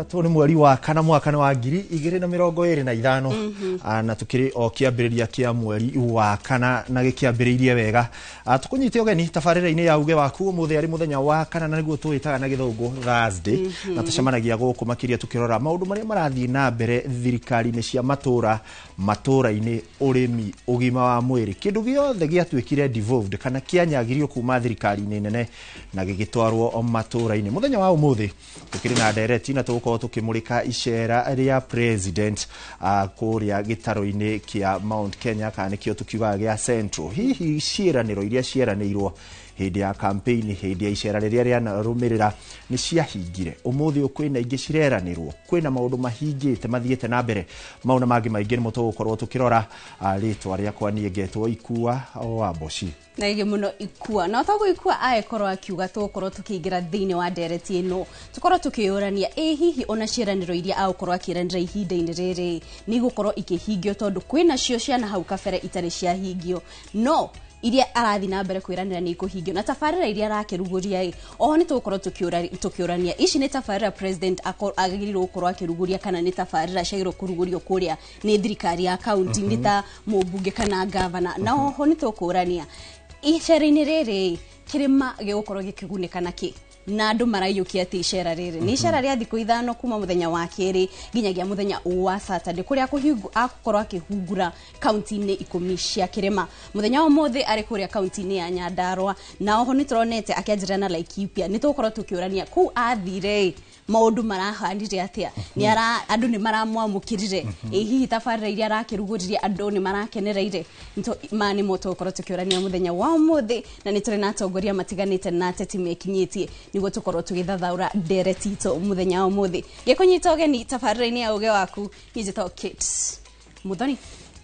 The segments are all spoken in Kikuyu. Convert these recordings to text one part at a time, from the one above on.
3 nĩ mweri wa kana mwaka nĩ wa 2025 na tũkĩrĩ o kĩambĩrĩria kĩa mweri wa kana na gĩkĩambĩrĩirie wega. Tũkũnyite ũgeni tabarĩra-inĩ ya uge waku ũmũthĩ arĩ mũthenya wa kana na nĩguo tũwĩtaga na gĩthũngũ Thursday, na tũcemanagia gũkũ makĩria tũkĩrora maũndũ marĩa marathiĩ na mbere thirikari-inĩ cia matũra, matũra-inĩ, ũrĩmi, ũgima wa mwĩrĩ, kĩndũ gĩothe gĩatuĩkire devolved kana kĩanyagirio kuma thirikari-inĩ nene na gĩgĩtwarwo matũra-inĩ. Mũthenya wa ũmũthĩ tũkĩrĩ na ndereti na tũgũkorwo tũkĩmũrĩka icera rĩa president kũrĩa gĩtaro-inĩ kĩa Mount Kenya kana nĩkĩo tũkiugaga gĩa Central. Hihi ciĩranĩro iria cieranĩirwo hĩndĩ ya campaign, hĩndĩ ya icera rĩrĩa rĩanarũmĩrĩra nĩ ciahingire? Ũmũthĩ ũyũ kwĩna ingĩ cireranĩrwo, kwĩna maũndũ mahingĩte mathiĩte na mbere. Mau na mangĩ maingĩ nĩmo tũgũkorwo tũkĩrora. Rĩtwa rĩakwa niĩ ngetwo Ikua wa Mboci. Na ige muno Ikua na toguo Ikua aekorwo akiuga tũgũkorwo tũkĩingĩra thĩinĩ wa ndereti ĩno, tũkorwo tũkĩyũrania ĩ hihi ona ciĩranĩro iria agũkorwo akĩranĩra ihinda-inĩ rĩrĩ nĩ igũkorwo ikĩhingio, tondũ kwĩna cio ciana hau kabere itarĩ ciahingio, no iria arathiĩ na mbere kwĩranĩra nĩ ikũhingio, na tabarĩra iria arakĩrugũria ĩ oho nĩ tũgũkorwo tũkĩũrania ici nĩ tabarĩra president agĩrĩirwo gũkorwo akĩrugũria kana nĩ tabarĩra ciagĩrĩirwo kũrugũrio kũrĩa nĩ thirikari ya kaunti nĩ ta mũmbunge kana gavana. Na oho nĩ tũkũrania icera-inĩ rĩrĩ kĩrĩma gĩgũkorwo gĩkĩgunĩka nakĩ, na andũ maraiyũkia atĩ icera rĩrĩ nĩ icera rĩa thikũ 5 kuma mũthenya wa kerĩ nginyagia mũthenya wa Saturday, kũrĩa agũkorwo akĩhungura kaunti-inĩ 10 cia kĩrĩma. Mũthenya wa ũmũthĩ arĩ kũrĩa kaunti-inĩ ya Nyandarua, na oho nĩ tũronete akĩanjĩrĩra na Laikipia. Nĩ tũgũkorwo tũkĩũrania kũu athire maũndũ marahanire atĩa, andũ nĩ maramwamũkĩrire, ĩ hihi tabarĩra iria arakĩrugũririe andũ nĩ marakenereire? Ma nĩmo tũgũkorwo tũkĩũrania mũthenya wa ũmũthĩ, na nĩ tũrĩ na atongoria matiganĩte na ateti mekinyĩtie nĩguo tũkorwo tũgĩthathaũra ndereti itũ mũthenya wa ũmũthĩ. Gĩkũnyita ũgeni tabarĩra-inĩ ya uge waku, niĩ njĩtagwo Kate Muthoni.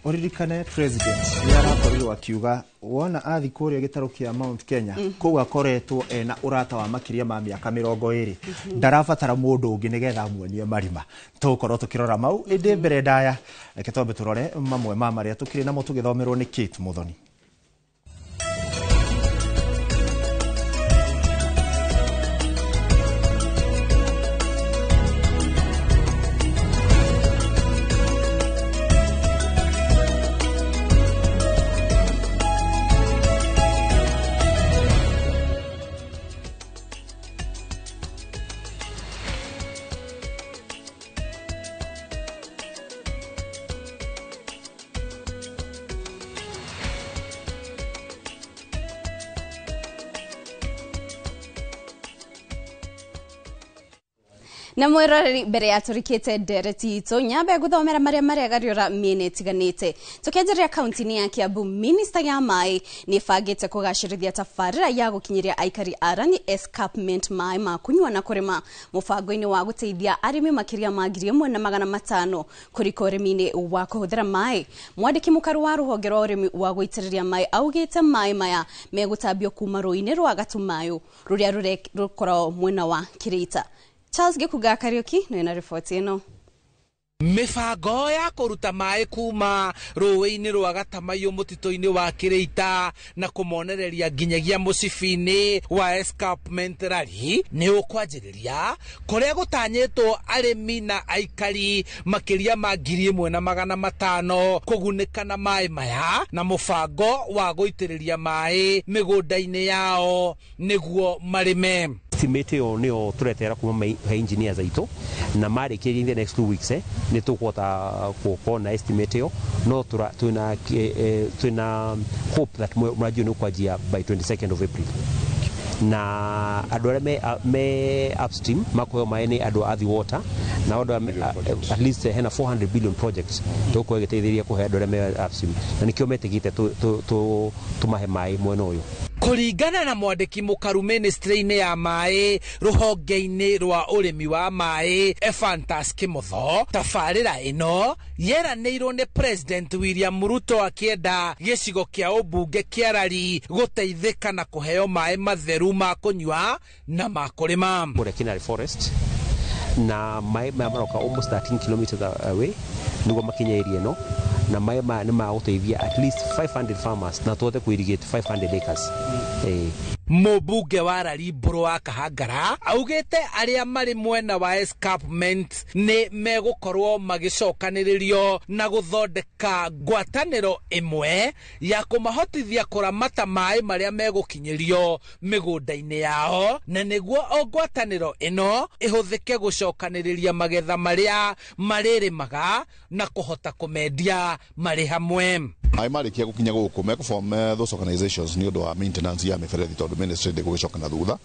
Ũririkane president nĩ arakorirwo akiuga wona athi kũrĩa gĩtarũ kĩa Mount Kenya, kũu akoretwo ena ũrata wa makĩria ma mĩaka 20, ndarabatara mũndũ ũngĩ nĩgetha amuonie marima. Tũgũkorwo tũkĩrora mau, ĩndĩ mbere ndaya reke twambe tũrore mamwe ma marĩa tũkĩrĩ namo tũgĩthomerwo nĩ Kate Muthoni. Na mwĩroreri, mbere ya tũrikĩte ndereti itũ, nyambe ngũthomera marĩa maregariũra mĩena ĩtiganĩte. Tũkĩanjĩrĩria kaunti-inĩ ya Kiambu, minista ya maĩ nĩ ĩbangĩte kũgacĩrithia tabarĩra ya gũkinyĩria aikari a Rani Escarpment maĩ ma kũnyua na kũrĩma, mũbango-inĩ wa gũteithia arĩmi makĩria ma 1500 kũrika ũrĩmi-inĩ wa kũhũthĩra maĩ. Mwandĩki mũkaru wa rũhonge rwa ũrĩmi wa gũitĩrĩria maĩ augĩte maĩ maya megũtambio kuma rũĩ-inĩ rwa Gatumayo rũrĩa rũkoragwo mwena wa Kĩrĩita. Charles Gĩkũnga Kariũki nĩ na riboti ĩno. Mĩbango ya kũruta maĩ kuma rũĩ-inĩ rwa Gatamaiyũ mũtitũ-inĩ wa Kĩrĩita na kũmonereria nginyagia mũcibi-inĩ wa Escarpment Rally nĩ ũkwanjĩrĩria, kũrĩa gũtanyĩtwo arĩmi na aikari makĩria ma 1500 kũgunĩka na maĩ maya na mũbango wa gũitĩrĩria maĩ mĩgũnda-inĩ yao nĩguo marĩme. Estimate ĩyo nĩyo tũretera kuma he engineers aitũ, na marĩkĩria in the next 2 weeks nĩ tũkũhota gũkorwo na estimate ĩyo, no twĩna hope that mũradi ũyũ nĩ ũkwanjia by 22nd of April. Na andũ arĩa me upstream makũheo maĩ nĩ andũ a Athi Water, na andũ arĩa at least hena 400 billion projects tũgũkorwo ĩgĩteithĩrĩria kũhe andũ arĩa me upstream, na nĩkĩo metĩkĩte tũmahe maĩ mwena ũyũ. Kũringana na mwandĩki mũkaru ministry-inĩ ya maĩ rũhonge-inĩ rwa ũrĩmi wa maĩ Ephantus Kimotho, tabarĩra ĩno yeranĩirwo nĩ President William Ruto akĩenda gĩcigo kĩa ũmbunge kĩa Rari gũteithĩka na kũheo maĩ matheru ma kũnyua na ma kũrĩma. Kũrĩa Kinari Forest na maĩ maya maroka almost 13 kilometers away nĩguo makinye area ĩno, na maĩ maya nĩ magũteithia at least 500 farmers na tũhote kũ irrigate 500 acres. Mũmbunge wa Rarimbũrũ wa Kahangara augĩte arĩa marĩ mwena wa escarpment nĩ megũkorwo magĩcokanĩrĩrio na gũthondeka ngwatanĩro ĩmwe ya kũmahotithia kũramata maĩ marĩa megũkinyĩrio mĩgũnda-inĩ yao, na nĩguo o ngwatanĩro ĩno ĩhũthĩke gũcokanĩrĩria magetha marĩa marĩrĩmaga na kũhota kũmendia marĩ hamwe. Maĩ marĩkia gũkinya gũkũ mekũform those organizations nĩ ũndũ wa maintenance ya mĩberethi, tondũ ministry ndĩgũgĩcoka na thutha,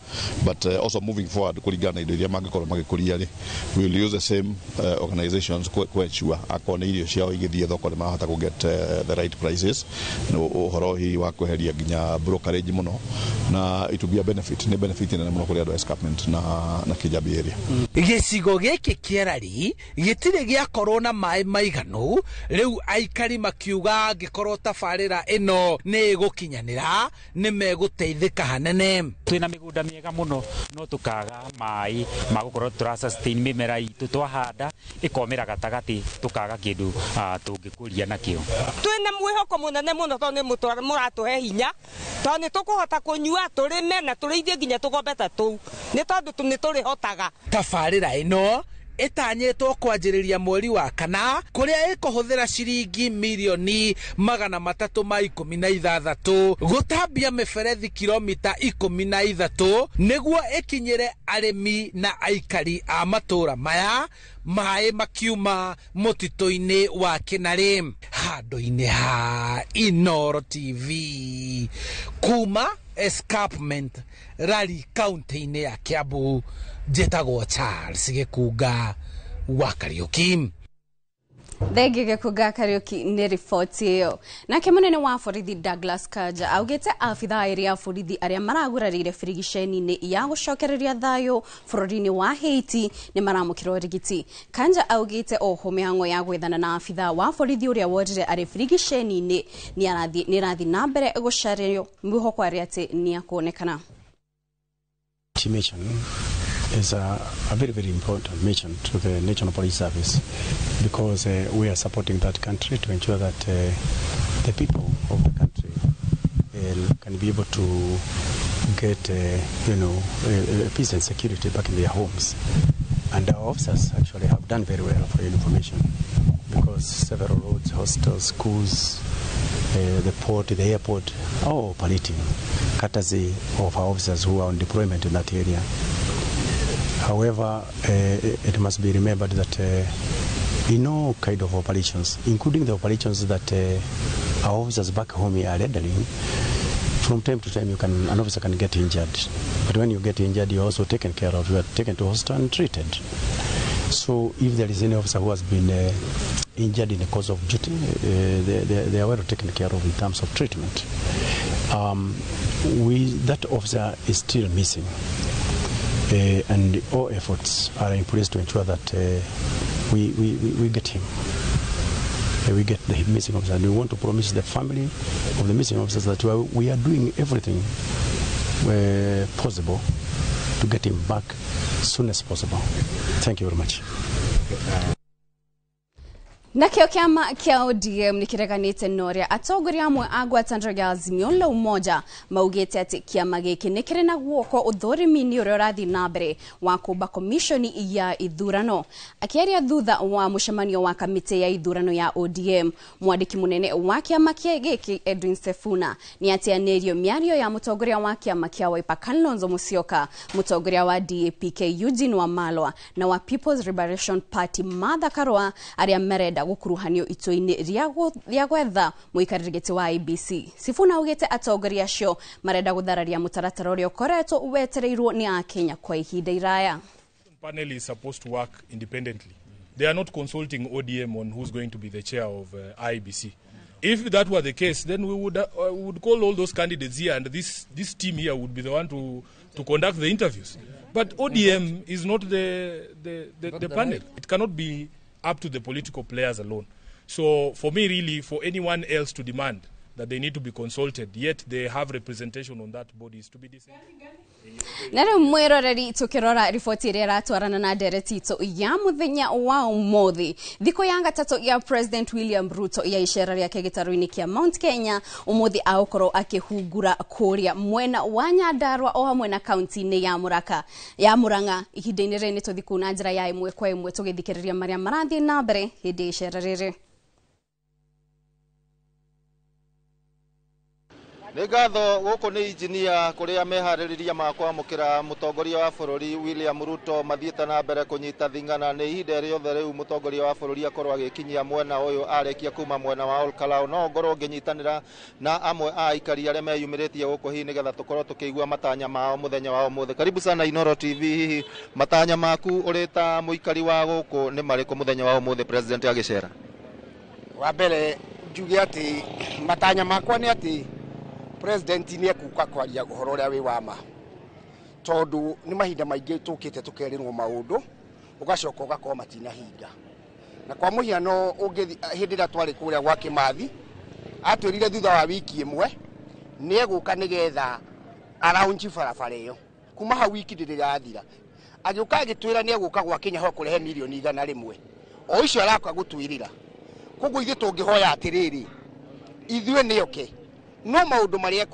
but also moving forward kũringana na indo iria mangĩkorwo magĩkũria rĩ, we will use the same organizations ku ensure akorwo nĩ irio ciao igĩthiĩ thoko nĩ marahota kũ get the right prices, na ũhoro hihi wa kweheria nginya brokerage mũno, na it will be a benefit, nĩ benefit nene mũno kũrĩ andũ a escarpment na Kijabi area. Gĩcigo gĩkĩ kĩerari gĩtirĩ gĩakorwo na maĩ maiganu, rĩu aikari makiuga angĩkorwo tabarĩra ĩno nĩ ĩgũkinyanĩra nĩ megũteithĩka hanene. Twĩna mĩgũnda mĩega mũno no tũkaga maĩ ma gũkorwo tũra sustain mĩmera itũ, twahanda ĩkomĩra gatagatĩ tũkaga kĩndũ tũngĩkũria nakĩo. Twĩna mwĩhoko mũnene mũno tondũ nĩ mũratũhe hinya, tondũ nĩ tũkũhota kũnyua tũrĩme na tũrĩithie nginya tũgombe ta tũu, nĩ tondũ nĩ tũrĩhotaga. Tabarĩra ĩno ĩtanyĩtwo kwanjĩrĩria mweri wa kana, kũrĩa ĩkũhũthĩra ciringi mirioni 316 gũtambia mĩberethi kilomita 13 nĩguo ĩkinyĩre arĩmi na aikari a matũũra maya maĩ makiuma mũtitũ-inĩ wa Kĩnarĩ. Handũ-inĩ ha Inooro TV kuma escarpment Rari kaunti-inĩ ya Kiambu, njĩtagwo Charles Gĩkunga wa Kariũki. Thengi Gĩkunga Kariũki nĩ riboti ĩyo. Nake mũnene wa borithi Douglas Kanja augĩte abithaa erĩ a borithi arĩa maragurarĩire birigiceni-inĩ ya gũcokereria thayũ bũrũri-inĩ wa Haiti nĩ maramũkĩra ũrigiti. Kanja augĩte oho mĩhang'o ya gwethana na abithaa wa borithi ũrĩa worire arĩ birigiceni-inĩ nĩ ĩrathiĩ na mbere gũcario, mwĩhoko arĩ atĩ nĩ akuonekana. Mission is a very, very important mission to the National Police Service, because we are supporting that country to ensure that the people of the country can be able to get peace and security back in their homes. And our officers actually have done very well for your information, because several roads, hostels, schools, the port, the airport, are all operating courtesy of our officers who are on deployment in that area. However, it must be remembered that in all kind of operations, including the operations that our officers back home are rendering, from time to time an officer can get injured. But when you get injured, you're also taken care of. You are taken to hospital and treated. So if there is any officer who has been injured in the course of duty, they are well taken care of in terms of treatment. That officer is still missing. And all efforts are in place to ensure that we get him. We get the missing officer. And we want to promise the family of the missing officers that we are doing everything possible to get him back as soon as possible. Thank you very much. Nakĩo kĩama kĩa ODM nĩ kĩreganĩte na ũrĩa atongoria amwe a ngwatanĩro ya Azimio la Umoja maugĩte atĩ kĩama gĩkĩ nĩ kĩrĩ na guoko ũthũrimi-inĩ ũrĩa ũrathiĩ na mbere wa kũmba komishoni ya ithurano. Akĩaria thutha wa mũcemanio wa kamĩtĩ ya ithurano ya ODM, mwandĩki mũnene wa kĩama gĩkĩ Edwin Sifuna nĩ ateanĩirio mĩario ya mũtongoria wa kĩama kĩa Wiper Kalonzo Musyoka, mũtongoria wa DAP-K Eugene Wamalwa na wa People's Liberation Party Martha Karua arĩa marenda gũkuruhanio itua-inĩ rĩa gwetha mũikarĩri gĩtĩ wa IEBC. Sifuna augĩte atongoria acio marenda gũthararia mũtaratara ũrĩa ũkoretwo wetereirwo nĩ akenya kwa ihinda iraya. Panel is supposed to work independently. They are not consulting ODM on who's going to be the chair of IEBC. If that were the case, then we would call all those candidates here, and this team here would be the one to conduct the interviews. But ODM is not the panel. It cannot be up to the political players alone. So for me, really, for anyone else to demand that they need to be consulted, yet they have representation on that body, is to be decided. Na rĩu mwĩroreri, tũkĩrora riboti ĩrĩa ĩratwarana na ndereti itũ ya mũthenya wa ũmũthĩ, thikũ ya gatatũ ya President William Ruto ya icera rĩake gĩtarũ-inĩ kĩa Mount Kenya, ũmũthĩ agũkorwo akĩhungura kũrĩa mwena wa Nyandarua o hamwe na kaunti-inĩ ya Mũraka ya Murang'a. Ihinda-inĩ rĩrĩ nĩ tũthiĩ kũu na njĩra ya ĩmwe kwa ĩmwe tũgĩthikĩrĩria marĩa marathiĩ na mbere hĩndĩ ya icera rĩrĩ. Nĩ ngatho. Gũkũ nĩ injinia kũrĩa meharĩrĩria ma kwamũkĩra mũtongoria wa bũrũri William Ruto mathiĩte na mbere kũnyita thing'ana. Nĩ ihinda rĩothe rĩu mũtongoria wa bũrũri akorwo agĩkinyia mwena ũyũ arĩkia kuma mwena wa Olkalou. No ngorwo ngĩnyitanĩra na amwe a aikari arĩa meyumĩrĩtie gũkũ hihi nĩgetha tũkorwo tũkĩigua matanya mao mũthenya wa ũmũthĩ. Karibu sana Inoro TV. Hihi matanya maku ũrĩ ta mũikari wa gũkũ nĩ marĩkũ mũthenya wa ũmũthĩ president agĩcera? Wa mbere njuge atĩ matanya makwa nĩ atĩ president nĩ ekuka kwaria ũhoro ũrĩa wĩ wa ma, tondũ nĩ mahinda maingĩ tũkĩte tũkerĩrwo maũndũ ũgacoka ũgakorwo matinahinga. Na kwa mũhiano, ũngĩthi hĩndĩ ĩrĩa twarĩ kũrĩa gwa Kĩmathi, atwĩrire thutha wa wiki ĩmwe nĩ egũka nĩgetha araunji barabara ĩyo. Kuma hau wiki ndĩrĩ yathira, agĩũka agĩtwĩra nĩ egũka gwa Kenya kũrehe mirioni 100, o icio araka gũtwĩrĩra. Koguo ithuĩ tũngĩhoya atĩrĩrĩ, ithuĩ nĩoke no maũndũ marĩa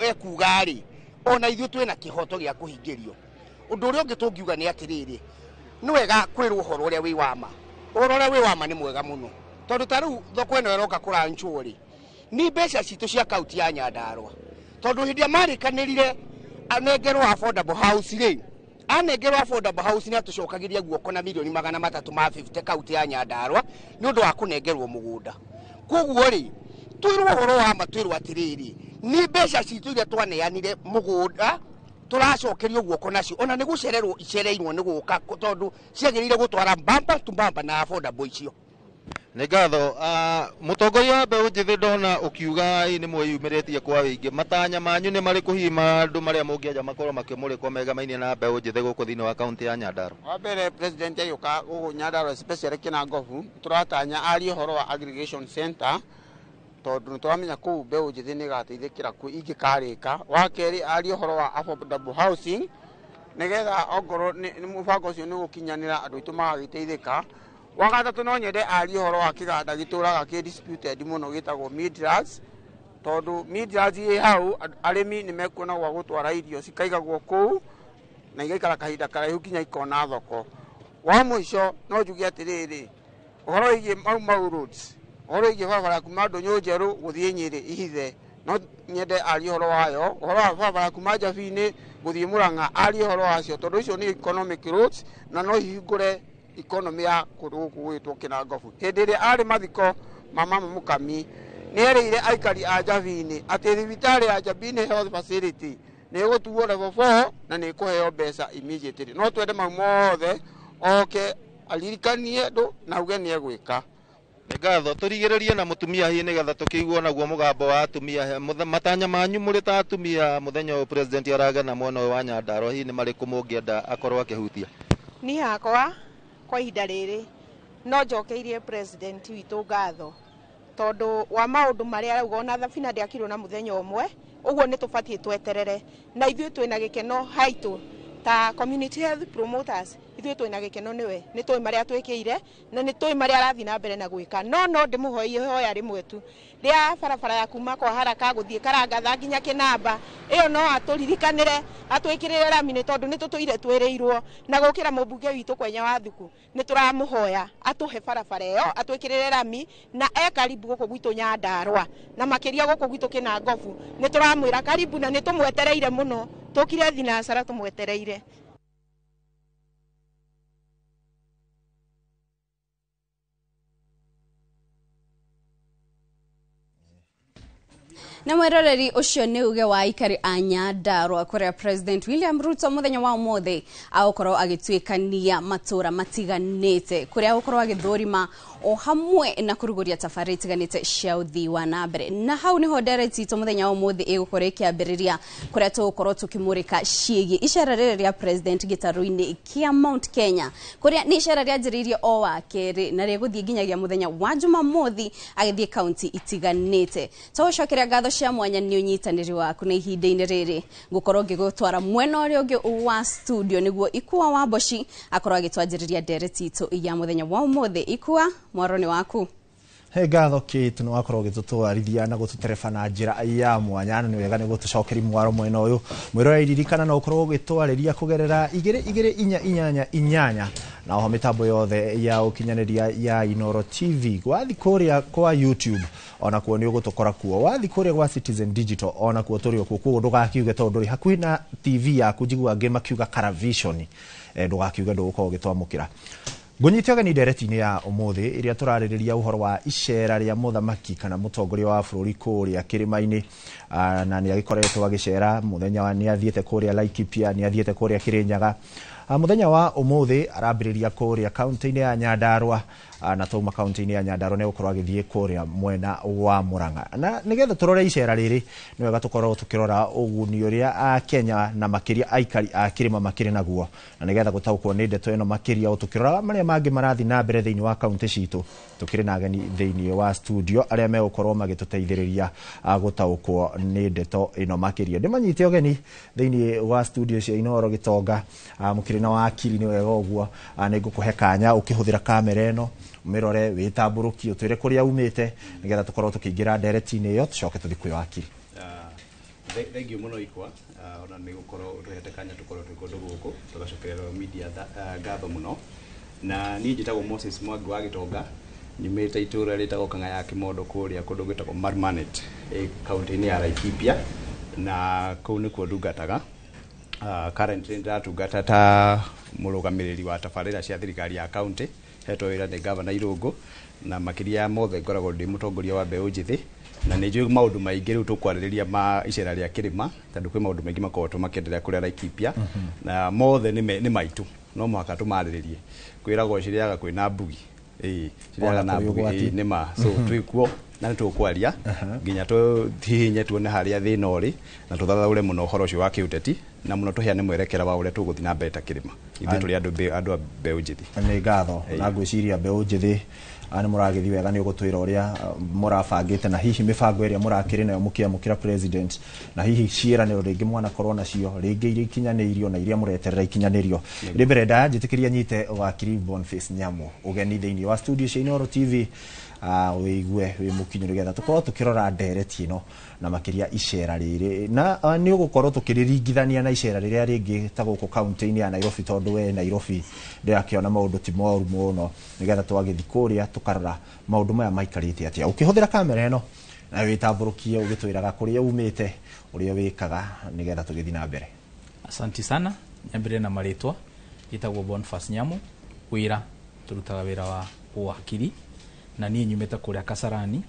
ekuga rĩ, ona ithuĩ twĩna kĩhoto gĩa kũhingĩrio. Ũndũ ũrĩa ũngĩ tũngiuga nĩ atĩrĩrĩ, nĩ wega kwĩrwo ũhoro ũrĩa wĩ wa ma. Ũhoro ũrĩa wĩ wa ma nĩ mwega mũno, tondũ ta rĩu thoko ĩno ĩroka kũranchwo rĩ, nĩ mbeca citũ cia kaunti ya Nyandarua, tondũ hĩndĩ ĩrĩa marĩkanĩrire anengerwo affordable house rĩ, anengerwo affordable house nĩ atũcokagĩria guoko na mirioni 350 kaunti ya Nyandarua nĩ ũndũ wa kũnengerwo mũgũnda. Koguo rĩ, twĩrwo ũhoro wa ma, twĩrwo atĩrĩrĩ, nĩ mbeca citũ iria twaneanire mũgũnda tũracokerio guoko nacio, ona nĩ gũcererwo icereirwo nĩ gũka, tondũ ciagĩrĩire gũtwara bamba tu bamba na affordable icio. Nĩ ngatho. Mũtongoria wa mbeũ njĩthĩ, ndona ũkiuga ĩ nĩ mwĩyumĩrĩtie kwa wĩingĩ, matanya manyu nĩ marĩkũ hihi, maũndũ marĩa mũngĩenda makorwo makĩmũrĩkwo megamainie na mbeũ njĩthĩ gũkũ thĩinĩ wa kaunti ya Nyandarua? Wa mbere, president agĩũka gũkũ Nyandarua, especially Kĩnangobu, tũratanya arie ũhoro wa aggregation center, tondũ nĩ tũramenya kũu mbeũ njĩthĩ nĩ ĩgateithĩkĩra kuo ingĩkarĩka. Wa kerĩ, arie ũhoro wa affordable housing, nĩgetha ongorwo nĩ mũbango ũcio nĩ ũgũkinyanĩra, andũ aitũ magagĩteithĩka. Wa gatatũ, no nyende arie ũhoro wa kĩganda gĩtũraga kĩ disputed mũno gĩtagwo Midlands, tondũ Midlands ĩ hau, arĩmi nĩ mekuona gwa gũtwara irio cikaigagwo kũu na igaikara kahinda karaihu nginya ikona thoko. Wa mũico, no njuge atĩrĩrĩ, ũhoro wĩgiĩ Mau Mau roads, ũhoro wĩgiĩ barabara kuma Ndũnyũ Njerũ gũthiĩ Nyĩrĩ Ihithe, no nyende arie ũhoro wayo. Ũhoro wa barabara kuma Njabi-inĩ gũthiĩ Mũrang'a, arie ũhoro wacio, tondũ icio nĩ economic roads na no ihingũre economy ya kũndũ gũkũ gwĩtwo Kĩnangobu. Hĩndĩ ĩrĩa arĩ mathiko ma mama Mũkami, nĩ erĩire aikari a Njabi-inĩ atĩ thibitarĩ ya Njabini Health Facility nĩ ĩgũtuo level 4 na nĩ ĩkũheo mbeca immediately. No twende mau mothe oke aririkanie andũ na auge nĩ egwĩka. Nĩ ngatho. Tũrigĩrĩrie na mũtumia hihi nĩgetha tũkĩiguo naguo mũgambo wa atumia. Matanya manyu mũrĩ ta atumia mũthenya ũyũ president aragena mwena ũyũ wa Nyandarua, hihi nĩ marĩkũ mũngĩenda akorwo akĩhutia? Niĩ hakwa kwa ihinda rĩrĩ no njokeirie president witũ ngatho, tondũ wa maũndũ marĩa arauga. Ona thabina ndĩakirwo na mũthenya ũmwe, ũguo nĩ tũbatiĩ tweterere. Na ithuĩ twĩna gĩkeno haitũ ta community health promoters, ithuĩ twĩna gĩkeno nĩwe, nĩ tũĩ marĩa twĩkĩire na nĩ tũĩ marĩa arathiĩ na mbere na gwĩka. No ndĩmũhoie ihoya rĩmwe tu rĩa barabara ya kuma kwa Haraka gũthiĩ Karangatha nginya Kĩnamba ĩyo, no atũririkanĩre atwĩkĩrĩre rami, nĩ tondũ nĩ tũtũire twĩrĩirwo na gũkĩra mũmbunge witũ Kwenya wa Thuku. Nĩ tũramũhoya atũhe barabara ĩyo, atwĩkĩrĩre rami na e karibu gũkũ gwitũ Nyandarua na makĩria gũkũ gwitũ Kĩnangobu. Nĩ tũramwĩra karibu na nĩ tũmwetereire mũno, tũkire thinacara tũmwetereire. Na mwiroreri ucio ni uge wa aikari a Nyandarua kuria President William Ruto muthenya wa umuthi agukorwo agituikania matura matiganite kuria agukorwo agithurima o hamwe na kuruguria tabarĩra itiganĩte cia ũthii wa na mbere. Na hau niho ndereti itũ muthenya wa umuthi igukorwo ikiambĩrĩria kuria tũgũkorwo tũkĩmũrĩka ciĩgiĩ icera rĩrĩ rĩa President gĩtarũ-inĩ kĩa Mount Kenya kuria nĩ icera rĩanjĩrĩirie o wa kerĩ na rĩgũthiĩ nginyagia mũthenya wa Jumamothi agĩthiĩ kaunti itiganĩte. Tũgũcokeria ngatho cia mwanya nĩ ũnyitanĩri waku na ihinda-inĩ rĩrĩ ngũkorwo ngĩgũtwara mwena ũrĩa ũngĩ wa studio nĩguo Ikua wa Mboci akorwo agĩtwanjĩrĩria ndereti itũ ya mũthenya wa ũmũthĩ. Ikua, mwaro nĩ waku. He ngatho Kate nĩ wakorwo ũgĩtũtwarithia na gũtũtereba na njĩra ya mwanya, na nĩ wega nĩ gũtũcokeria mwaro mwena ũyũ. Mwĩroreri, ririkana no ũkorwo ũgĩtwarĩria kũgerera 2 2 4 8 8 na oho mĩtambo yothe ya ũkinyanĩria ya Inooro TV. Wathi kũrĩa kwa YouTube onakuo nĩ ũgũtũkora kuo, wathi kũrĩa gwa Citizen Digital onakuo tũrĩ o kuo. Koguo ndũgakiuge tondũ ndũrĩ hakuhĩ na TV yaku, njiguaga angĩ makiuga Caravision, ndũgakiuge ndũgũkorwo ũgĩtwamũkĩra. Ngũnyite ũgeni ndereti-inĩ ya ũmũthĩ ĩrĩa tũrarĩrĩria ũhoro wa icera rĩa mũthamaki kana mũtongoria wa bũrũri kũrĩa kĩrĩma-inĩ, na nĩ agĩkoretwo agĩcera mũthenya wa nĩ athiĩte kũrĩa Laikipia, nĩ athiĩte kũrĩa Kĩrĩnyaga. Mũthenya wa ũmũthĩ arambĩrĩria kũrĩa kaunti-inĩ ya Nyandarua, na tauma kaunti-inĩ ya Nyandarua nĩ egũkorwo agĩthiĩ kũrĩa mwena wa Murang'a. Na nĩgetha tũrore icera rĩrĩ nĩ wega tũkorwo tũkĩrora ũguni ũrĩa Akenya na makĩria aikari a kĩrĩma makĩrĩ naguo, na nĩgetha gũtaũkwo nĩ ndeto ĩno makĩria o tũkĩrora marĩa mangĩ marathiĩ na mbere thĩinĩ wa kaunti citũ. Tũkĩrĩ na ageni thĩinĩ wa studio arĩa megũkorwo magĩtũteithĩrĩria gũtaũkwo nĩ ndeto ĩno makĩria. Ndĩmanyite ũgeni thĩinĩ wa studio cia Inooro Gĩtonga, mũkĩrĩ na wakiri, nĩ wega ũguo. Nĩ ngũkũhe kanya ũkĩhũthĩra kamera ĩno ũmĩrore wĩtambũrũkie ũtwĩre kũrĩa umĩte nĩgetha tũkorwo tũkĩingĩra ndereti-inĩ ĩyo tũcoke tũthiĩ kwĩ wakiri. Thank you mũno Ikwa, ona nĩ gũkorwo ũtũhete kanya tũkorwo twĩ kũndũ gũkũ tũgacokerera media ngatho mũno. Na niĩ njĩtagwo Moses Mwangi wa Gĩtonga, nyumĩte itũũra rĩtagwo Kang'a ya Kĩmondo kũrĩa kũndũ gwĩtagwo Marmanet kaunti-inĩ ya Laikipia, na kũu nĩkuo ndungataga. Currently ndĩratungata ta mũrũgamĩrĩri wa tabarĩra cia thirikari ya kaunti, hetwo wĩra nĩ Gavana Irũngũ, na makĩria ya mothe ngoragwo ndĩ mũtongoria wa mbeũ njĩthĩ, na nĩ njũĩ maũndũ maingĩ rĩu tũkwarĩrĩria ma icera rĩa kĩrĩma, tondũ kwĩ maũndũ maingĩ makoretwo makĩenderea kũrĩa Laikipia, na mothe nĩ maitũ, no mũhaka tũmarĩrĩrie. Kwĩragwo cirĩaga kwĩna mbugi, cirĩaga na mbugi, nĩ ma, so twĩ kuo na nĩ tũkwaria nginya tũhihinye tuone harĩa thĩna ũrĩ, na tũthathaũre mũno ũhoro ũcio wa kĩũteti, na mũno tũheane mwerekera wa ũrĩa tũgũthiĩ na mbere ta kĩrĩma ithuĩ tũrĩ andũ a mbeũ njĩthĩ. Nĩ ngatho, na ngwĩciria mbeũ njĩthĩ nĩ mũragĩthiĩ wega, nĩ ũgũtwĩra ũrĩa mũrabangĩte na hihi mĩbango ĩrĩa mũrakĩrĩ nayo mũkĩamũkĩra president, na hihi ciĩranĩro rĩngĩ mwanakorwo nacio rĩngĩ iria ikinyanĩirio na iria mũreterera ikinyanĩrio. Rĩ mbere ndaya njĩtĩkĩria nyite wakiri Boniface Nyamu ũgeni thĩinĩ wa studio cia Inooro TV, wĩigue wĩ mũkinyu nĩgetha tũkorwo tũkĩrora ndereti ĩno na makĩria icera rĩrĩ, na nĩ ũgũkorwo tũkĩrĩringithania na icera rĩrĩa rĩngĩ ta gũkũ kaunti-inĩ ya Nairobi, tondũ we Nairobi ndĩrakĩona maũndũ ti moru mũno, nĩgetha twagĩthiĩ kũrĩa tũkarora maũndũ maya maikarĩte atĩa. Ũkĩhũthĩra kamera ĩno na wĩtambũrũkie ũgĩtwĩraga kũrĩa umĩte, ũrĩa wĩkaga, nĩgetha tũgĩthiĩ na mbere. Asanti sana, nyambĩrĩrie na marĩtwa. Njĩtagwo Boniface Nyamu, wĩra tũrutaga wĩra wa ũwakiri, na niĩ nyumĩte kũrĩa Kasarani.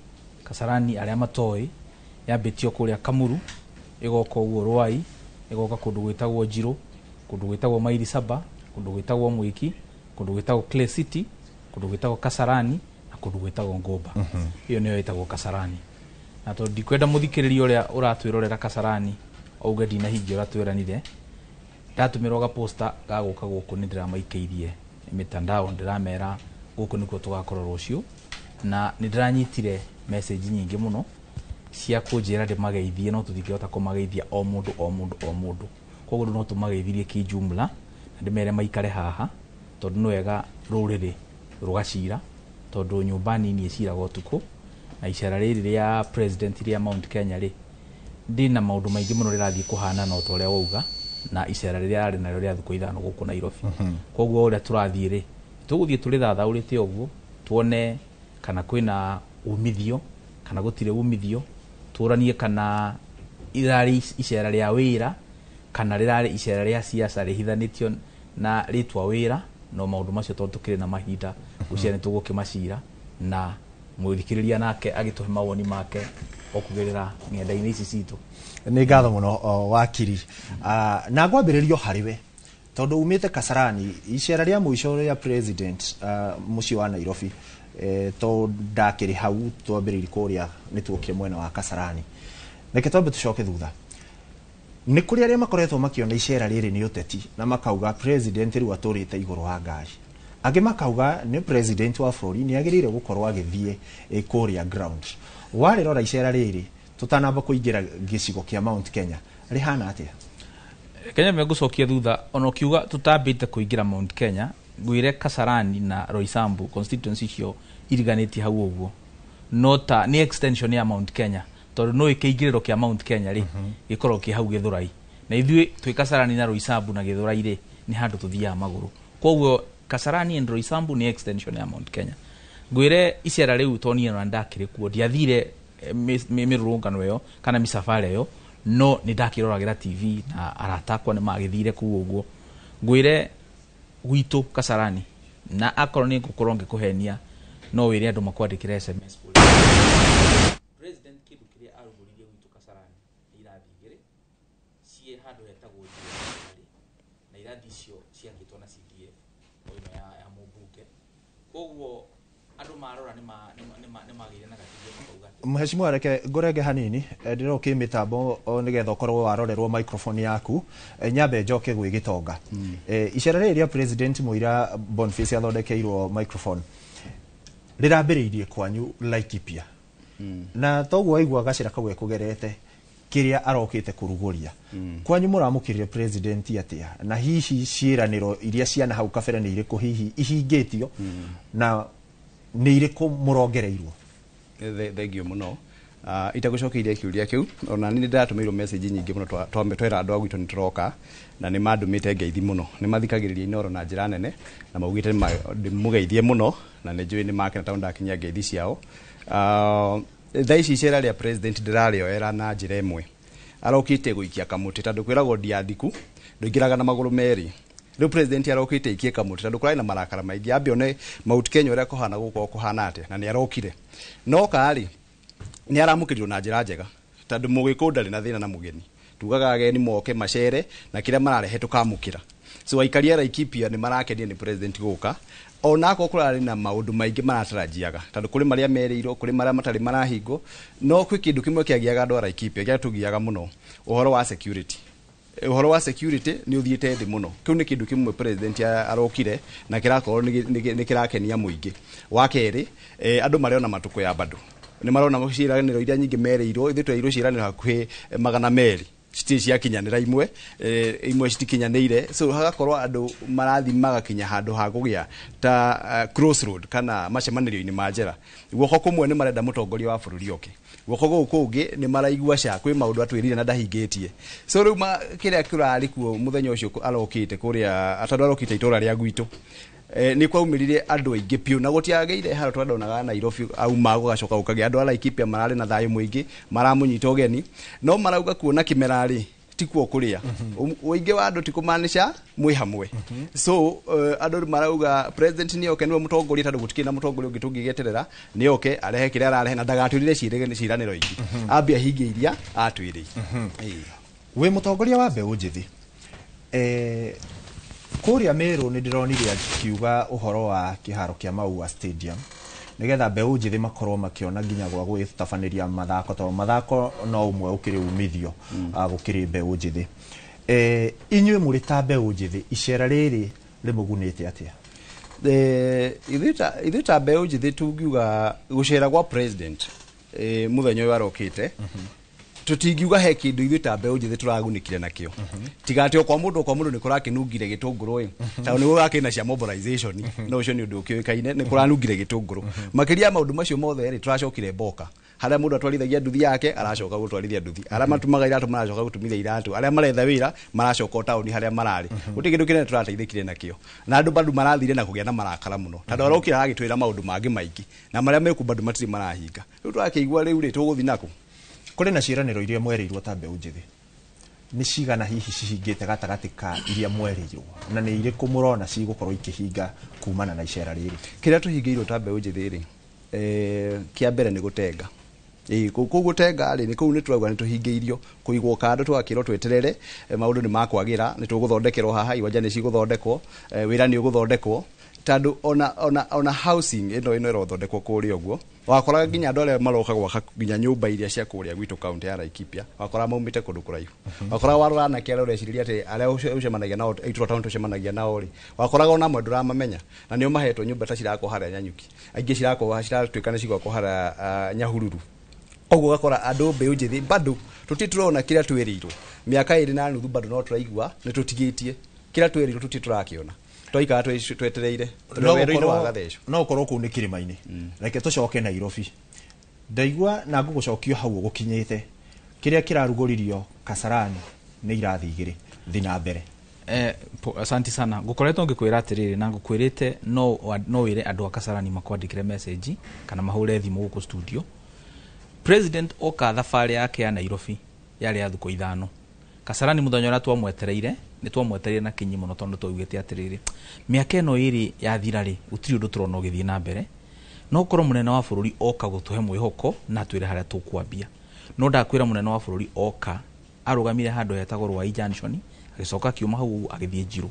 Kasarani arĩa matoĩ yambĩtio kũrĩa Kamuru, ĩgoka ũguo Rwai, ĩgoka kũndũ gwĩtagwo Njirũ, kũndũ gwĩtagwo Maili Saba, kũndũ gwĩtagwo Mwiki, kũndũ gwĩtagwo Clay City, kũndũ gwĩtagwo Kasarani na kũndũ gwĩtagwo Ngũmba. Ĩyo nĩyo ĩtagwo Kasarani. Na tondũ ndikwenda mũthikĩrĩria ũrĩa ũratwĩrorera Kasarani auge ndinahingia ũrĩa tweranire, ndatũmĩrwo gaposta ga gũka gũkũ nĩ ndĩramaikĩirie mĩtandao, ndĩramera gũkũ nĩkuo tũgakorwo rũciũ, na nĩ ndĩranyitire message nyingĩ mũno cia kũnjĩra ndĩmageithie, no tũtingĩhota kũmageithia o mũndũ o mũndũ o mũndũ, koguo no tũmageithirie kijumla na ndĩmere maikare haha, tondũ nĩ wega rũrĩrĩ rũgacira, tondũ nyũmba nini ĩciraga ũtukũ, na icera rĩrĩ rĩa president rĩa Mount Kenya rĩ ndĩna maũndũ maingĩ mũno rĩrathiĩ kũhana na ũta ũrĩa wauga, na icera rĩrĩa arĩ narĩo rĩa thikũ 5 gũkũ Nairobi. Koguo ũrĩa tũrathiĩ rĩ tũgũthiĩ tũrĩthathaũrĩte ũguo tuone kana kwĩna umithio kana gũtirĩ umithio, tũranie kana irarĩ icera rĩa wĩra kana rĩrarĩ icera rĩa siasa rĩhithanĩtio na rĩtwa wĩra, no maũndũ macio tondũ tũkĩrĩ na mahinda gũcia nĩ tũgũkĩmacira na Mũthikĩrĩria nake agĩtũhe mawoni make o kũgerera ng'enda-inĩ ici citũ. Nĩ ngatho mũno wakiri. Na ngwambĩrĩrio harĩ we tondũ umĩte Kasarani, icera rĩa mũico rĩa president mũciĩ wa Nairobi, to ndakĩrĩ hau twambĩrĩirie kũrĩa nĩ tuokire mwena wa Kasarani. Reke twambe tũcoke thutha. Nĩ kũrĩ arĩa makoretwo makĩona icera rĩrĩ nĩ ũteti na makauga president rĩu atũrĩte igũrũ wa ngari. Angĩ makauga nĩ president wa bũrũri nĩ agĩrĩire gũkorwo agĩthiĩ kũrĩa ground. Warĩrora icera rĩrĩ tũtanamba kũingĩra gĩcigo kĩa Mount Kenya rĩhana atĩa? Kenya megũcokia thutha ona ũkiuga tũtambĩte kũingĩra Mount Kenya, ngwĩre Kasarani na Roysambu constituency icio iriganĩtie hau ũguo no ta nĩ extension ya Mount Kenya, tondũ no kĩingĩrĩro kĩa Mount Kenya rĩ gĩkoragwo kĩ hau Gĩthũrai, na ithuĩ twĩ Kasarani na Roysambu na Gĩthũrai rĩ nĩ handũ tũthiaga magũrũ, koguo Kasarani and Roysambu nĩ extension ya Mount Kenya. Ngwĩre icera rĩu to niĩ ona ndakĩrĩ kuo, ndiathire mĩrũrũngano ĩyo kana mĩcabara ĩyo, no nĩ ndakĩroragĩra TV na arata akwa nĩ magĩthire kũu ũguo. Ngwĩre gwitũ Kasarani, na akorwo nĩ ngũkorwo ngĩkũhenia no wĩre andũ makwandĩkĩre SMS. President kĩndũ kĩrĩa arugũririe gwitũ Kasarani nĩ irathi igĩrĩ ciĩ handũ hetagwo Njeri, na irathi icio ciakĩtwo na CDF o ĩno ya mũmbunge, koguo andũ marora nĩ magĩire na gatigio makauga atĩ Mheshimiwa, reke ngũrenge hanini, ndĩrokia mĩtambo nĩgetha ũkorwo warorerwo microphone yaku. Nyambe njoke gwĩ Gĩtonga. Icera rĩrĩ rĩa president mũira Boniface athondekeirwo microphone rĩrambĩrĩirie kwanyu Laikipia, na toguo waigua gacĩra kau ekũgerete kĩrĩa arokĩte kũrugũria kwanyu, mũramũkĩrire president atĩa, na hihi ciĩranĩro iria ciana hau kabere nĩ irĩkũ hihi ihingĩtio na nĩ irĩkũ mũrongereirwo? Thengio mũno. Itagũcokeirie kĩũria kĩu, ona niĩ nĩndĩratũmĩirwo message nyingĩ mũno twera andũ a gwitũ nĩ tũroka, na nĩ mandũmĩte ngeithi mũno, nĩ mathikagĩrĩria Inooro na njĩra nene, na maugĩte ndĩmũgeithie mũno, na nĩ njũĩ nĩ makena tondũ ndakinyia ngeithi ciao. Thaa ici icera rĩa president ndĩrarĩoera na njĩra ĩmwe, arokĩte gũikia kamũtĩ, tondũ kwĩragwo ndiathiku ndũingĩraga na magũrũ merĩ. Rĩu president arokĩte aikie kamũtĩ tondũ kũrarĩ na marakara maingĩ, ambe one Mount Kenya ũrĩa kũhana gũkorwo kũhana atĩa, na nĩ arokire no karĩ nĩ aramũkĩrirwo na njĩra njega, tondũ mũgĩkũyũ ndarĩ na thĩna na mũgeni, tugaga ageni moke macere na kĩrĩa mararehe tũkamũkĩra. So aikari a Laikipia nĩ marakenio nĩ president gũka, ona akorwo kũrarĩ na maũndũ maingĩ maratarajiaga, tondũ kũrĩ marĩa merĩirwo, kũrĩ marĩa matarĩ marahingwo, no kwĩ kĩndũ kĩmwe kĩagiaga andũ a Laikipia, gĩatũgiaga mũno, ũhoro wa security. Ũhoro wa security nĩ ũthiĩte thĩ mũno. Kĩu nĩ kĩndũ kĩmwe president arokire na kĩrakorwo nĩ kĩrakenia mũingĩ. Wa kerĩ, andũ marĩona matukũ ya bado nĩ marona ciĩranĩro iria nyingĩ merĩirwo. Ithuĩ twerirwo ciĩranĩro hakuhĩ 200, citirĩ ciakinyanĩra, imwe imwe citikinyanĩire, so hagakorwo andũ marathiĩ magakinya handũ ha kũgĩa ta crossroad kana macemanĩrio-inĩ ma njĩra. Guoko kũmwe nĩ marenda mũtongoria wa bũrũri oke, guoko gũkũ kũngĩ nĩ maraigua ca kwĩ maũndũ atwĩrire na ndahingĩtie. So rĩu kĩrĩa kĩrarĩ kuo mũthenya ũcio arokĩte kũrĩa, tondũ arokĩte itũra rĩa gwitũ, nĩ kwaumĩrire andũ aingĩ piũ na gũtiagĩire haro twandonaga Nairobi auma gũgacoka gũkagĩa. Andũ a Laikipia mararĩ na thayũ mũingĩ, maramũnyita ũgeni, no marauga kuona kĩmera rĩ tikuo kũrĩa ũingĩ wa andũ ti kũmaanisha mwĩ hamwe. So andũ marauga president nĩ oke, nĩwe mũtongoria, tondũ gũtikĩrĩ na mũtongoria ũngĩ tũngĩgĩeterera. Nĩ oke arehe kĩrĩa ararehe na ndagatwĩrire ciĩranĩro ingĩ, ambie ahingie iria atwĩrĩire. Wĩ mũtongoria wa mbeũ njĩthĩ kũrĩa Meru, nĩ ndĩronire akiuga ũhoro wa kĩharo kĩa Maua Stadium nĩgetha mbeũ njĩthĩ makorwo makĩona nginya gwa gwĩtabanĩria mathako, tondũ mathako no ũmwe ũkĩrĩ umithio gũkĩrĩ mbeũ njĩthĩ. Inyuĩ mũrĩ ta mbeũ njĩthĩ, icera rĩrĩ rĩmũgunĩte atĩa? Ithuĩ ta mbeũ njĩthĩ tungiuga gũcera gwa president mũthenya ũyũ arokĩte, tutingiuga he kindu ithuĩ ta mbeũ njĩthĩ tũragunĩkire nakĩo, tiga atĩ o kwa mũndũ o kwa mũndũ nĩ kũrakĩnungire gĩtũngũrũ ĩ, tondũ nĩ gũgakĩna cia mobilization, no ũcio nĩ ũndũ ũkĩũĩkaine nĩ kũranungire gĩtũngũrũ. Makĩria ya maũndũ macio mothe rĩ, tũracokire mboka harĩa mũndũ atwarithagia nduthi yake aracoka gũtwarithia nduthi, arĩa matumaga iratũ maracoka gũtumithia iratũ, arĩa maretha wĩra maracoka o taũni harĩa mararĩ. Gũtirĩ kĩndũ kĩnene tũrateithĩkire nakĩo, na andũ bado marathire na kũgĩa na marakara mũno, tondũ arokire aragĩtwĩra maũndũ mangĩ maingĩ na marĩa meku bado matirĩ marahinga. Rĩu tũrakĩigua rĩu rĩ tũgũthiĩ nakũ? Kũrĩ na ciĩranĩro iria mwerĩirwo ta mbeũ njĩthĩ, nĩ cigana hihi cihingĩte gatagatĩ ka iria mwerĩirwo, na nĩ irĩkũ mũrona cigũkorwo ikĩhinga kumana na icera rĩrĩ? Kĩrĩa tũhingĩirwo ta mbeũ njĩthĩ rĩ, Kĩa mbere nĩ gũtenga. Ĩĩ, kũu gũtenga rĩ, nĩ kũu nĩ tũrauga nĩ tũhingĩirio kũigwo kando, tũgakĩrwo tweterere, maũndũ nĩ makwagĩra, nĩ tũgũthondekerwo haha, iwanja nĩ cigũthondekwo, wĩra nĩ ũgũthondekwo, tondũ ona housing ĩno ĩrothondekwo kũrĩa ũguo, wakoraga nginya andũ arĩa maroka gwaka nginya nyũmba iria cia kũrĩa gwitũ kaunti ya Laikipia, wakoraga maumĩte kũndũ kũraihu. Wakoraga warora anake arĩa ũrecirĩria atĩ arĩa ũcemanagia nao itũra town tũcemanagia nao rĩ, wakoraga ona amwe ndũramamenya, na nĩo mahetwo nyũmba ta cirakwo harĩa Nyanyuki, aingĩ cirakwo ciratuĩka nĩ cigwakwo harĩa Nyahururu. Koguo ũgakora andũ mbeũ njĩthĩ bado tũtirĩ tũrona kĩrĩa twĩrĩirwo mĩaka 2.5, bado no tũraigua nĩ tũtigĩtie kĩrĩa twĩrĩirwo, tũtirĩ tũrakĩona, twaikara twetereire werũ-inĩ wa Gatheco. No ũkorwo kũu nĩ kĩrĩma-inĩ. Reke tũcoke Nairobi. Ndaigua na ngũgũcokia hau ũgũkinyĩte, kĩrĩa kĩrarugũririo Kasarani nĩ irathi igĩrĩ, thi na mbere. Asante sana. Ngukoretwo ngikwira atiriri, na ngukwirite no wire andu a Kasarani makwandikire message kana mahure thimu guku studio. President oka thabarĩ yake ya Nairobi yarĩ ya thukũ 5. Kasarani muthenya ũrĩa twamwetereire, nĩ twamwetereire na kinyi mũno, tondũ twaugĩte atĩrĩrĩ, mĩaka ĩno 2 yathira rĩ, gũtirĩ ũndũ tũrona ũgĩthiĩ na mbere. No korwo mũnene wa bũrũri oka gũtũhe mwĩhoko na atwĩre harĩa tũkwambia. No ndakwĩra mũnene wa bũrũri oka arũgamire handũ hetagwo Ruai Junction, agĩcoka akiuma hau agĩthiĩ Njirũ.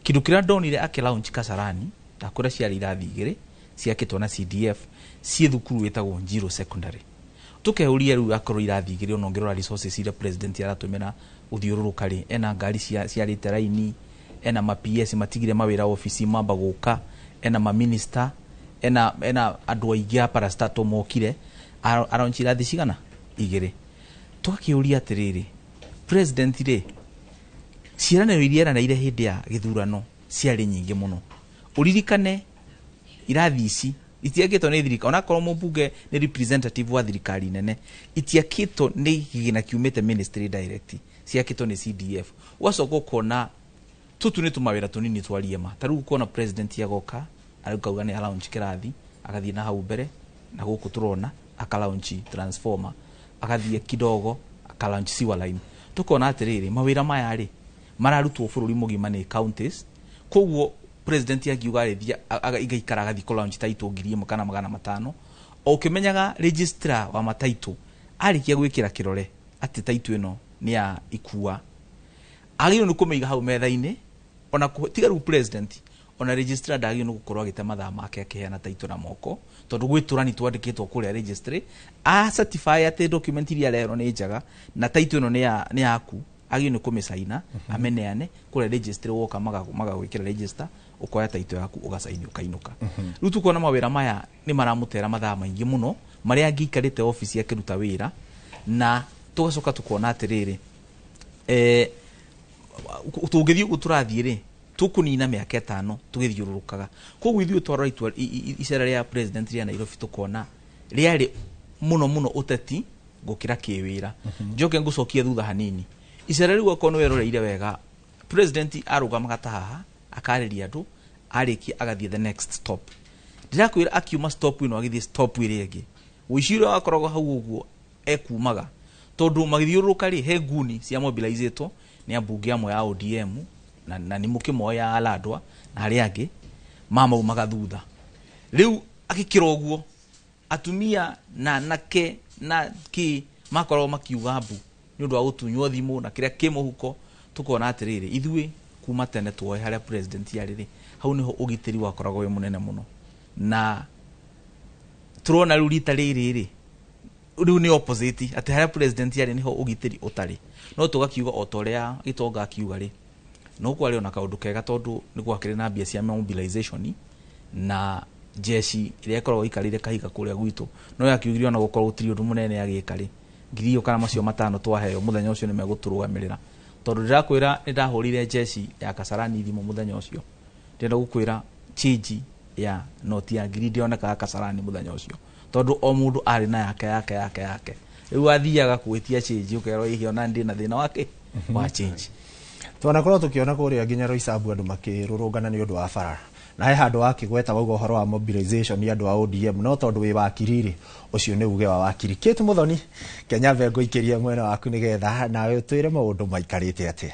Kĩndũ kĩrĩa ndonire akĩ launch Kasarani, ndakwĩra ciarĩ irathi 2 ciakĩtwo na CDF ciĩ thukuru ĩtagwo Njirũ Secondary. Tukeuria rĩu akorwo irathi 2, ona ũngĩrora resources iria president aratũmĩra gũthiũrũrũka rĩ, ena ngari ciarĩte raini, ena ma PS matigire mawĩra obici mamba gũka, ena ma minister, ena andũ aingĩ a parastatal mokire, araunch irathi cigana 2. Tũgakĩũria atĩrĩrĩ, president rĩ, ciĩranĩro iria eranĩire hĩndĩ ya gĩthurano ciarĩ nyingĩ mũno. Ũririkane irathi ici itiakĩtwo nĩ thirikari, onakorwo mũmbunge nĩ representative wa thirikari nene, itiakĩtwo nĩ kĩgĩna kiumĩte ministry direct, ciakĩtwo nĩ CDF. Ũgacoka ũkona tũtũ nĩ tũmawĩra tũnini twa riema. Ta rĩu ũkona president agoka arauga nĩ alaunch kĩrathi, agathiĩ na hau mbere na gũkũ tũrona akalaunch transformer, agathiĩ kidogo akalaunch sewer line. Tũkona atĩrĩrĩ, mawĩra maya rĩ mararutwo bũrũri mũgima nĩ counties, koguo president akiuga arĩthia igaikara agathiĩ kũ launch title 1000 kana 500, o ũkĩmenyaga registrar wa mataitũ arĩkia gwĩkĩra kĩrore atĩ title ĩno nĩ ya ikua, agĩrĩirwo nĩ kũmĩiga hau metha-inĩ. Ona tiga rĩu president, ona registrar ndagĩrĩirwo nĩ gũkorwo agĩte mathaa make akĩheana title na moko, tondũ gwĩ tũrani twandĩkĩtwo kũrĩa registry a certify atĩ document iria areherwo nĩ njega na title ĩno nĩ yaku, agĩrĩirwo nĩ kũmĩcaina ameneane kũrĩa registry, woka magagwĩkĩra register, ũkoya title yaku ũgacaini ũkainũka. Rĩu tukona mawĩra maya nĩ maramũtera mathaa maingĩ mũno marĩa angĩikarĩte obici akĩruta wĩra, na tũgacoka tukona atĩrĩrĩ, tũngĩthiĩ ũguo tũrathiĩ rĩ, tũkũnina mĩaka 5 tũgĩthiũrũrũkaga. Koguo ithuĩ twarora itua icera rĩa president rĩa Nairobi, tũkona rĩarĩ mũno mũno ũteti gũkĩra kĩwĩra. Njoke ngũcokie thutha hanini, icera rĩu okorwo nĩ weroreire wega, president arũgamaga ta haha akarĩria andũ, arĩkia agathiĩ the next stop. Ndĩrakwĩra akiuma stop ĩno agĩthiĩ stop ĩrĩa ĩngĩ, ũici ũrĩa wakoragwo hau ũguo ekumaga, tondũ magĩthiũrũrũka rĩ, he nguni cia mobilizĩtwo nĩ ambunge amwe a ODM na nĩ mũkĩmoĩ ya Alandwa na arĩa angĩ mamaumaga thutha. Rĩu agĩkĩra ũguo atumia na anake na kĩ makoragwo makiuga mbu nĩ ũndũ wa gũtunywo thimũ na kĩrĩa kĩ mũhuko. Tũkona atĩrĩrĩ, ithuĩ kuma tene tuoe harĩa president yarĩ rĩ, hau nĩho ũgitĩri wakoragwo wĩ mũnene mũno, na tũrona rĩu rita rĩrĩ rĩ, rĩu nĩ opposite, atĩ harĩa president yarĩ nĩho ũgitĩri ũtarĩ. No tũgakiuga o ta ũrĩa Gitonga akiuga rĩ, no kwarĩ ona kaũndũ kega, tondũ nĩ gwakĩrĩ na mbia cia mobilization na jeshi ĩrĩa ĩkoragwo ĩikarĩire kahiga kũrĩa gwitũ, no yakiugire ona gũkorwo gũtirĩ ũndũ mũnene agĩka rĩ, 1000 kana macio 5 twaheo mũthenya ũcio nĩ megũtũrũgamĩrĩra. Tondũ ndĩrakwĩra nĩ ndahũrire jeshi ya Kasarani thimũ mũthenya ũcio, ndĩrenda gũkwĩra change ya noti ya 1000 ndĩonekaga Kasarani mũthenya ũcio, tondũ o mũndũ arĩ na yake yake yake yake. Rĩu athiaga gwĩtia change ũkerwo hihi ona ndĩ na thĩna wake wa change. Twanakorwo tũkĩona kũrĩa nginya Roysambu andũ makĩrũrũngana nĩ ũndũ wa bara, na he handũ wakĩgweta wauga ũhoro wa mobilization nĩ andũ a ODM, no tondũ wĩ wakiri rĩ, ũcio nĩ uge wa wakiri. Kate Muthoni, Kenya mbe ngũikĩrie mwena waku nĩgetha nawe ũtwĩre maũndũ maikarĩte atĩa.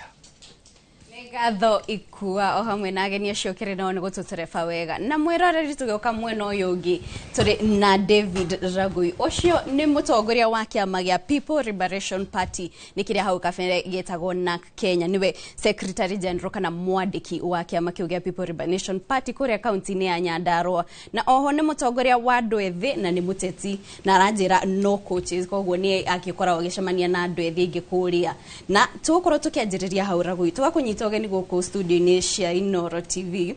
Ngatho Ikua o hamwe na ageni acio kĩrĩ nao nĩ gũtũtereba wega. Na mwĩroreri, tũgĩũka mwena ũyũ ũngĩ tũrĩ na David Ragui, ũcio nĩ mũtongoria wa kĩama gĩa People Liberation Party, nĩ kĩrĩa hau kabere gĩtagwo NARC Kenya. Nĩwe secretary general kana mwandĩki wa kĩama kĩu gĩa People Liberation Party kũrĩa kaunti-inĩ ya Nyandarua, na oho nĩ mũtongoria wa andũ ethĩ na nĩ mũteti, na aranjĩra no coaches, koguo nĩ agĩkoragwo agĩcemania na andũ ethĩ aingĩ kũrĩa. Na tũgũkorwo tũkĩanjĩrĩria hau, Ragui, tũgakũnyita ũgeni gũkũ studio-inĩ cia Inoro TV.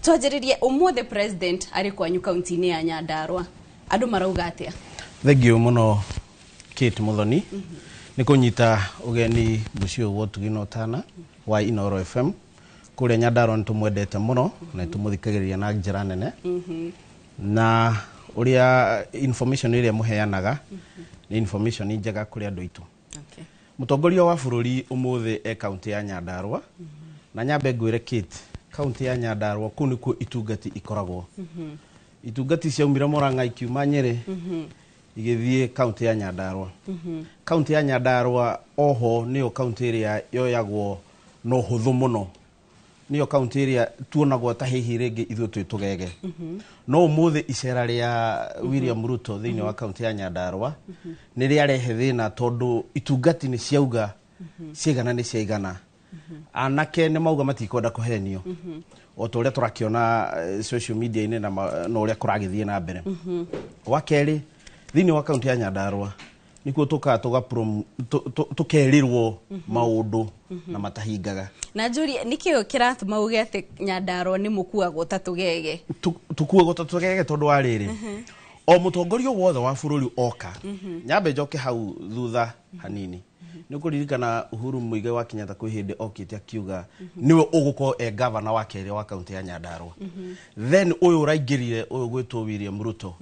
Twanjĩrĩrie ũmũthĩ, president arĩ kwanyu kaunti-inĩ ya Nyandarua, andũ marauga atĩa? Thank you mũno, Kate Muthoni, nĩ kũnyita ũgeni mũciĩ ũyũ wa ũtugi na ũtana wa Inoro FM kũrĩa Nyandarua. Nĩ tũmwendete mũno na nĩ tũmũthikagĩrĩria na njĩra nene, na ũrĩa information ĩrĩa mũheanaga nĩ information njega kũrĩ andũ aitũ. Mũtongoria wa bũrũri ũmũthĩ e kaunti ya Nyandarua, na nyambe ngwĩre, Kate, kaunti ya Nyandarua kũu nĩkuo itungati ikoragwo. Itungati ciaumire Murang'a, ikiuma Nyĩrĩ, igĩthiĩ kaunti ya Nyandarua. Kaunti ya Nyandarua oho nĩyo kaunti ĩrĩa yoyagwo na ũhũthũ mũno, nĩyo kaunti ĩrĩa tuonagwo ta hihi rĩngĩ ithuĩ twĩ tũgege. No ũmũthĩ icera rĩa William Ruto thĩinĩ wa kaunti ya Nyandarua nĩ rĩarehe thĩna, tondũ itungati nĩ ciauga ciaigana nĩ ciaigana. Anake nĩ mauga matikwenda kũhenio, o ta ũrĩa tũrakĩona social media-inĩ na ũrĩa kũragĩthiĩ na mbere. Wa kerĩ, thĩinĩ wa kaunti ya Nyandarua nĩkuo tũkaga tũkerirwo maũndũ na matahingaga. Na njũrie, nĩkĩo kĩratũma uge atĩ Nyandarua nĩ mũkuagwo ta tũgege? Tukuagwo ta tũgege tondũ wa rĩrĩ, o mũtongoria wothe wa bũrũri oka. Nyambe njoke hau thutha hanini. Nĩ ũkũririkana Uhuru Muigai wa Kenyatta kwĩ hĩndĩ okĩte akiuga nĩwe ũgũkorwo e gavana wa kerĩ wa kaunti ya Nyandarua. Then ũyũ ũraingĩrire, ũyũ gwĩtwo William Ruto,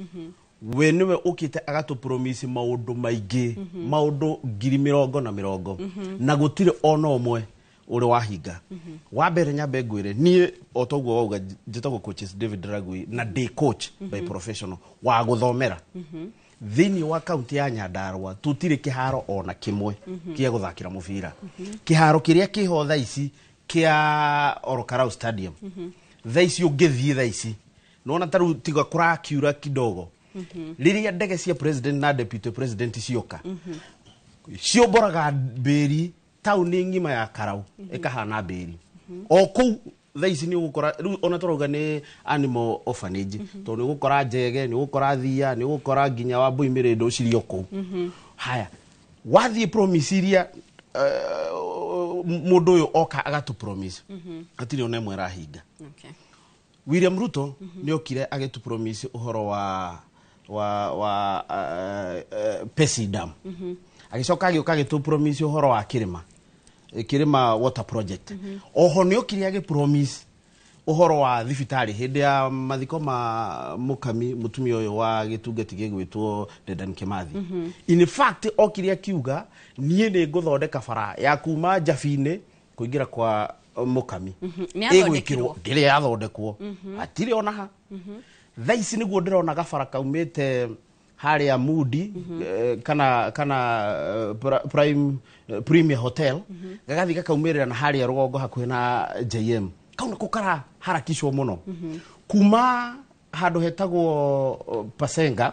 we nĩwe ũkĩte agatũ promise maũndũ maingĩ, maũndũ ngiri mĩrongo na mĩrongo, na gũtirĩ ona ũmwe ũrĩ wahinga. Wa mbere, nyambe ngwĩre, niĩ o toguo wauga, njĩtagwo coaches David Ragui, na ndĩ coach by professional wa gũthomera. Thĩinĩ wa kaunti ya Nyandarua tũtirĩ kĩharo ona kĩmwe kĩa gũthakĩra mũbira. Kĩharo kĩrĩa kĩho thaa ici kĩa Orokarau Stadium, thaa ici ũngĩthiĩ thaa ici nona ta rĩu tiga kũrakiura kidogo, rĩrĩa ndege cia president na deputy president cioka ciũmbũraga mbĩri, taũni ng'ima ya Karau ĩkahana mbĩri o kũu. Thaa ici nĩ ũgũkora rĩu ona tũrauga nĩ animal orphanage, tondũ nĩ ũgũkora njege, nĩ ũgũkora thia, nĩ ũgũkora nginya wambui mĩrĩndũ cirĩ o kũu. Haya, wathiĩ promise iria mũndũ ũyũ oka agatũ promise, hatirĩ ona ĩmwe ĩrahinga. William Ruto nĩ okire agĩtũ promise ũhoro wa Pesi Dam. Agĩcoka agĩũka agĩtũ promise ũhoro wa kĩrĩma Kĩrĩma water project. Oho nĩ okire agĩ promise ũhoro wa thibitarĩ hĩndĩ ya mathiko ma mũkami mũtumia ũyũ wa gĩtungati gĩgwĩtwo Dedan Kimathi. In fact, okire akiuga niĩ nĩ ngũthondeka bara ya kuma Njabi-inĩ kũingĩra kwa mũkami. Nĩ ĩgwĩkĩrwo yathondekirwo? Ndĩrĩ yathondekwo, hatirĩ ona ha. Thaa ici nĩguo ndĩrona gabara kaumĩte harĩa Mudi kana Prime Premier Hotel, gagathiĩ gakaumĩrĩra na harĩa rũgongo hakuhĩ na JM. Kau nĩko karaharakicwo mũno, kuma handũ hetagwo Pasenga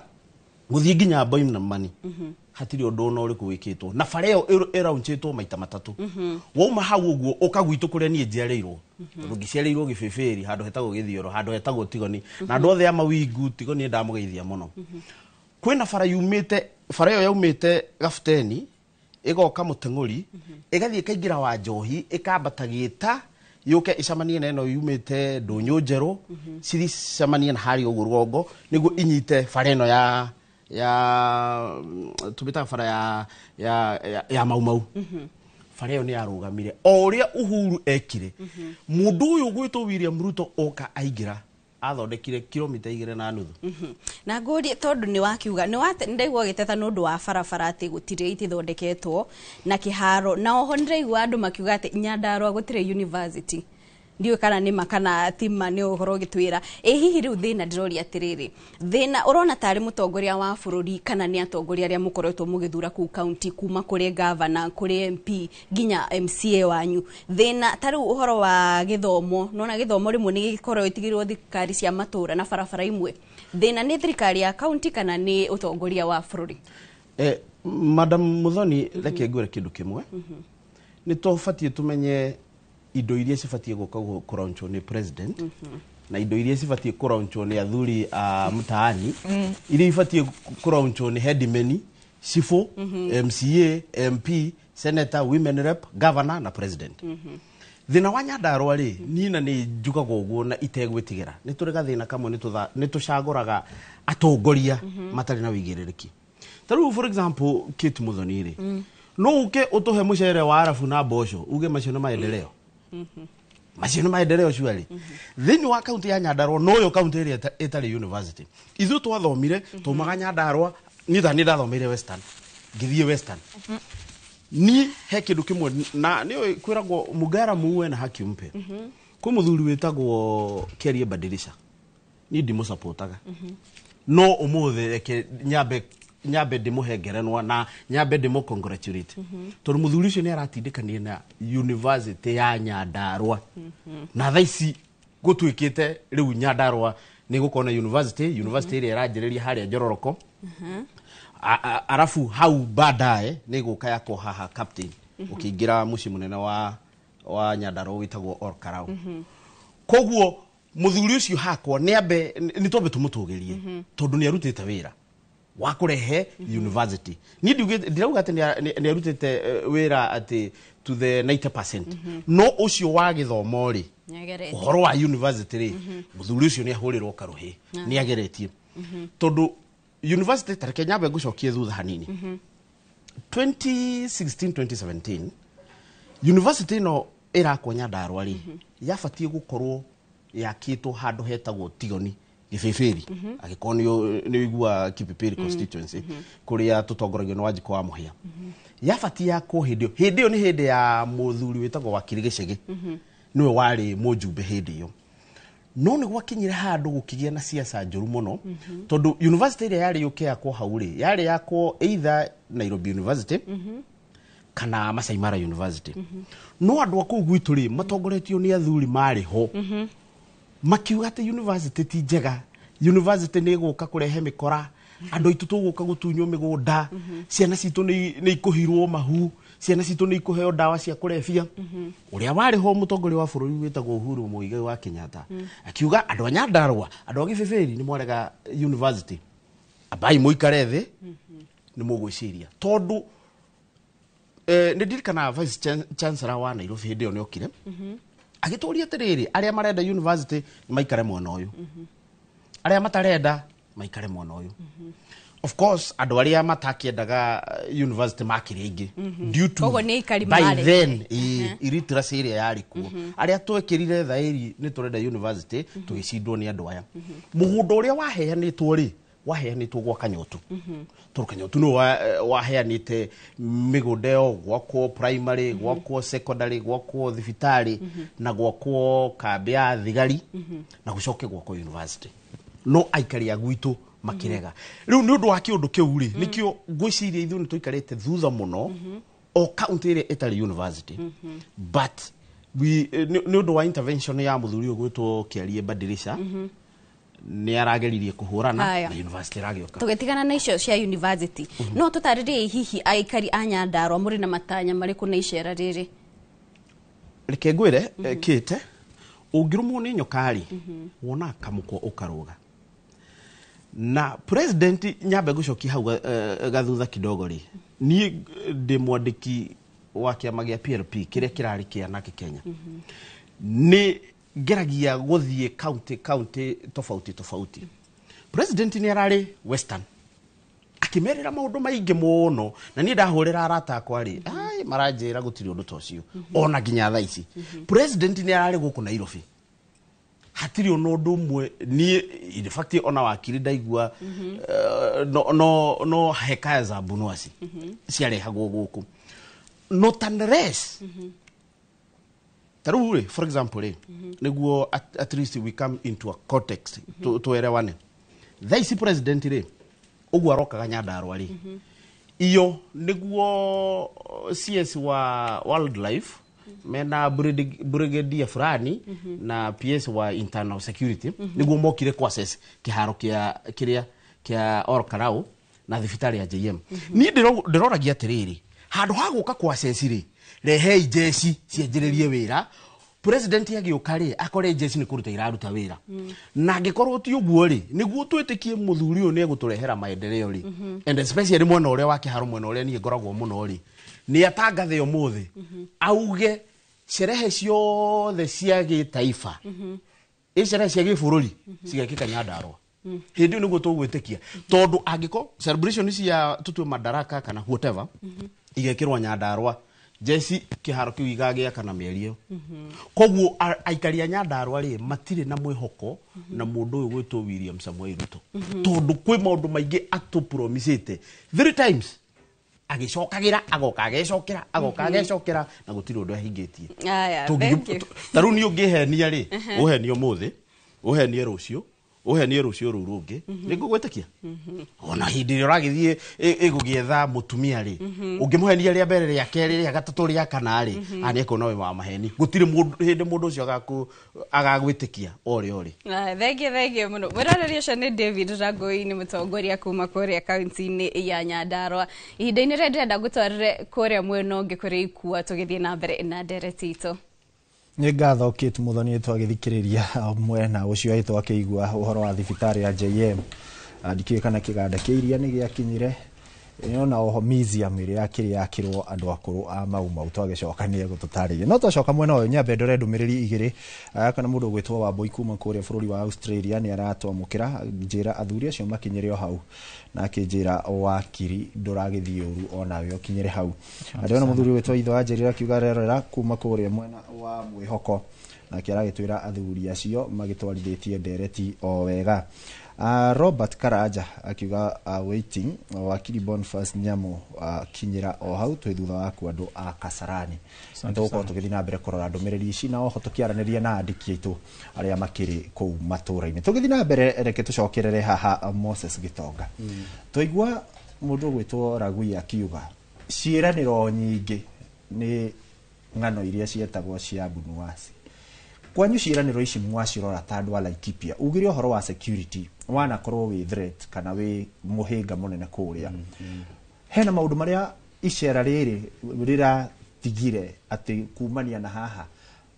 gũthiĩ nginya Boimani, hatirĩ ũndũ ona ũrĩkũ wĩkĩtwo, na bara ĩyo ĩraunchĩtwo maita matatũ. Wauma hau ũguo ũka gwitũ kũrĩa niĩ njiarĩirwo, tondũ ngĩciarĩirwo Gĩbĩbĩri, handũ hetagwo Gĩthioro, handũ hetagwo Tigoni, na andũ othe a Mawingu Tigoni ndamũgeithia mũno. Kwĩna bara yumĩte, bara ĩyo yaumĩte Gabuteni, ĩgoka Mũteng'ũri, ĩgathiĩ ĩkaingĩra wa Njohi, ĩkambata Gĩta, yũke ĩcemanie na ĩno yumĩte Ndũnyũ Njerũ, cithi cemanie na harĩa ũguo rũgongo nĩguo inyite bara ĩno ya tũmĩtaga bara ya Mau Mau. Bara ĩyo nĩ yarũgamire o ũrĩa Uhuru ekire. Mũndũ ũyũ gwĩtwo William Ruto oka aingĩra athondekire kilomita 2.5. Na ngũrie, tondũ nĩ wakiuga nĩ ndaigua ũgĩteta nĩ ũndũ wa barabara atĩ gũtirĩ, itithondeketwo, na kĩharo, na oho nĩ ndĩraigua andũ makiuga atĩ Nyandarua gũtirĩ university. Ndiũĩ kana nĩ ma kana ti ma, nĩ ũhoro ũgĩtwĩra. Ĩ hihi rĩu thĩna, ndĩroria atĩrĩrĩ, thĩna ũrona tarĩ mũtongoria wa bũrũri kana nĩ atongoria arĩa mũkoretwo mũgĩthura kũu kaunti, kuma kũrĩ gavana, kũrĩ MP, nginya MCA wanyu? Thĩna ta rĩu ũhoro wa gĩthomo, nona gĩthomo rĩmwe nĩ gĩkoragwo ĩtigĩrwo thirikari cia matũra na barabara imwe, thĩna nĩ thirikari ya kaunti kana nĩ ũtongoria wa bũrũri? Madam Muthoni, reke ngwĩre kĩndũ kĩmwe. Nĩ tũbatiĩ tũmenye indo iria cibatiĩ gũka kũraunchwo nĩ president na indo iria cibatiĩ kũraunchwo nĩ athuri a mtaani, iria ibatiĩ kũraunchwo nĩ headmen, cibũ, MCA, MP, senator, women rep, governor na president. Thĩna wa Nyandarũa rĩ, niĩ na nĩ njugaga ũguo na itegwĩtigĩra, nĩ tũrĩ gathĩna kamwe, nĩ tũcagũraga atongoria matarĩ na wĩigĩrĩrĩki. Ta rĩu, for example, Kate Muthoni rĩ, no ũke ũtũhe mũcere wa arabu na mboco, uge macio nĩ maendeleo, macio nĩ maendeleo surely? Thĩinĩ wa kaunti ya Nyandarũa, noyo kaunti ĩrĩa ĩtarĩ university. Ithuĩ twathomire, taumaga Nyandarũa, niĩ ta niĩ ndathomeire Western, ngĩthiĩ Western. Niĩ he kĩndũ kĩmwe na nĩ kwĩragwo, mũgara muue na haki umpe. Kwĩ mũthuri wĩtagwo Kerie Badilisha, niĩ ndimũcapotaga, no ũmũthĩ reke nyambe ndĩmũhe ngerenwa na nyambe ndĩmũ congratulate, tondũ mũthuri ũcio nĩ aratindĩkania na university ya Nyandarũa, na thaa ici gũtuĩkĩte rĩu Nyandarũa nĩ gũkorwo na university ĩrĩa ĩranjĩrĩria harĩa Njororoko. Arabu hau baadaye nĩ gũka yakwo haha Captain, ũkĩingĩra mũciĩ mũnene wa Nyandarũa wĩtagwo Ol Kalou. Koguo mũthuri ũcio hakwa nĩ ambe nĩ twambe tũmũtũgĩrie, tondũ nĩ arutĩte wĩra wa kũrehe university. Niĩ ndirauga atĩ nĩ arutĩte wĩra atĩ to the 90%, no ũcio wa gĩthomo rĩ, Nĩageretie. ũhoro wa university rĩ, mũthuri ũcio nĩ ahũrĩrwo karũhĩ, nĩ ageretie, tondũ university, ta reke nyambe ngũcokie thutha hanini. 2016 2017, university ĩno ĩrakwo Nyandarũa rĩ, yabatiĩ gũkorwo yakĩtwo handũ hetagwo Tigoni Gĩbĩbĩri, angĩkorwo nĩ ũiguaga Kipipiri constituency, kũrĩa tũtongoragio nĩ Wanjikũ wa Mũhĩa. Yabatiĩ yakwo hĩndĩ ĩyo. Hĩndĩ ĩyo nĩ hĩndĩ ya mũthuri wĩtagwo Wakiri Gĩcegĩ, nĩwe warĩ mũjumbe hĩndĩ ĩyo. No nĩ gwakinyire handũ gũkĩgĩa na siasa njũru mũno, tondũ university ĩrĩa yarĩ yũke yakwo hau rĩ, yarĩ yakwo either Nairobi University kana Masai Mara University. No andũ a kũu gwitũ rĩ, matongoretio nĩ athuri marĩ ho, makiuga atĩ university ti njega, university nĩ ĩgũka kũrehe mĩkora, andũ aitũ tũgũka gũtunywo mĩgũnda, ciana citũ nĩ ikũhirwo mahu, ciana citũ nĩ ikũheo ndawa cia kũrebia. Ũrĩa warĩ ho mũtongoria wa bũrũri wĩtagwo Uhuru Muigai wa Kenyatta akiuga, andũ a Nyandarũa, andũ a Gĩbĩbĩri, nĩ mwarega university, ambai mũikare thĩ, nĩ mũgwĩciria. Tondũ nĩ ndirikanaga vice chancellor wa Nairobi hĩndĩ ĩyo nĩ okire agĩtũria atĩrĩrĩ, arĩa marenda university maikare mwena ũyũ, arĩa matarenda maikare mwena ũyũ. Of course andũ arĩa matakĩendaga university makĩrĩ aingĩ due to Koguo nĩ aikari by marĩ. then illiteracy ĩrĩa yarĩ kuo. Arĩa twekĩrire thaĩri nĩ tũrenda university, tũgĩcindwo nĩ andũ aya. Mũgũnda ũrĩa waheanĩtwo rĩ, waheanĩtwo gwa Kanyotu, tondũ Kanyotu nĩwe waheanĩte mĩgũnda ĩyo gwakwo primary, gwakwo secondary, gwakwo thibitarĩ, na gwakwo kambĩ ya thigari, na gũcoke gwakwo university. No aikari a gwitũ makĩrega. Rĩu nĩ ũndũ wa kĩũndũ kĩu rĩ, nĩkĩo ngwĩciria ithuĩ nĩ tũikarĩte thutha mũno, o kaunti ĩrĩa ĩtarĩ university. But nĩ ũndũ wa intervention ya mũthuri ũyũ gwĩtwo Kĩarie Badirisha, nĩ arageririe kũhũrana Haya. na university ĩragĩũka. Tũgĩtigana na icio cia university, no tũtarĩrie hihi aikari a Nyandarũa mũrĩ na matanya marĩkũ na icera rĩrĩ? Reke ngwĩre, kĩte ũngĩrũmwo nĩ nyoka rĩ, wonaga kamũkwa ũkarũga. Na president, nyambe ngũcokia hau gathutha kidogo rĩ, niĩ ndĩ mwandĩki wa kĩama gĩa PLP kĩrĩa kĩrarĩ kĩa Anake Kenya. Nĩ ngeragia gũthiĩ county tofauti tofauti. President nĩ ararĩ Western akĩmerĩra maũndũ maingĩ mũno, na niĩ ndahũrĩra arata akwa rĩ, ai maranjĩra gũtirĩ ũndũ ta ũcio ona nginya thaa ici. President nĩ ararĩ gũkũ Nairobi, hatirĩ ona ũndũ ũmwe. Niĩ in fact ona wakiri ndaigua, no hekaya za Abunuwasi ciarehagwo gũkũ, not unless Ta rĩu rĩ, for example rĩ, nĩguo at least we come into a context, tuelewane. Thaa ici president rĩ, ũguo arokaga Nyandarua rĩ, iyo nĩguo CS wa wildlife mena brigadier fulani na PS wa internal security nĩguo mokire ku assess kĩharo kĩa kĩrĩa kĩa Ol Kalou na thibitarĩ ya JM. Niĩ ndĩroragia atĩrĩrĩ, handũ ha gũka ku assess rĩ, rehei jeshi cianjĩrĩrie wĩra. President agĩũka rĩ, akore jeshi nĩ kũruta iraruta wĩra. Na angĩkorwo ti ũguo rĩ, nĩguo twĩtĩkie mũthuri ũyũ nĩ egũtũrehera maendeleo rĩ, and especially mwena ũrĩa wa kĩharo, mwena ũrĩa niĩ ngoragwo mũno rĩ, nĩ atangathe ũmũthĩ auge sherehe ciothe cia gĩtaifa, ĩ sherehe cia gĩbũrũri cigekĩka Nyandarua. Hĩndĩ ĩyo nĩguo tũgwĩtĩkia, tondũ angĩkorwo celebration cia tũtue Madaraka kana whatever igekĩrwo Nyandarua, jeci kĩharo kĩu igagĩakana mĩeri ĩyo. Koguo aikari a Nyandarua rĩ, matirĩ na mwĩhoko na mũndũ ũyũ gwĩtwo William Samoei Ruto, tondũ kwĩ maũndũ maingĩ atũpromisĩte three times, agĩcokagĩra, agoka agecokera, agoka agecokera, na gũtirĩ ũndũ ahingĩtie. Aya, thank you. Ta rĩu niĩ ũngĩhenia rĩ, ũhenie ũmũthĩ, ũhenie rũciũ, ũhenie rũciũ rũu rũngĩ, nĩ ngũgwĩtĩkia? Ona hĩndĩ ĩrĩa ũragĩthiĩ ĩgũgĩetha mũtumia rĩ, ũngĩmũhenia rĩa mbere, rĩa kerĩ, rĩa gatatũ, rĩa kana rĩ, a nĩ ekuona wĩ wa maheni. Gũtirĩ hĩndĩ mũndũ ũcio agagwĩtĩkia orĩ orĩ. Ah, thank you, thank you mũno. Mwĩroreri ũcio nĩ David Rangoi, nĩ mũtongoria kuma kũrĩa kaunti-inĩ ya Nyandarua. Ihinda-inĩ rĩrĩa ndĩrenda ngũtwarĩre kũrĩa mwena ũngĩ kũrĩ Ikua, tũgĩthiĩ na mbere na ndereti itũ. Nĩ ngatho Kate Muthoni. Twagĩthikĩrĩria mwena ũcio agĩtwo akĩigua ũhoro wa thibitarĩ ya JM. Ndikĩũĩ kana kĩganda kĩa iria nĩ gĩakinyire ĩno, oho museum ĩrĩa yakĩrĩ yakĩrwo andũ akũrũ a Mau Mau. Twagĩcoka nĩ egũtũtarĩria, no twacoka mwena ũyũ nyambe ndore ndũmĩrĩri igĩrĩ. Kana mũndũ ũgwĩtwo Wambui kuma kũrĩa bũrũri wa Australia nĩ aratwamũkĩra, njĩra athuri acio makinyĩre o hau, na akĩnjĩra wakiri ndũragĩthiĩ ũru onawe ũkinyĩre hau. Ndĩrona mũthuri ũgwĩtwo Itho anjĩrĩra akiuga rerorera kuma kũrĩa mwena wa Mwĩhoko, nake aragĩtwĩra athuri acio magĩtwarithĩtie ndereti o wega. Robert Karanja akiuga waiting wakiri Boniface Nyamu, kinyĩra o hau, twĩ thutha waku andũ a Kasarani. Nĩ tũgũkorwo tũgĩthiĩ na mbere kũrora ndũmĩrĩri ici na oho tũkĩaranĩria na andĩki aitũ arĩa makĩrĩ kũu matũũra-inĩ. Tũgĩthiĩ na mbere, reke tũcokerere haha Moses Gĩtonga. Twaigua mũndũ ũgwĩtwo Ragui akiuga ciĩranĩro nyingĩ nĩ ng'ano iria cietagwo cia Bunuwasi. Kwanyu ciĩranĩro ici mwacirora ta andũ a Laikipia, ugire ũhoro wa security wanakorwo wĩ threat kana wĩ mũhĩnga mũnene kũrĩa, hena maũndũ marĩa icera rĩrĩ rĩratigire atĩ kumania na haha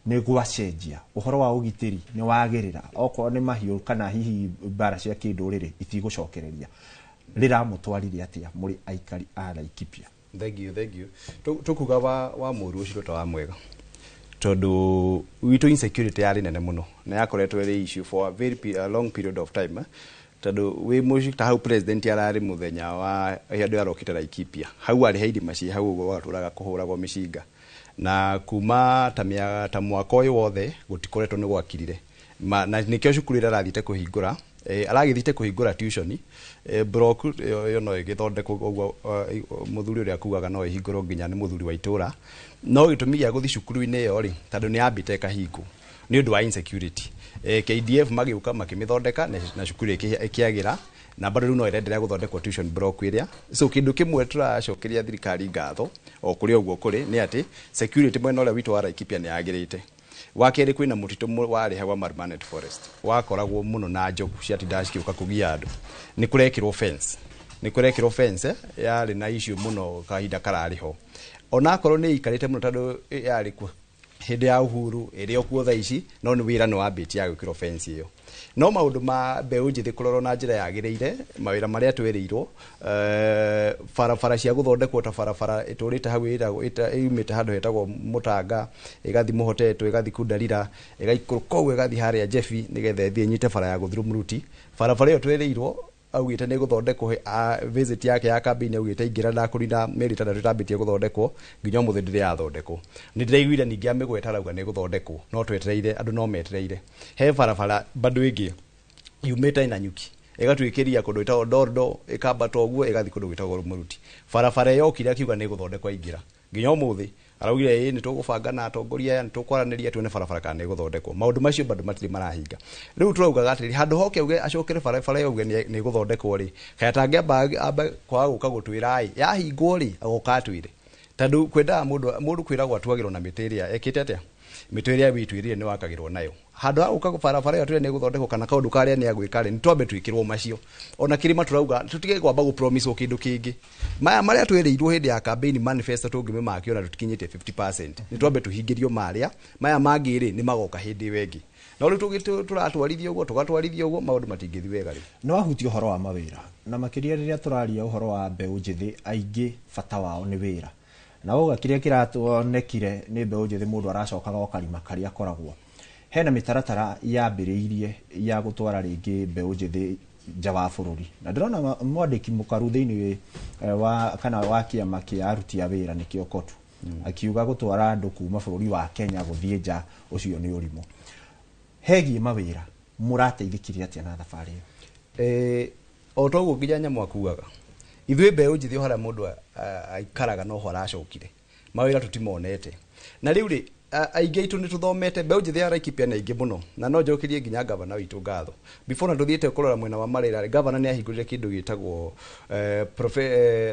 nĩ gwacenjia, ũhoro wa ũgitĩri nĩ wagĩrĩra, okorwo nĩ mahiũ kana hihi mbara cia kĩndũrĩrĩ itigũcokereria, rĩramũtwarire atĩa mũrĩ aikari a Laikipia? Thank you, thank you. Tukuga wa mũru ũcio ta wa mwega, tondũ witũ insecurity yarĩ nene mũno na yakoretwo ĩrĩ issue for a long period of time, eh? Tondũ wĩ mũci ta hau president ararĩ mũthenya wa andũ arokĩte Laikipia, hau arĩ he irima ciĩ hau ũguo gwatũraga kũhũragwo mĩcinga, na kuma ta mwaka ũyũ wothe gũtikoretwo nĩ gwakirire. Na nĩkĩo cukuru ĩrĩa arathiĩte kũhingũra, aragĩthiĩte kũhingũra tuition block ĩyo no ĩgĩthondekwo ũguo, mũthuri ũrĩa akugaga no ĩhingũrwo nginya nĩ mũthuri wa itũra. No gĩtũmi gĩa gũthiĩ cukuru-inĩ ĩyo rĩ, tondũ nĩ yambĩte ĩkahingwo nĩ ũndũ wa insecurity, KDF magĩũka makĩmĩthondeka na cukuru ĩkĩagĩra, na bado rĩu no ĩrenderea gũthondekwo tuition block ĩrĩa. So kĩndũ kĩmwe tũracokeria thirikari ngatho o kũrĩ ũguo kũrĩ nĩ atĩ security mwena ũrĩa witũ wa Laikipia nĩ yagĩrĩte. Wa kerĩ, kwĩna mũtitũ warĩ hau wa Marmanet Forest wakoragwo mũno na njogu ciatindaga cikĩũka kũgia andũ. Nĩ kũrekĩrwo fence, nĩ kũrekĩrwo fence, yarĩ na issue mũno kahinda kararĩ ho, onakorwo nĩ ĩikarĩte mũno tondũ yarĩ kuo hĩndĩ ya Uhuru, ĩrĩ o kuo thaa ici, no nĩ wĩra nĩ wambĩtie ya gwĩkĩrwo fence ĩyo. No maũndũ ma mbeũ njĩthĩ kũrorwo na njĩra yagĩrĩire, mawĩra marĩa twĩrĩirwo, barabara cia gũthondekwo, ta barabara ĩtũrĩte hau yumĩte handũ hetagwo Mũtanga, ĩgathi Mũhotetwo, ĩgathi Kundarira, ĩgaikũrũka ũguo, ĩgathi harĩa Jebi, nĩgetha ĩthiĩ ĩnyite bara ya gũthiĩ Rumuruti. Barabara ĩyo twĩrĩirwo augĩte nĩ gũthondekwo visit yake ya campaign, augĩte ingĩra ndakũrina mĩeri 6 ĩtambĩtie gũthondekwo, nginya ũmũthĩ ndĩrĩ yathondekwo. Nĩ ndĩraiguire ningĩ amĩgweta arauga nĩ gũthondekwo, no twetereire, andũ no metereire. He barabara bado ĩngĩ yumĩte Nanyuki ĩgatuĩkĩria kũndũ ĩtagwo Ndordo, ĩkambata ũguo ĩgathiĩ kũndũ gwĩtagwo Rumuruti. Barabara ĩyo yokire akiuga nĩ ĩgũthondekwo aingĩra, nginya ũmũthĩ Araugire ĩ nĩ tũgũbanga na atongoria aya, nĩ tũkwaranĩria tuone barabara kana nĩ ĩgũthondekwo. Maũndũ macio bado matirĩ marahinga. Rĩu tũraugaga atĩrĩrĩ, handũ hoke auge acokere barabara ĩyo auge nĩ ĩgũthondekwo rĩ, kaĩ atangĩamba ambe kwaga gũka gũtwĩra ĩ yahingwo rĩ, agoka atwĩre. Tondũ kwendaga mũndũ kwĩragwo atuagĩrwo na mĩtĩ ĩrĩa ekĩte atĩa, mĩtĩ ĩrĩa wĩtuĩrire nĩ wakagĩrwo nayo. Handũ ha gũka barabara ĩyo atwĩre nĩ ĩgũthondekwo kana kaũndũ karĩa nĩ agwĩka rĩ, nĩ twambe twĩkĩrwo macio. Ona kĩrĩma tũrauga tũtige kwamba gũ promise kĩndũ kĩngĩ. Maya marĩa twĩrĩirwo hĩndĩ ya campaign manifesto tũngĩmĩmakia ona tũtikinyĩte 50%. Nĩ twambe tũhingĩrio marĩa, maya mangĩ rĩ nĩ magoka hĩndĩ ĩyo ĩngĩ. No rĩu tũratwarithia ũguo, tũgatwarithia ũguo, maũndũ matingĩthiĩ wega rĩu. Nĩ wahutia ũhoro wa mawĩra, na makĩria rĩrĩa tũraria ũhoro wa mbeũ njĩthĩ, aingĩ bata wao nĩ wĩra. Na wauga kĩrĩa kĩratuonekire nĩ mbeũ njĩthĩ, mũndũ aracokaga o karima karĩa akoragwo. Hena mĩtaratara yambĩrĩirie ya gũtwara rĩngĩ mbeũ njĩthĩ nja wa bũrũri, na ndĩrona mwandĩki mũkaru thĩinĩ wa kana wa kĩama kĩa aruti a wĩra nĩkĩo KOTU, akiuga gũtwara andũ kuma bũrũri wa Kenya gũthiĩ nja ũcio nĩ ũrimũ. Hegiĩ mawĩra mũrateithĩkire atĩa na thabarĩ ĩyo? O toguo nginya nyamũ akuaga, ithuĩ mbeũ njĩthĩ o harĩa mũndũ aikaraga noho aracokire, mawĩra tũtimonete. Na rĩu rĩ, aingĩ aitũ nĩ tũthomete, mbeũ njĩthĩ ya Laikipia nĩ aingĩ mũno, na no njokerie nginya gavana witũ ngatho. Before na tũthiĩte kũrora mwena wa Marĩra rĩ, gavana nĩ ahingũrire kĩndũ gĩtagwo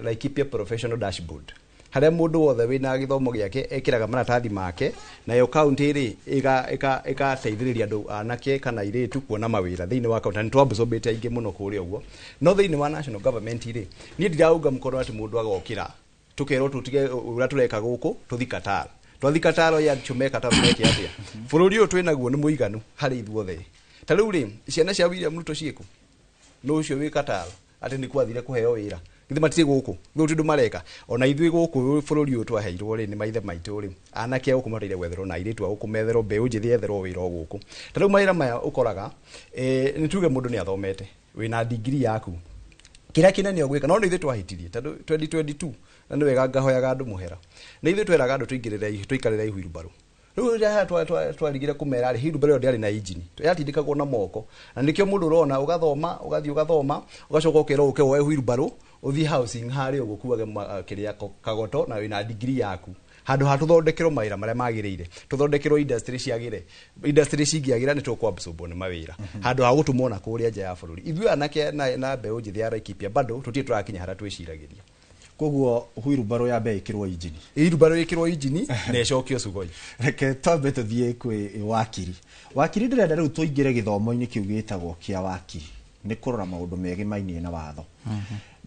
Laikipia Professional Dashboard, harĩa mũndũ wothe wĩna gĩthomo gĩake ekĩraga maratathi make, nayo kaunti rĩ ĩgateithĩrĩria andũ anake kana airĩtu kuona mawĩra thĩinĩ wa kaunti. Na nĩ twabsorbĩte aingĩ mũno kũrĩa ũguo. No thĩinĩ wa national government rĩ, niĩ ndiraunga mũkono atĩ mũndũ agokĩra tũkerwo tũtige ũrĩa tũreka gũkũ tũthi Qatar. Twathi Qatar ya chume Qatar meke atĩa? Bũrũri ũyũ twĩnaguo nĩ mũiganu harĩ ithuothe. Ta rĩu rĩ, ciana cia William Ruto ciĩkũ? Nũ ũcio wĩ Qatar atĩ nĩ kwathire kũheo wĩra? Githĩ matirĩ gũkũ? Githĩ gũtirĩ ũndũ mareka? Ona ithuĩ gũkũ bũrũri ũyũ twaheirwo rĩ, nĩ maithe maitũ rĩ, anake a gũkũ mabataire gwetherwo na airĩtu a gũkũ metherwo, mbeũ njĩthĩ yetherwo wĩra o gũkũ. Ta rĩu mawĩra maya ũkoraga, nĩ tuge mũndũ nĩ athomete, wĩna degree yaku, kĩrĩa kĩnene ũgwĩka, no nĩ ithuĩ twahĩtirie, tondũ 2022, na nĩ wega ngahoyaga andũ mũhera. Nĩ ithuĩ tweraga andũ tũingĩrĩre, tũikarĩre wheelbarrow. Rĩu rĩrĩa twarigire kũmera rĩ, wheelbarrow ĩyo ndĩarĩ na engine, yatindĩkagwo na moko. Na nĩkĩo mũndũ ũrona ũgathoma, ũgathiĩ ũgathoma, ũgacoka ũkerwo ũke woe wheelbarrow, ũthiĩ housing harĩa ũguo ũkuage kĩrĩa kagoto na wĩna degree yaku. Handũ ha tũthondekerwo mawĩra marĩa magĩrĩire, tũthondekerwo industry ciagĩre, industry cingĩagĩra nĩ tũkũ-absorb nĩ mawĩra. Handũ ha gũtũmwo na kũrĩa nja ya bũrũri. Ithuĩ anake na mbeũ njĩthĩ ya Laikipia bado tũtirĩ tũrakinya harĩa twĩciragĩria. Koguo wheelbarrow yambe ĩkĩrwo injini. Wheelbarrow ĩkĩrwo injini na ĩcokio Sugoi. Reke twambe tũthiĩ kwĩ wakiri. Wakiri, ndĩrenda rĩu tũingĩre gĩthomo-inĩ kĩu gĩtagwo kĩa wakiri, nĩ kũrora maũndũ megemainie na watho.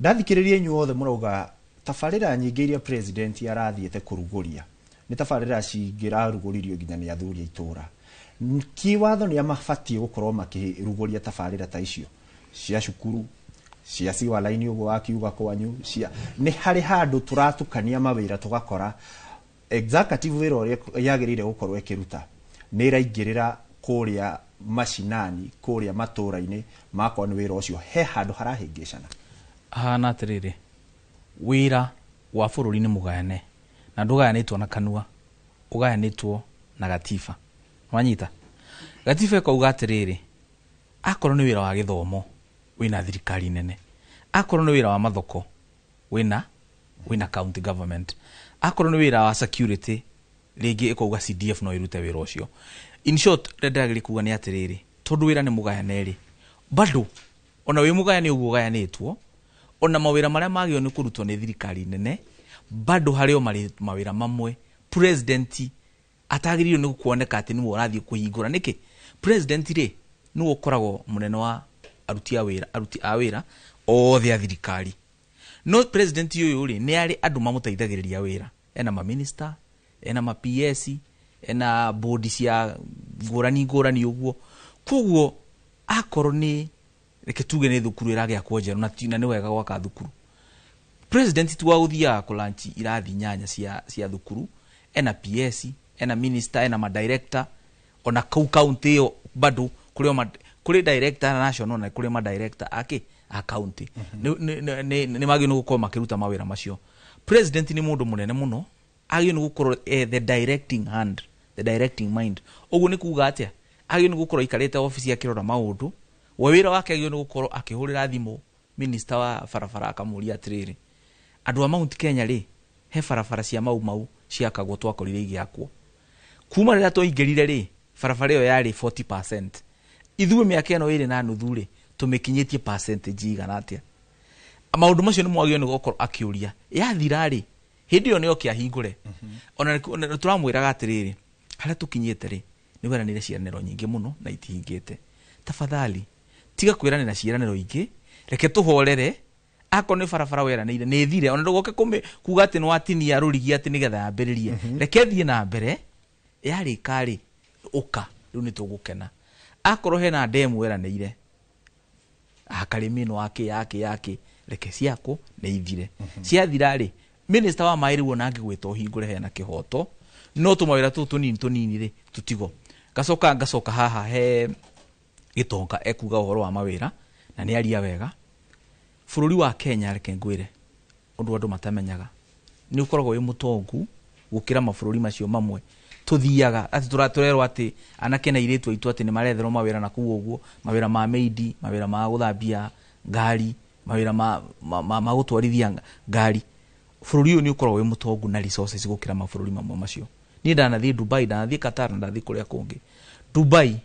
Ndathikĩrĩria inyuothe mũrauga tabarĩra nyingĩ iria president arathiĩte kũrugũria nĩ tabarĩra cingĩrarugũririo nginya nĩ athuri a itũra. Kĩwatho nĩ mabatiĩ gũkorwo makĩrugũria tabarĩra ta icio cia cukuru, cia sewer line ũguo wakiuga kwanyu, cia nĩ harĩ handũ tũratukania mawĩra tũgakora executive wĩra ũrĩa yagĩrĩire gũkorwo ĩkĩruta nĩ ĩraingĩrĩra kũrĩa macinani, kũrĩa matũra-inĩ, makorwo nĩ wĩra ũcio he handũ harahĩngĩcana. Hahana atĩrĩrĩ, wĩra wa bũrũri nĩ mũgayane, na ndũgayanĩtwo na kanua, ũgayanĩtwo na gatiba. Wanyita? Gatiba ĩkauga atĩrĩrĩ, akorwo nĩ wĩra wa gĩthomo wĩna thirikari nene, akorwo nĩ wĩra wa mathoko wĩna county government, akorwo nĩ wĩra wa security rĩngĩ ĩkauga CDF no ĩrute wĩra ũcio. In short, rĩrĩa ndĩrageria kuga nĩ atĩrĩrĩ, tondũ wĩra nĩ mũgayane rĩ, bado ona wĩ mũgayane ũguo ũgayanĩtwo, ona mawĩra marĩa magĩrĩirwo nĩ kũrutwo nĩ thirikari nene, bado harĩ o mawĩra mamwe president atagĩrĩirwo nĩ kuoneka atĩ nĩwe ũrathiĩ kũhingũra. Nĩkĩ? President rĩ nĩwe ũkoragwo mũnene wa aruti a wĩra, aruti a wĩra othe a thirikari. No president ũyũ rĩ nĩ arĩ andũ mamũteithagĩrĩria wĩra, ena ma minister, ena ma PS, ena board cia ngũrani ngũrani ũguo. Koguo akorwo nĩ reke tuge nĩ thukuru ĩragĩakwo njerũ, na nĩ wega gwaka thukuru, president ti wa gũthiaga kũlanchi irathi 8 cia thukuru, ena PS, ena minister, ena ma director, ona kau county ĩyo bado kũrĩ director national na kũrĩ ma director ake a county. Nĩ magĩrĩirwo nĩ gũkorwo makĩruta mawĩra macio. President nĩ mũndũ mũnene mũno, agĩrĩirwo nĩ gũkorwo the directing hand, the directing mind. Ũguo nĩ kuga atĩa? Agĩrĩirwo nĩ gũkorwo aikarĩte obici akĩrora maũndũ, we wĩra wake agĩrĩirwo nĩ gũkorwo akĩhũrĩra thimũ minister wa barabara akamũria atĩrĩrĩ, andũ a Mount Kenya rĩ, he barabara cia Mau Mau ciakagwo twakorire igĩakwo. Kuma rĩrĩa twaingĩrire rĩ, barabara ĩyo yarĩ 40%. Ithuĩ mĩaka ĩno 2.5 rĩ, tũmĩkinyĩtie percentage igana atĩa? Maũndũ macio nĩ mwagĩrĩirwo nĩ gũkorwo akĩũria. Yathira rĩ, hĩndĩ ĩyo nĩyo kĩahingũre. Ona tũramwĩraga atĩrĩrĩ, harĩa tũkinyĩte rĩ, nĩ weranĩire ciĩranĩro nyingĩ mũno na itihingĩte. Tafadhali, tiga kwĩranĩra ciĩranĩro ingĩ, reke tũhorere. Akorwo nĩ barabara weranĩire nĩ ĩthire, ona ndũgoke kuga atĩ nĩ watinia rũrigi atĩ nĩgetha yambĩrĩrie. Reke ĩthiĩ na mbere, yarĩka rĩ, ũka, rĩu nĩ tũgũkena. Akorwo hena ndemu weranĩire, akarĩmi ĩno yake yake, reke ciakwo nĩ ithire. Ciathira rĩ, minister wa maĩ rĩu ona angĩgwĩta ũhingũre hena kĩhoto, no tũmawĩra tũtũ tũnini tũnini rĩ, tũtigo. Ngacoka haha he Gĩtonga ekuga ũhoro wa mawĩra, na nĩ aria wega. Bũrũri wa Kenya, reke ngwĩre ũndũ andũ matamenyaga, nĩ ũkoragwo wĩ mũtongu gũkĩra mabũrũri macio mamwe tũthiaga atĩ tũrerwo atĩ anake na airĩtu aitũ atĩ nĩ maretherwo mawĩra na kũu ũguo, mawĩra ma maid, mawĩra ma gũthambia ngari, mawĩra ma gũtwarithia ngari. Bũrũri ũyũ nĩ ũkoragwo wĩ mũtongu na resources gũkĩra mabũrũri mamwe macio. Niĩ ndanathiĩ Dubai, ndanathiĩ Qatar na ndathiĩ kũrĩa kũngĩ. Dubai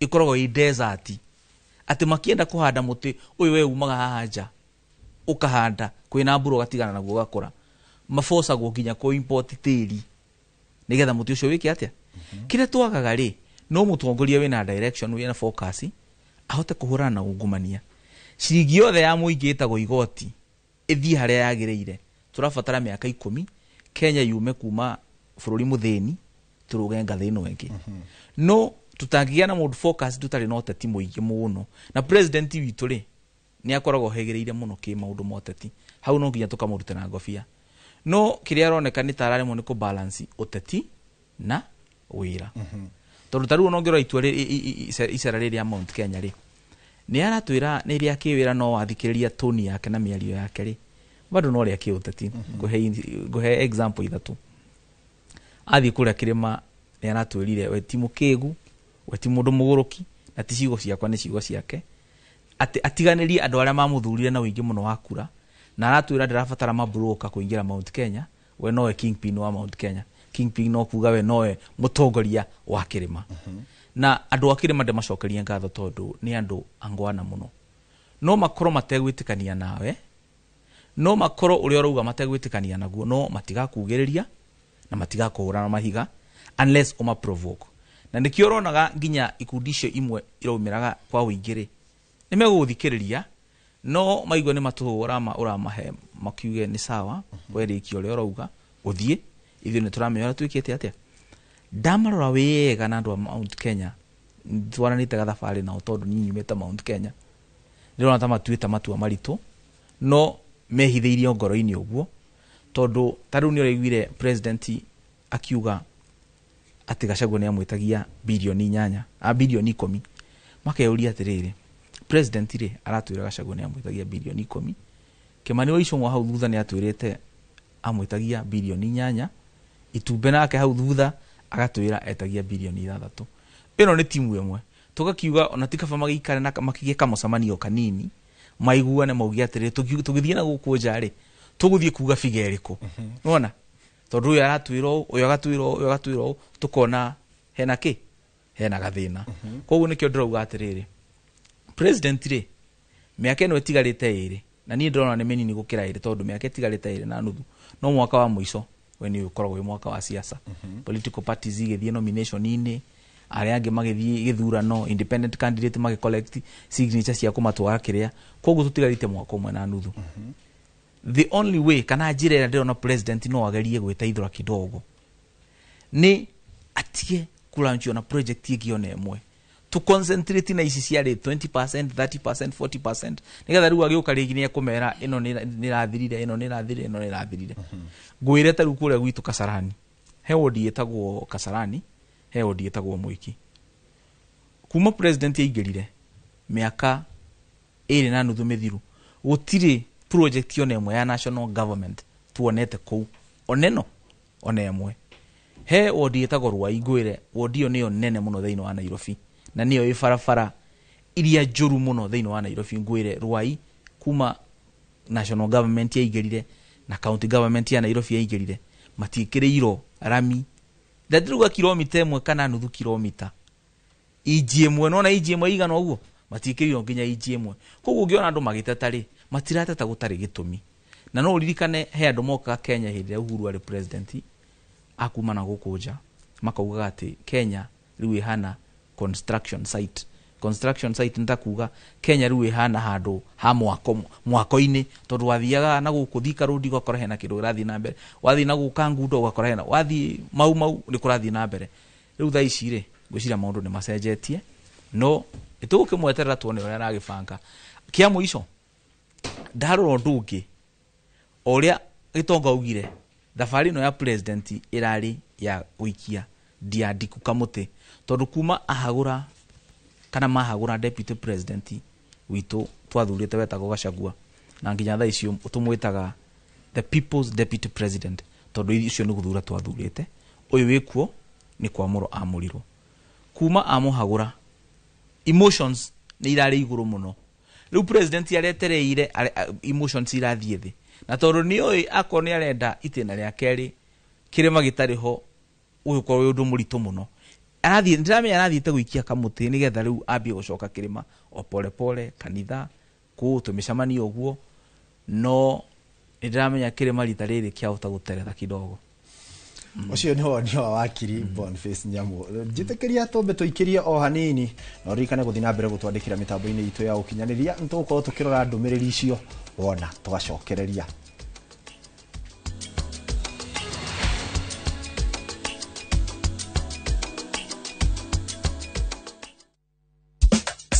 ĩkoragwo ĩ desert, atĩ makĩenda kũhanda mũtĩ ũyũ we umaga haha nja ũkahanda kwĩna mbura ũgatigana naguo ũgakũra, mabocagwo nginya kũ import tĩri nĩgetha mũtĩ ũcio wĩke atĩa. Kĩrĩa twagaga rĩ, no mũtongoria wĩna direction, wĩna focus, ahote kũhũrana na ungumania. Ciringi yothe ya mũingĩ ĩtagwo igoti ĩthiĩ harĩa yagĩrĩire. Tũrabatara mĩaka 10 Kenya yume kuma bũrũri mũthĩni tũrũge ngathĩ ĩno ĩngĩ. No tutangĩgĩa na mũndũ focus tũtarĩ na ũteti mũingĩ mũno. Na president witũ rĩ, nĩ akoragwo hegereire mũno kĩ maũndũ ma ũteti. Hau no nginya tũkamũrutĩra ngobia. No kĩrĩa aroneka nĩ ta araremwo nĩ kũbalance ũteti na wĩra. Tondũ ta rĩu ona ũngĩrora itua icera rĩrĩ rĩa Mount Kenya rĩ, nĩ aratwĩra nĩ rĩa kĩwĩra, no wathikĩrĩria tone yake na mĩario yake rĩ, bado no rĩa kĩũteti. Ngũhe example 3. Athiĩ kũrĩa kĩrĩma nĩ aratwĩrire we ti mũkĩgu, we ti mũndũ mũgũrũki, na ti ciugo ciakwa nĩ ciugo ciake, atĩ atiganĩrie andũ arĩa mamũthurire na ũingĩ mũno wa kura, na aratwĩra ndĩrabatara mabroka kũingĩra Mount Kenya, we nowe kingpin wa Mount Kenya. Kingpin no kuga we nowe mũtongoria wa kĩrĩma. Na andũ a kĩrĩma ndĩmacokerie ngatho tondũ nĩ andũ angwana mũno. No makorwo mategwĩtĩkania nawe, no makorwo ũrĩa ũrauga mategwĩtĩkania naguo, no matigakugĩrĩria na matigakũhũra na mahiga unless ũma provoke. Na nĩkĩo ũronaga nginya ikundi icio imwe iraumĩraga kwa ũingĩ rĩ, nĩ megũgũthikĩrĩria, no maigua nĩ matũ ũramahe makiuge nĩ sawa, werĩkia ũrĩa ũrauga ũthiĩ, ithuĩ nĩ tũramenya ũrĩa twĩkĩte atĩa. Ndamarora wega na andũ a Mount Kenya, twaranĩte gathabarĩ nao tondũ niĩ nyumĩte Mount Kenya, ndĩrona ta matuĩte matua maritũ, no mehithĩirie ngoro-inĩ ũguo, tondũ ta rĩu nĩ ũraiguire president akiuga atĩ Gachagua nĩ amwĩtagia bilioni 8, bilioni 10. Makeyũria atĩrĩrĩ, president rĩ aratwĩra Gachagua nĩ amwĩtagia bilioni 10, Kimani wa Ichung'wa hau thutha nĩ atwĩrĩte amwĩtagia bilioni 8, Itumbe nake hau thutha agatwĩra etagia bilioni 6. Ĩno nĩ timu ĩmwe. Tũgakiuga ona ti kaba magĩikare na makĩgĩe kamũcemanio kanini, maiguane mauge atĩrĩrĩ, tũgĩthiĩ na gũkũ nja rĩ, tũgũthiĩ kuga biga ĩrĩkũ. Nĩwona? Tondũ ũyũ aratwĩra ũũ, ũyũ agatwĩra ũũ, ũyũ agatwĩra ũũ, tũkona hena kĩ? Hena gathĩna. Koguo nĩkĩo ndĩrauga atĩrĩrĩ, president rĩ, mĩaka ĩno ĩtigarĩte 2, na niĩ ndĩrona nĩ mĩnini gũkĩra 2 tondũ mĩaka ĩtigarĩte 2.5, no mwaka wa mũico we nĩ ũkoragwo wĩ mwaka wa siasa. Political parties igĩthiĩ nomination-inĩ, arĩa angĩ magĩthiĩ gĩthurano, independent candidate magĩ collect signature cia kũmatwara kĩrĩa. Koguo tũtigarĩte mwaka 1.5. The only way kana njĩra ĩrĩa ndĩrona president no agerie gwĩteithũra kidogo nĩ atige kũlaunch na project ĩngĩ ona ĩmwe, to concentrate na ici ciarĩ 20%, 30%, 40%, nĩgetha rĩu agĩũka rĩngĩ nĩ ekũmera ĩno nĩ ĩrathirire, ĩno nĩ ĩrathirire, ĩno nĩ ĩrathirire. Ngwĩre ta rĩu kũrĩa gwitũ Kasarani, he wodi ĩtagwo Kasarani, he wodi ĩtagwo Mwiki. Kuma president aingĩrire mĩaka 2.5 mĩthiru, gũtirĩ project ona ĩmwe ya national government tuonete kũu, oneno ona ĩmwe. He wodi ĩtagwo Ruai, ngwĩre wodi ĩyo nĩyo nene mũno thĩinĩ wa Nairobi, na nĩyo ĩ barabara iria njũru mũno thĩinĩ wa Nairobi. Ngwĩre Ruai kuma national government yaingĩrire na county government ya Nairobi yaingĩrire, Matiĩkĩrĩirwo rami. Ndatiruga kilomita 1 kana nuthu kilomita. Inji 1 nona inji 1 igana ũguo matiĩkĩrĩirwo nginya inji 1. Koguo ũngĩona andũ magĩteta rĩ, matirateta gũtarĩ gĩtũmi. Na no ũririkane he andũ mokaga Kenya hĩndĩ ĩrĩa Uhuru arĩ president akuma na gũkũ nja makaugaga atĩ Kenya rĩu ĩhana construction site. Construction site nĩ kuga Kenya rĩu ĩhana handũ ha mwako-inĩ tondũ wathiaga na gũkũ Thika Road ũgakora hena kĩndũ kĩrathiĩ na mbere, wathiĩ na gũkũ Kangundo ũgakora hena, wathiĩ Mau Mau nĩ kũrathiĩ na mbere. Rĩu thaa ici rĩ, ngwĩciria maũndũ nĩ macenjetie, no nĩtũgũkĩmweterera tuone ũrĩa aragĩbanga. Kĩa mũico ndarora ũndũ ũngĩ o ũrĩa Gĩtonga augire, thabarĩ ĩno ya president ĩrarĩ ya gũikia ndiandiku kamũtĩ tondũ kuma ahagũra kana mahagũra deputy president witũ twathurĩte wetagwo Gachagua na nginya thaa icio tũmwĩtaga the people's deputy president tondũ icio nĩ gũthura twathurĩte. Ũyũ wĩkuo nĩ kwamũrwo amũrirwo. Kuma amũhagũra emotions nĩ irarĩ igũrũ mũno. Rĩu president aretereire emotions irathiĩ thĩ na tondũ nĩoĩ akorwo nĩ arenda itĩna rĩa kerĩ kĩrĩma gĩtarĩ ho ũgĩkorwo wĩ ũndũ mũritũ mũno. Arathiĩ, ndĩramenya arathiĩte gũikia kamũtĩ nĩgetha rĩu ambie gũcoka kĩrĩma o pole pole kanitha kũu tũmĩcemanio ũguo, no nĩndĩramenya kĩrĩma rita rĩrĩ kĩahota gũteretha kidogo. Ũcio nĩ woni wa wakiri Boniface Nyamu. Njĩtĩkĩria tũmbe tũikĩrie o hanini na ũririkane gũthiĩ na mbere gũtwandĩkĩra mĩtambo-inĩ itũ ya ũkinyanĩria nĩ tũgũkorwo tũkĩrora ndũmĩrĩri icio wona tũgacokereria.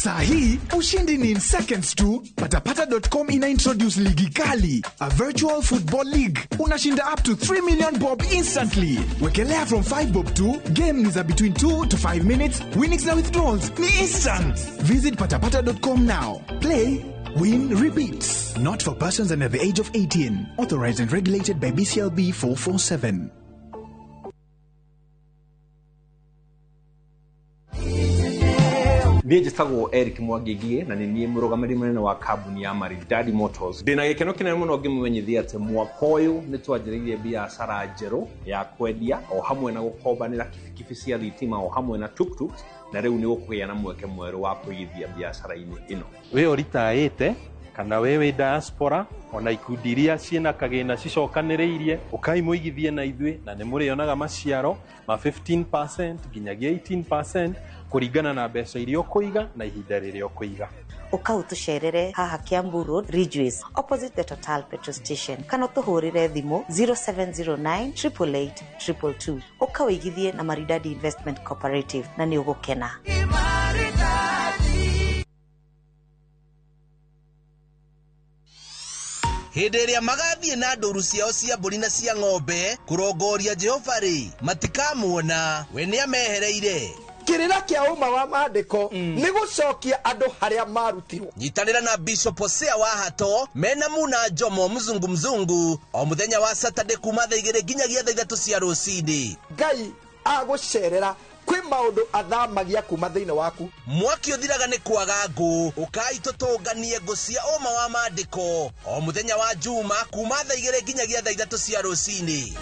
Sahi, ushindi ni in seconds tu. Patapata.com ina introduce ligi kali, a virtual football league. Unashinda up to 3 million bob instantly. Wekelea from 5 bob to, game ni za between 2 to 5 minutes, winnings na withdrawals ni instant. Visit patapata.com now. Play, win, repeat. Not for persons under the age of 18. Authorized and regulated by BCLB 447. Niĩ njĩtagwo Eric Mwangi na nĩ niĩ mũrũgamĩrĩri mũnene wa kambuni ya Maridadi Motors. Ndĩna gĩkeno kĩnene mũno ngĩmũmenyithia atĩ mwaka ũyũ nĩ twanjĩrĩirie biacara njerũ ya kwendia o hamwe na gũkombanĩra kibikibi cia thitima o hamwe na tuktuks, na rĩu nĩ ũkũgĩa na mweke mwerũ wa kũigithia biacara-inĩ ĩno. Wĩ ũritaĩte kana we wĩ diaspora ona ikundi iria ciĩna kagĩna cicokanĩrĩirie ũkai mũigithie na ithuĩ na nĩ mũrĩonaga maciaro ma 15% nginyagia 18% kũringana na mbeca iria ũkũiga na ihinda rĩrĩa ũkũiga. Ũka ũtũcerere haha Kiambu Road, Ridgeways, opposite the Total petrol station, kana ũtũhũrĩre thimũ 0709 888 222. Ũka ũigithie na Maridadi Investment Cooperative na nĩ ũgũkena. Hĩndĩ ĩrĩa magathiĩ na ndũru ciao cia mbũri na cia ng'ombe kũrongoria Jehova rĩ, matikamuona, we nĩamehereire. Kĩrĩra kĩa ũma wa maandĩko nĩ gũcokia andũ harĩa marutirwo. Nyitanĩra na Bishop Hosea wa Hato mena Muna Jomo mzungu mzungu o mũthenya wa Saturday kuma thaa 2 nginyagia thaa 3 cia rũcinĩ. Ngai agũcerera kwĩ maũndũ athamagia kuma thĩinĩ waku. Mwaki ũthiraga nĩ kwaga ngũ, ũkai tũtũnganie ngũ cia ũma wa maandĩko o mũthenya wa Juma kuma thaa 2 nginyagia thaa 3 cia rũcinĩ.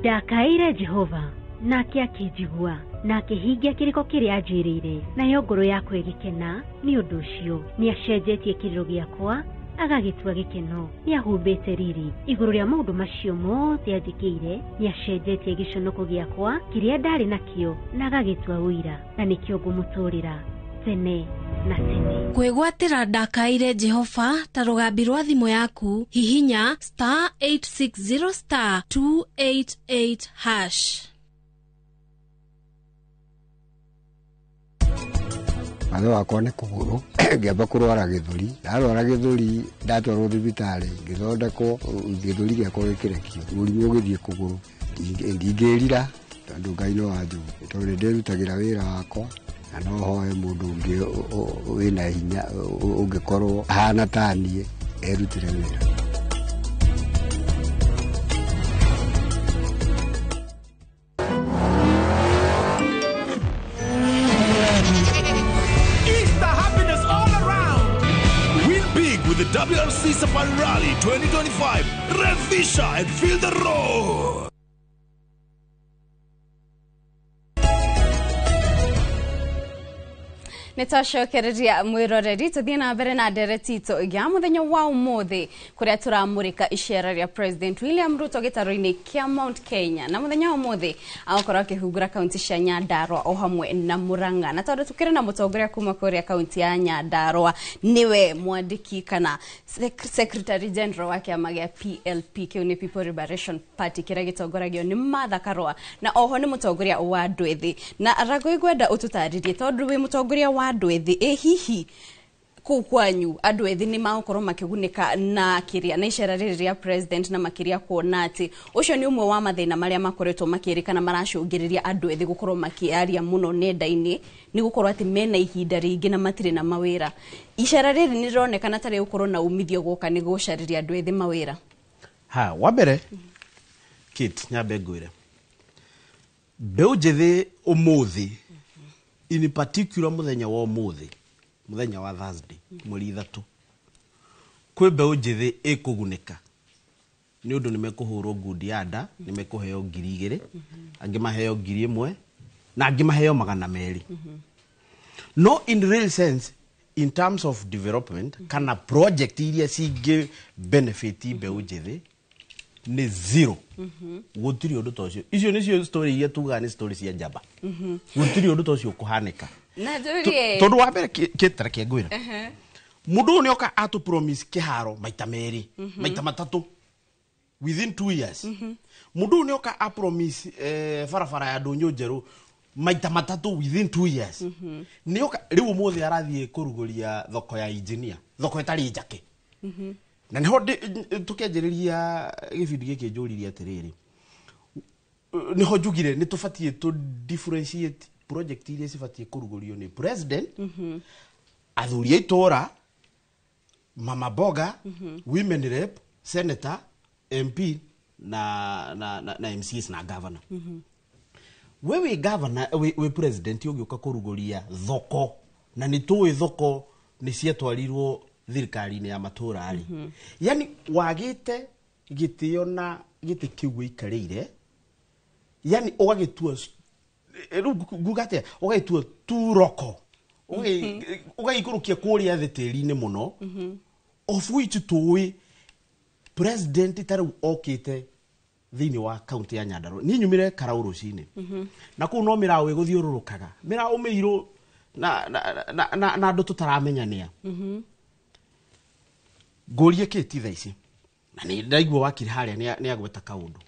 Ndakaĩire Jehova nake akĩnjigua na akĩhingia kĩrĩko kĩrĩa anjĩrĩire, nayo ngoro yakwa ĩgĩkena nĩ ũndũ ũcio. Nĩacenjetie kĩrĩro gĩakwa agagĩtua gĩkeno, nĩahumbĩte riri igũrũ rĩa maũndũ macio mothe anjĩkĩire. Nĩacenjetie gĩconoko gĩakwa kĩrĩa ndarĩ nakĩo na agagĩtua ũira, na nĩkĩo ngũmũtũũrĩra tene na tene. Kwĩgwatĩra ndakaĩire Jehova ta rũgambi rwa thimũ yaku, hihinya *860 *288#. Watho wakwa nĩ kũgũrũ ngĩamba kũrwara gĩthũri, ndarwara gĩthũri ndatwarwo thibitarĩ ngĩthondekwo gĩthũri gĩakwa gĩkĩrekio, mũrimũ ũgĩthiĩ kũgũrũ. Ndingĩrira tondũ Ngai no anjũĩ, tondũ nĩ ndĩrutagĩra wĩra wakwa na no hoe mũndũ ũngĩ wĩna hinya ũngĩkorwo ahana ta niĩ erutĩre wĩra. With the WRC Safari Rally 2025. Revisha and feel the road. Nä twacokereria mwiroreri tuthie na mbere na ndereti itũ ya muthenya wa umuthi kuria turamurika icera ria President William Ruto gĩtarũ-inĩ kĩa Mount Kenya. Na muthenya wa umuthi agokorwo akĩhungura kaunti cia Nyandarua o hamwe na Murang'a. Na tondũ tukĩrĩ na mũtongoria kuma kũrĩa kaunti ya Nyandarua, niwe mwandĩki kana Secretary General wa kĩama gĩa PLP, kĩu nĩ People Liberation Party kĩrĩa gĩtongoragio nĩ Martha Karua, na oho nĩ mũtongoria wa andũ ethĩ. Na Ragoi, ngwenda ũtũtarĩrie tondũ wĩ mũtongoria wa andũ ethĩ, ĩ hihi kũu kwanyu andũ ethĩ nĩ magũkorwo makĩgunĩka na kĩrĩa na icera rĩrĩ rĩa president, na makĩria kuona atĩ ũcio nĩ ũmwe wa mathĩna marĩa makoretwo makĩrĩkana maracũngĩrĩria andũ ethĩ gũkorwo makĩaria mũno nenda-inĩ, nĩ gũkorwo atĩ mena ihinda rĩingĩ na matirĩ na mawĩra. Icera rĩrĩ nĩ rĩronekana ta rĩgũkorwo na umithio gwoka nĩ gũcarĩria andũ ethĩ mawĩra. Ha, wa mbere Kate, nyambe ngwĩre mbeũ njĩthĩ ũmũthĩ, in particular mũthenya wa ũmũthĩ, mũthenya wa Thursday 3, kwĩ mbeũ njĩthĩ ĩkũgunĩka nĩ ũndũ nĩ mekũhũrwo ngundi ya nda, nĩ mekũheo 2,000, angĩ maheo 1,000 na angĩ maheo 200. No in real sense, in terms of development kana project iria cingĩ benefit mbeũ njĩthĩ nĩ zero. Gũtirĩ ũndũ ta ũcio. Icio nĩcio story iria tugaga nĩ story cia njamba. Gũtirĩ ũndũ ta ũcio ũkũhanĩka. Na njũrie, tondũ wa mbere, kĩtara ngwĩra, mũndũ ũyũ nĩoka atũ promise kĩharo maita merĩ, maita matatũ within 2 years. Mũndũ ũyũ nĩoka a promise barabara ya ndũnyũ njerũ maita matatũ within 2 years. Nĩoka rĩu ũmũthĩ arathiĩ kũrugũria thoko ya engineer, thoko ĩtarĩ njake. Na niho tũkĩanjĩrĩria gĩbindi gĩkĩ njũririe atĩrĩrĩ, niho njugire nĩ tũbatiĩ tũ differentiate project iria cibatiĩ kũrugũrio nĩ president, athuri a itũra, mama mboga, women rep, senator, MP na MCAs na governor. We wĩ governor, wĩ president ũgĩũka kũrugũria thoko, na nĩ tũĩ thoko nĩ ciatwarirwo thirikari-inĩ ya matũra rĩ, yani wagĩte gĩtĩo na gĩtĩ kĩu wĩikarĩire, yani ũgagĩtua rĩu nguga atĩa, ũgagĩtua turoko, ũgagĩikũrũkia kũrĩa thĩ tĩri-inĩ mũno, of which tũĩ president ta rĩu okĩte thĩinĩ wa kaunti ya Nyandarua. Niĩ nyumire Karau rũcinĩ, na kũu no mĩraũ ĩgũthiũrũrũkaga, mĩraũ mĩirũ na andũ tũtaramenyanĩa. Ngũrie kĩ tha ici, na nĩ ndaigua wakiri harĩa nĩ agweta kaũndũ,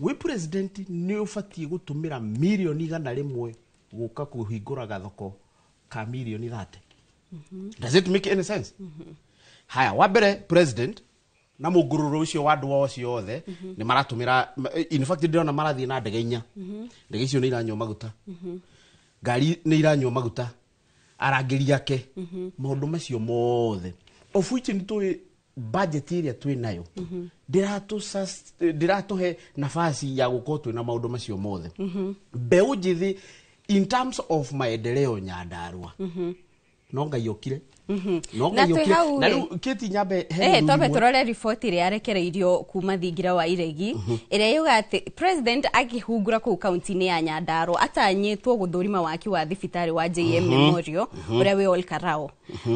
wĩ president nĩ ũbatiĩ gũtũmĩra 100,000,000 gũka kũhingũra gathoko ka 30,000,000. Does it make any sense? Haya, wa mbere president na mũngũrũrũ ũcio wa andũ acio othe nĩ maratũmĩra, in fact ndĩrona marathiĩ na ndege 4. Ndege icio nĩ iranyua maguta, ngari nĩ iranyua maguta, arangĩri ake, maũndũ macio mothe, of which nĩ tũĩ budget ĩrĩa twĩ nayo ndĩratũhe nafasi ya gũkorwo twĩna maũndũ macio mothe. Mbeũ njĩthĩ in terms of maendeleo Nyandarua, no Ngai okire, no Na Ngai twĩ okire hau na rĩ. rĩu kĩti nyambe he mũthuri Twambe ũmwe. tũrore riboti ĩrĩa yarekereirio kuma thingira wa iregi, ĩrĩa yuga atĩ president akĩhungura kũu kaunti-inĩ ya Nyandarua atanyĩtwo gũthũrima waki wa thibitarĩ wa JM Memorial ũrĩa wĩ Ol Kalou,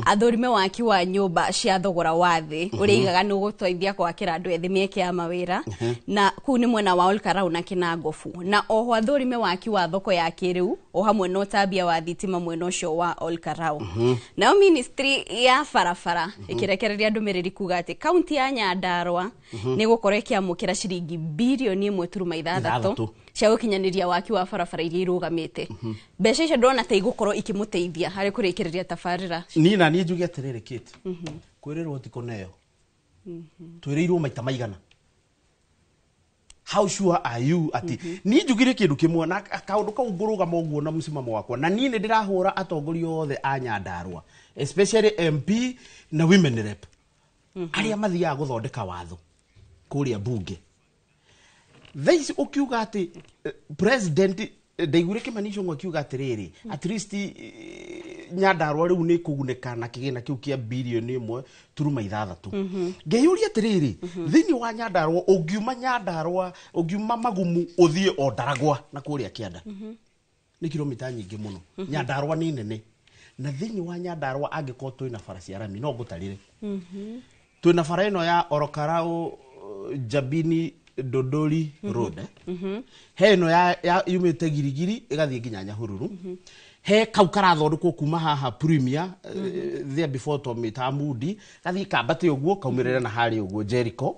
athũrime waki wa nyũmba cia thogora wa thĩ ũrĩa igaga nĩ ũgũteithia gwakĩra andũ ethĩ mĩeke ya mawĩra, na kũu nĩ mwena wa Ol Kalou na Kinangofu, na oho athũrime waki wa thoko ya kĩrĩu o hamwe na ũtambia wa thitima mwena ũcio wa Ol Kalou. Nayo ministry ya barabara ĩkĩrekereria ndũmĩrĩri kuga atĩ kaunti ya Nyandarua nĩ gũkorwo ĩkĩamũkĩra ciringi 1.6 birioni 6 cia gũkinyanĩria waki wa barabara iria irũgamĩte. Mbeca icio ndĩrona ta igũkorwo ikĩmũteithia harĩ kũrĩkĩrĩria tabarĩra. Niĩ na niĩ njuge atĩrĩrĩ Kate, kwĩrĩrwo ti kũneo. Twĩrĩirwo maita maigana? How sure are you ati niĩ njugire kĩndũ kĩmwe na kaũndũ kau ngũrũgama ũguo na mũsimamo wakwa, na niĩ nĩ ndĩrahũra atongoria othe a Nyandarua, especially MP na women rep, arĩa mathiaga gũthondeka watho kũrĩa bunge thaa ici, ũkiuga atĩ president, ndaiguire Kĩmani Ichung'wa akiuga atĩrĩrĩ, at least Nyandarua rĩu nĩ kũgunĩka na kĩgĩna kĩu kĩa birioni 1.6. Ngeyũria atĩrĩrĩ, thĩinĩ wa Nyandarua, ũngiuma Nyandarua, ũngiuma Magumu ũthiĩ o Ndaragwa na kũrĩa kĩanda, nĩ kilomita nyingĩ mũno. Nyandarua nĩ nene, na thĩinĩ wa Nyandarua angĩkorwo twĩna bara cia rami, no ngũtarĩre, twĩna bara ĩno ya Orokarau Njabini Dodori Road, eh? He ĩno ya yumĩte Girigiri ĩgathiĩ nginya Nyahururu. He kau karathondekwo kuma haha Premier, there before Tomita Mudi, gathiĩ kambate ũguo kaumĩrĩre na harĩa ũguo Jericho.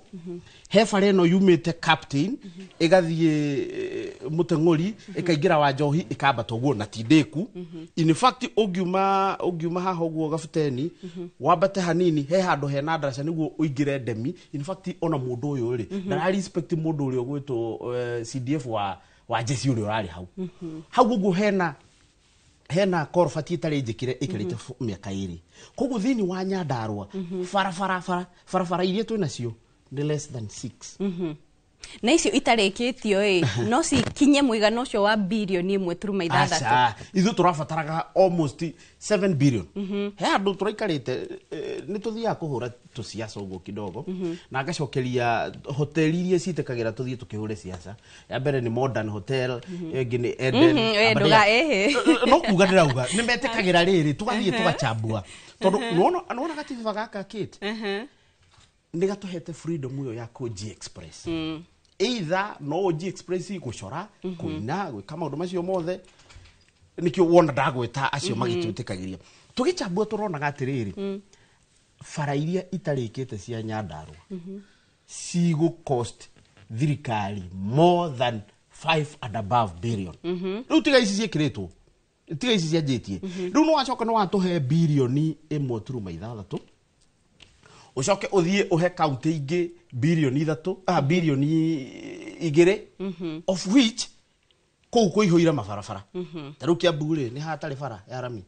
He bara ĩno yumĩte Captain ĩgathiĩ Mũteng'ũri, ĩkaingĩra wa Njohi, ĩkambata ũguo na ti ndĩku. In fact, ũngiuma haha ũguo Gabuteni, wambate hanini, he handũ hena ndaraca nĩguo ũingĩre Ndemi. In fact, ona mũndũ ũyũ rĩ, ndara respect mũndũ ũrĩa ũgwĩtwo CDF wa jeci ũrĩa ũrarĩ hau hau ũguo. Hena korobati ĩtarĩ njĩkĩre, ĩkarĩte mĩaka 2. Koguo thĩinĩ wa Nyandarua, barabara barabara iria twĩ nacio nĩ less than 6. Na icio itarĩkĩtio ĩ, no cikinye mũigana ũcio wa birioni 1.6? Aca, ithuĩ tũrabataraga almost 7 billion. He handũ tũraikarĩte, nĩ tũthiaga kũhũra tũciaca ũguo kidogo, na ngacokeria hoteli iria ciĩtĩkagĩra tũthiĩ tũkĩhũre ciaca. Ya mbere nĩ Modern Hotel, ĩyo ĩngĩ nĩ Eden. Ĩĩ, Amba ĩhĩ. No kuga ndĩrauga nĩ metĩkagĩra rĩrĩ tũgathiĩ tũgachambua, tondũ nĩwona gatiba gaka kĩte nĩ gatũhete freedom ĩyo ya kũ express, either no ũnji express gũcora, kũina, gwĩka maũndũ macio mothe. Nĩkĩo wona ndagwĩta acio magĩtwĩtĩkagĩria tũgĩchambua. Tũronaga atĩrĩrĩ, bara iria itarĩkĩte cia Nyandarua cigũ cost thirikari more than 5 and above billion. Rĩu tiga ici ciĩkĩrĩtwo, tiga ici cianjĩtie. Rĩu nĩ wacoka nĩ watũhe birioni 1.6, ũcoke ũthiĩ ũhe kaunti ingĩ birioni 3, birioni 2, of which kũu kũihũire mabarabara. Ta rĩu Kiambu rĩ, nĩ hatarĩ bara ya rami.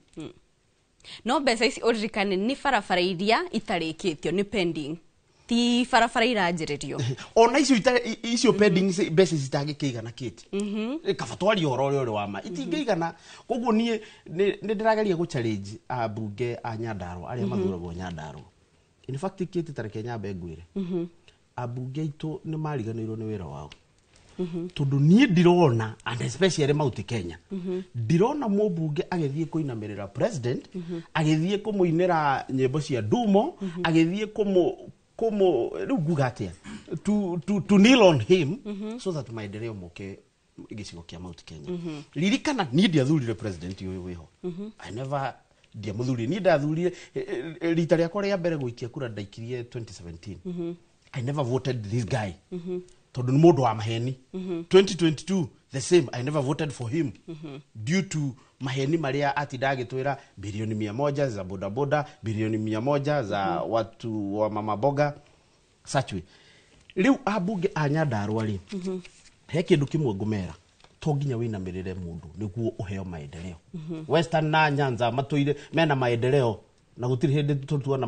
No mbeca ici, ũririkane, nĩ barabara iria itarĩkĩtio, nĩ pending, ti barabara iranjĩrĩrio. Ona icio icio pending, mbeca citangĩkĩigana kĩti. Kaba twarie ũhoro ũrĩa ũrĩ wa ma, itingĩigana. Koguo niĩ nĩ ndĩrageria gũ challenge ambunge a Nyandarua arĩa mathuragwo Nyandarua. In fact, kĩti, tareke nyambe ngwĩre, ambunge aitũ nĩ mariganĩirwo nĩ wĩra wao, tondũ niĩ ndirona, and especially Mount Kenya, ndirona mũmbunge agĩthiĩ kũinamĩrĩra president, agĩthiĩ kũmũinĩra nyĩmbo cia ndumo, agĩthiĩ kũmũ rĩu nguga atĩa, to kneel on him so that maendeleo moke gĩcigo kĩa Mount Kenya. Ririkana, niĩ ndiathurire president ũyũ wĩho. I never, ndiamuthurire. Niĩ ndathurire rita rĩakwa rĩa mbere gũikia kura ndaikirie 2017. I never voted this guy, tondũ nĩ mũndũ wa maheni. 2022, the same, I never voted for him due to maheni marĩa atinda agĩtwĩra, bilioni 100 za bodaboda, bilioni 100 za watu wa mama boga such way. Rĩu ambunge a Nyandarua rĩ, he kĩndũ kĩmwe ngũmera, to nginya wĩinamĩrĩre mũndũ nĩguo ũheo maendeleo. Western na Nyanza matũire mena maendeleo na gũtirĩ hĩndĩ tũtuona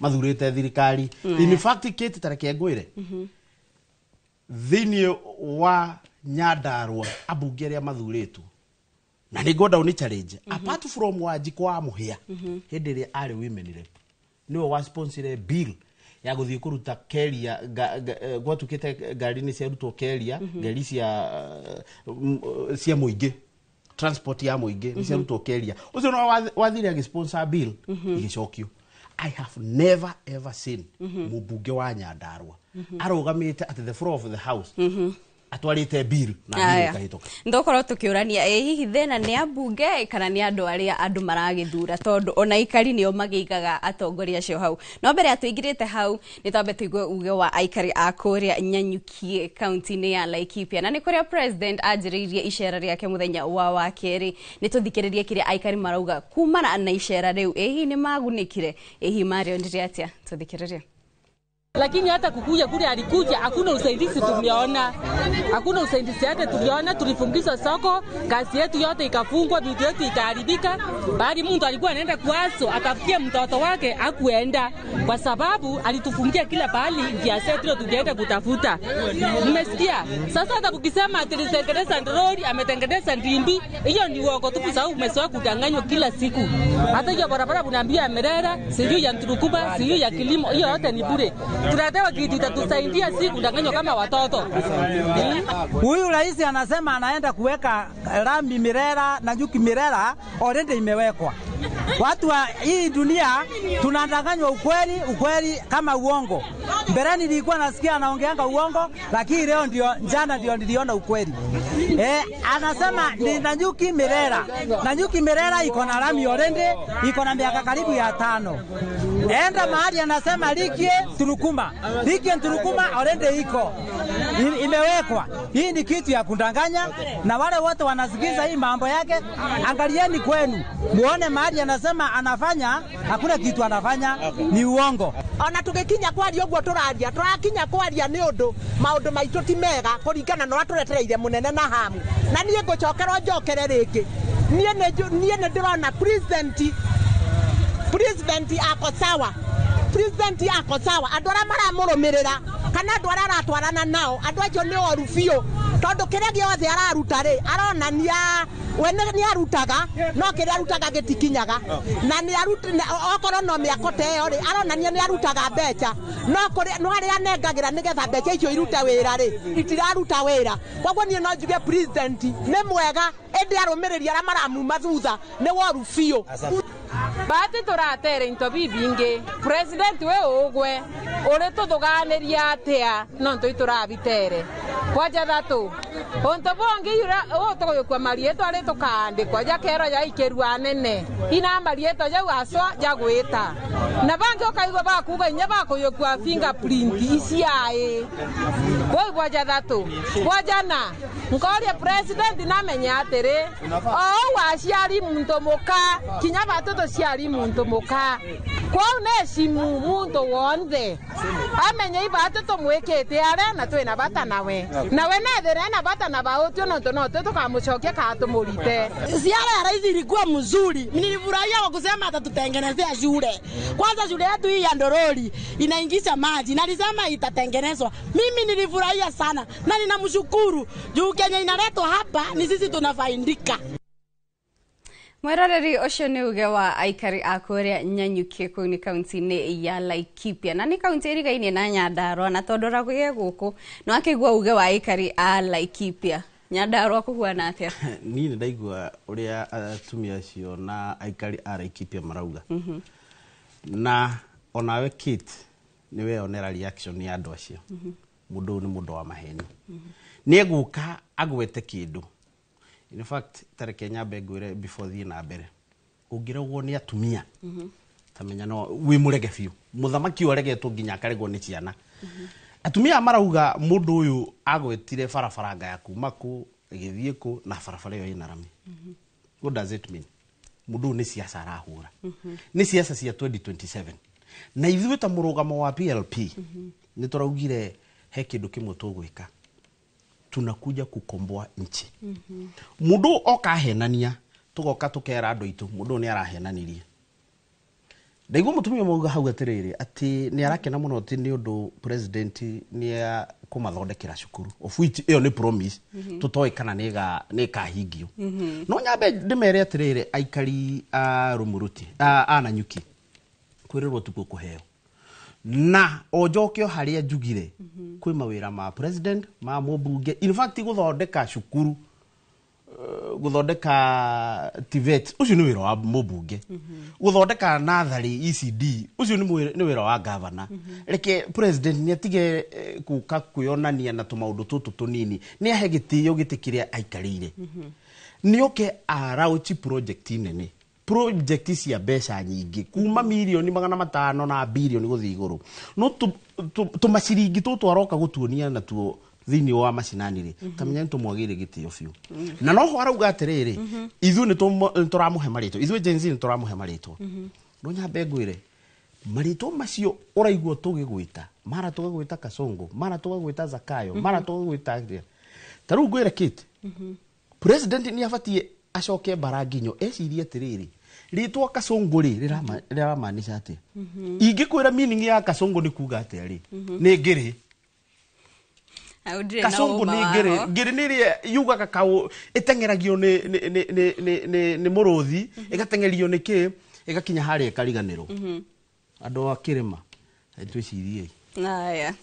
mathurĩte thirikari. In fact, kĩti, tareke ngwĩre, thĩinĩ wa Nyandarua ambunge arĩa mathurĩtwo, na nĩ ngwenda ũni challenge, apart from Wanjikũ wa Mũhĩa, hĩndĩ ĩrĩa arĩ women rep, nĩwe wa sponsor bill ya gũthiĩ kũruta keria gwatukĩte ngari nĩ ciarutwo keria, ngari cia mũingĩ, transport ya mũingĩ nĩ ciarutwo keria. Ũcio no wathire agĩsponsor bill, igĩcokio. I have never ever seen mũmbunge wa Nyandarua arũgamĩte at the floor of the house atwarĩte bill na bill Aya. ĩkahĩtũka. Ndokorwo tukiurania, ĩ hihi thĩna nĩ ambunge kana nĩ andũ arĩa andũ maragĩthura? Tondũ ona aikari nĩo magĩigaga atongoria acio hau. No mbere ya tũingĩrĩte hau, nĩ twambe tũigue uge wa aikari a kũrĩa Nyanyukie, kaunti-inĩ ya Laikipia, na nĩ kũrĩa president anjĩrĩirie icera rĩake mũthenya wa wakerĩ. Nĩ tũthikĩrĩrie kĩrĩa aikari marauga kumana na icera rĩu. Ĩ hihi nĩ magunĩkire? Ĩ hihi marĩonire atĩa? Tũthikĩrĩrie. Lakini hata kukuja kule alikuja, hakuna usaidizi tuliona, hakuna usaidizi hata tuliona. Tulifungishwa soko, kazi yetu yote ikafungwa, vitu yetu ikaharibika. Bali mtu alikuwa anaenda kuaso atafutie mtoto wake, hakuenda kwa sababu alitufungia kila pahali njia zetu tukienda kutafuta. Mmesikia? Sasa hata ukisema alitengeneza lori, ametengeneza ndimbi, hiyo ni uongo tu, sababu umezoea kudanganywa kila siku. Hata hiyo barabara unaambia Merera, sijui ya Nturukuba, sijui ya kilimo, hiyo yote ni bure. Tunatewa kitu itatusaidia, si kudanganywa kama watoto. Huyu rais anasema anaenda kuweka rami Mirera na nyuki Mirera, already imewekwa. Watu wa hii dunia tunadanganywa ukweli, ukweli kama uongo. Mbeleni nilikuwa nasikia anaongeanga uongo, lakini leo ndio, jana ndio niliona ukweli. Anasema ni Nanyuki Mirera. Nanyuki Mirera iko na rami already, iko na miaka karibu ya 5. Enda mahali anasema Likie Turukuma. Likie Turukuma already iko. Imewekwa. Hii ni kitu ya kudanganya, na wale wote wanasikiza hii mambo yake, angalieni kwenu. Muone mahali anasema anafanya, hakuna kitu anafanya, ni uongo. Ona tugikinya kwaria uguo turaria, turakinya kwaria ni undu maundu maitu ti mega kuringana na turetereire munene na hamu. Na nie ngucokerwo njokere ringi. Nie ni ndirona president ako sawa. President ako sawa. Andu aria maramurumirira kana andu aria aratwarana nao, andu acio ni oru biũ. Tondu kiria giothe araruta ri, aronania we ni arutaga, no kiria arutaga gitikinyaga. Na ni aruta okorwo no miako ta iyo ri, aronania ni arutaga mbeca, no kuri no aria anengagira nigetha mbeca icio irute wira ri, itiraruta wira. Koguo nie no njuge president ni mwega, indi arumiriri aria maramuma thutha ni woru biũ. Bahati turatere into bibingi president we ugwe uri tuthuganiria atia no ntui turabitere kwaja thatu onto bongi yura utuguyukua marieto ari tukandikwa jakero yaikirua nene ina marieto jau aswa jagwita na bangi ukaigua bakuga inya bakuyukua fingerprint iciae woi kwaja thatu kwajana nkoria president namenya atiri o waciari muntu muka kinya batoto ciari muntu muka kwau necimu muntu wonthe amenye ibatoto mwikite aria na twina bata nawe nawe nethere na bata na bautio no no tukamucokia ka tumurite. Ziara ya rais ilikuwa mzuri, nilifurahia kwa kusema atatutengenezea shule. Kwanza shule yetu hii ya Ndorori inaingisha maji na alisema itatengenezwa. Mimi nilifurahia sana na ninamshukuru juu Kenya inaletwa hapa ni sisi tunafaidika. Mweroreri ucio ni uge wa aikari a kuria Nyanyuki kuu ni kaunti-ini ya Laikipia na ni kaunti ĩrigainie na Nyandarua, na tondu raguye guku no akigua uge wa aikari a Laikipia. Nyandarua kuhuana atia? Ni ndaigua uria atumia acio na aikari a Laikipia marauga. Na onawe Kate ni weyonera reaction ya andu acio. Mundu ni mundu wa maheni. Ni eguka agwete kindu. In fact, tareke nyambe ngwire before thie na mbere. Ungiregwo ni atumia. Tamenya no wi murege biu. Muthamaki uregetwo nginya akaregwo ni ciana. Atumia marauga mundu uyu agwetire barabara nga ya kuma ku igithie ku na barabara iyo ina rami. What does it mean? Mundu ni siasa arahura. Ni siasa cia 2027. Na ithuĩ ta mũrũgamo wa PLP ni tũraugire he kĩndũ kĩmwe tũgwĩka. Tunakuja kukomboa nchi. Mundu oka henania tugoka tukera andu itu mundu ni arahenanirie. Ndaigua mutumia mauga hau atiriri ati ni arakena muno ati ni undu president ni kumathondekera cukuru of which iyo ni promise tutoi kana ni kahingio. No nyambe ndimere atiriri aikari a Rumuruti a Nanyuki kwirirwo tukuo kuheo na ojoke haria njugire kwi mawira ma president ma mubunge, in fact guthondeka cukuru, guthondeka TVET ucio ni wira wa mubunge, guthondeka nathari ECD ucio ni wira wa governor. Reke president ni atige kuka kwionania na tumaundu tutu tunini, ni ahe gitio giti kiria aikarire, ni oke arauchi project nene, project cia mbeca nyingĩ kuma mirioni 500 na bilioni gũthiĩ igũrũ, no tũmaciringi tũtũ aroka gũtuonia natuo thĩinĩ wa macinani rĩ, tamenya nĩtũmwagĩire gĩtĩo biũ. Na noho arauga atĩrĩrĩ, ithuĩ nĩtũramũhe marĩtwa, ithuĩ Gen Z nĩtũramũhe marĩtwa. No nyambe ngwĩre Marĩtwa macio ũraigua tũgĩgwĩta, mara tũgagwĩta Kasongo, mara tũgagwĩta Zakayo, mara tũgagwĩta atĩa. Ta rĩu ngwĩre Kate, president nĩ abatiĩ acoke mbara nginyo ecirie atĩrĩrĩ, rĩtwa Kasongo rĩ rĩramaanisha atĩa? Ingĩkwĩra meaning ya Kasongo nĩ kuga atĩa rĩ, nĩ ngĩrĩ. Kasongo nĩ ngĩrĩ. Ngĩrĩ nĩ ĩrĩa yugaga kaũ ĩteng'eragio nĩ mũrũthi, ĩgateng'erio nĩ kĩ, ĩgakinya harĩa ĩkariganĩrwo. Andũ a kĩrĩma twĩciriei. Aya.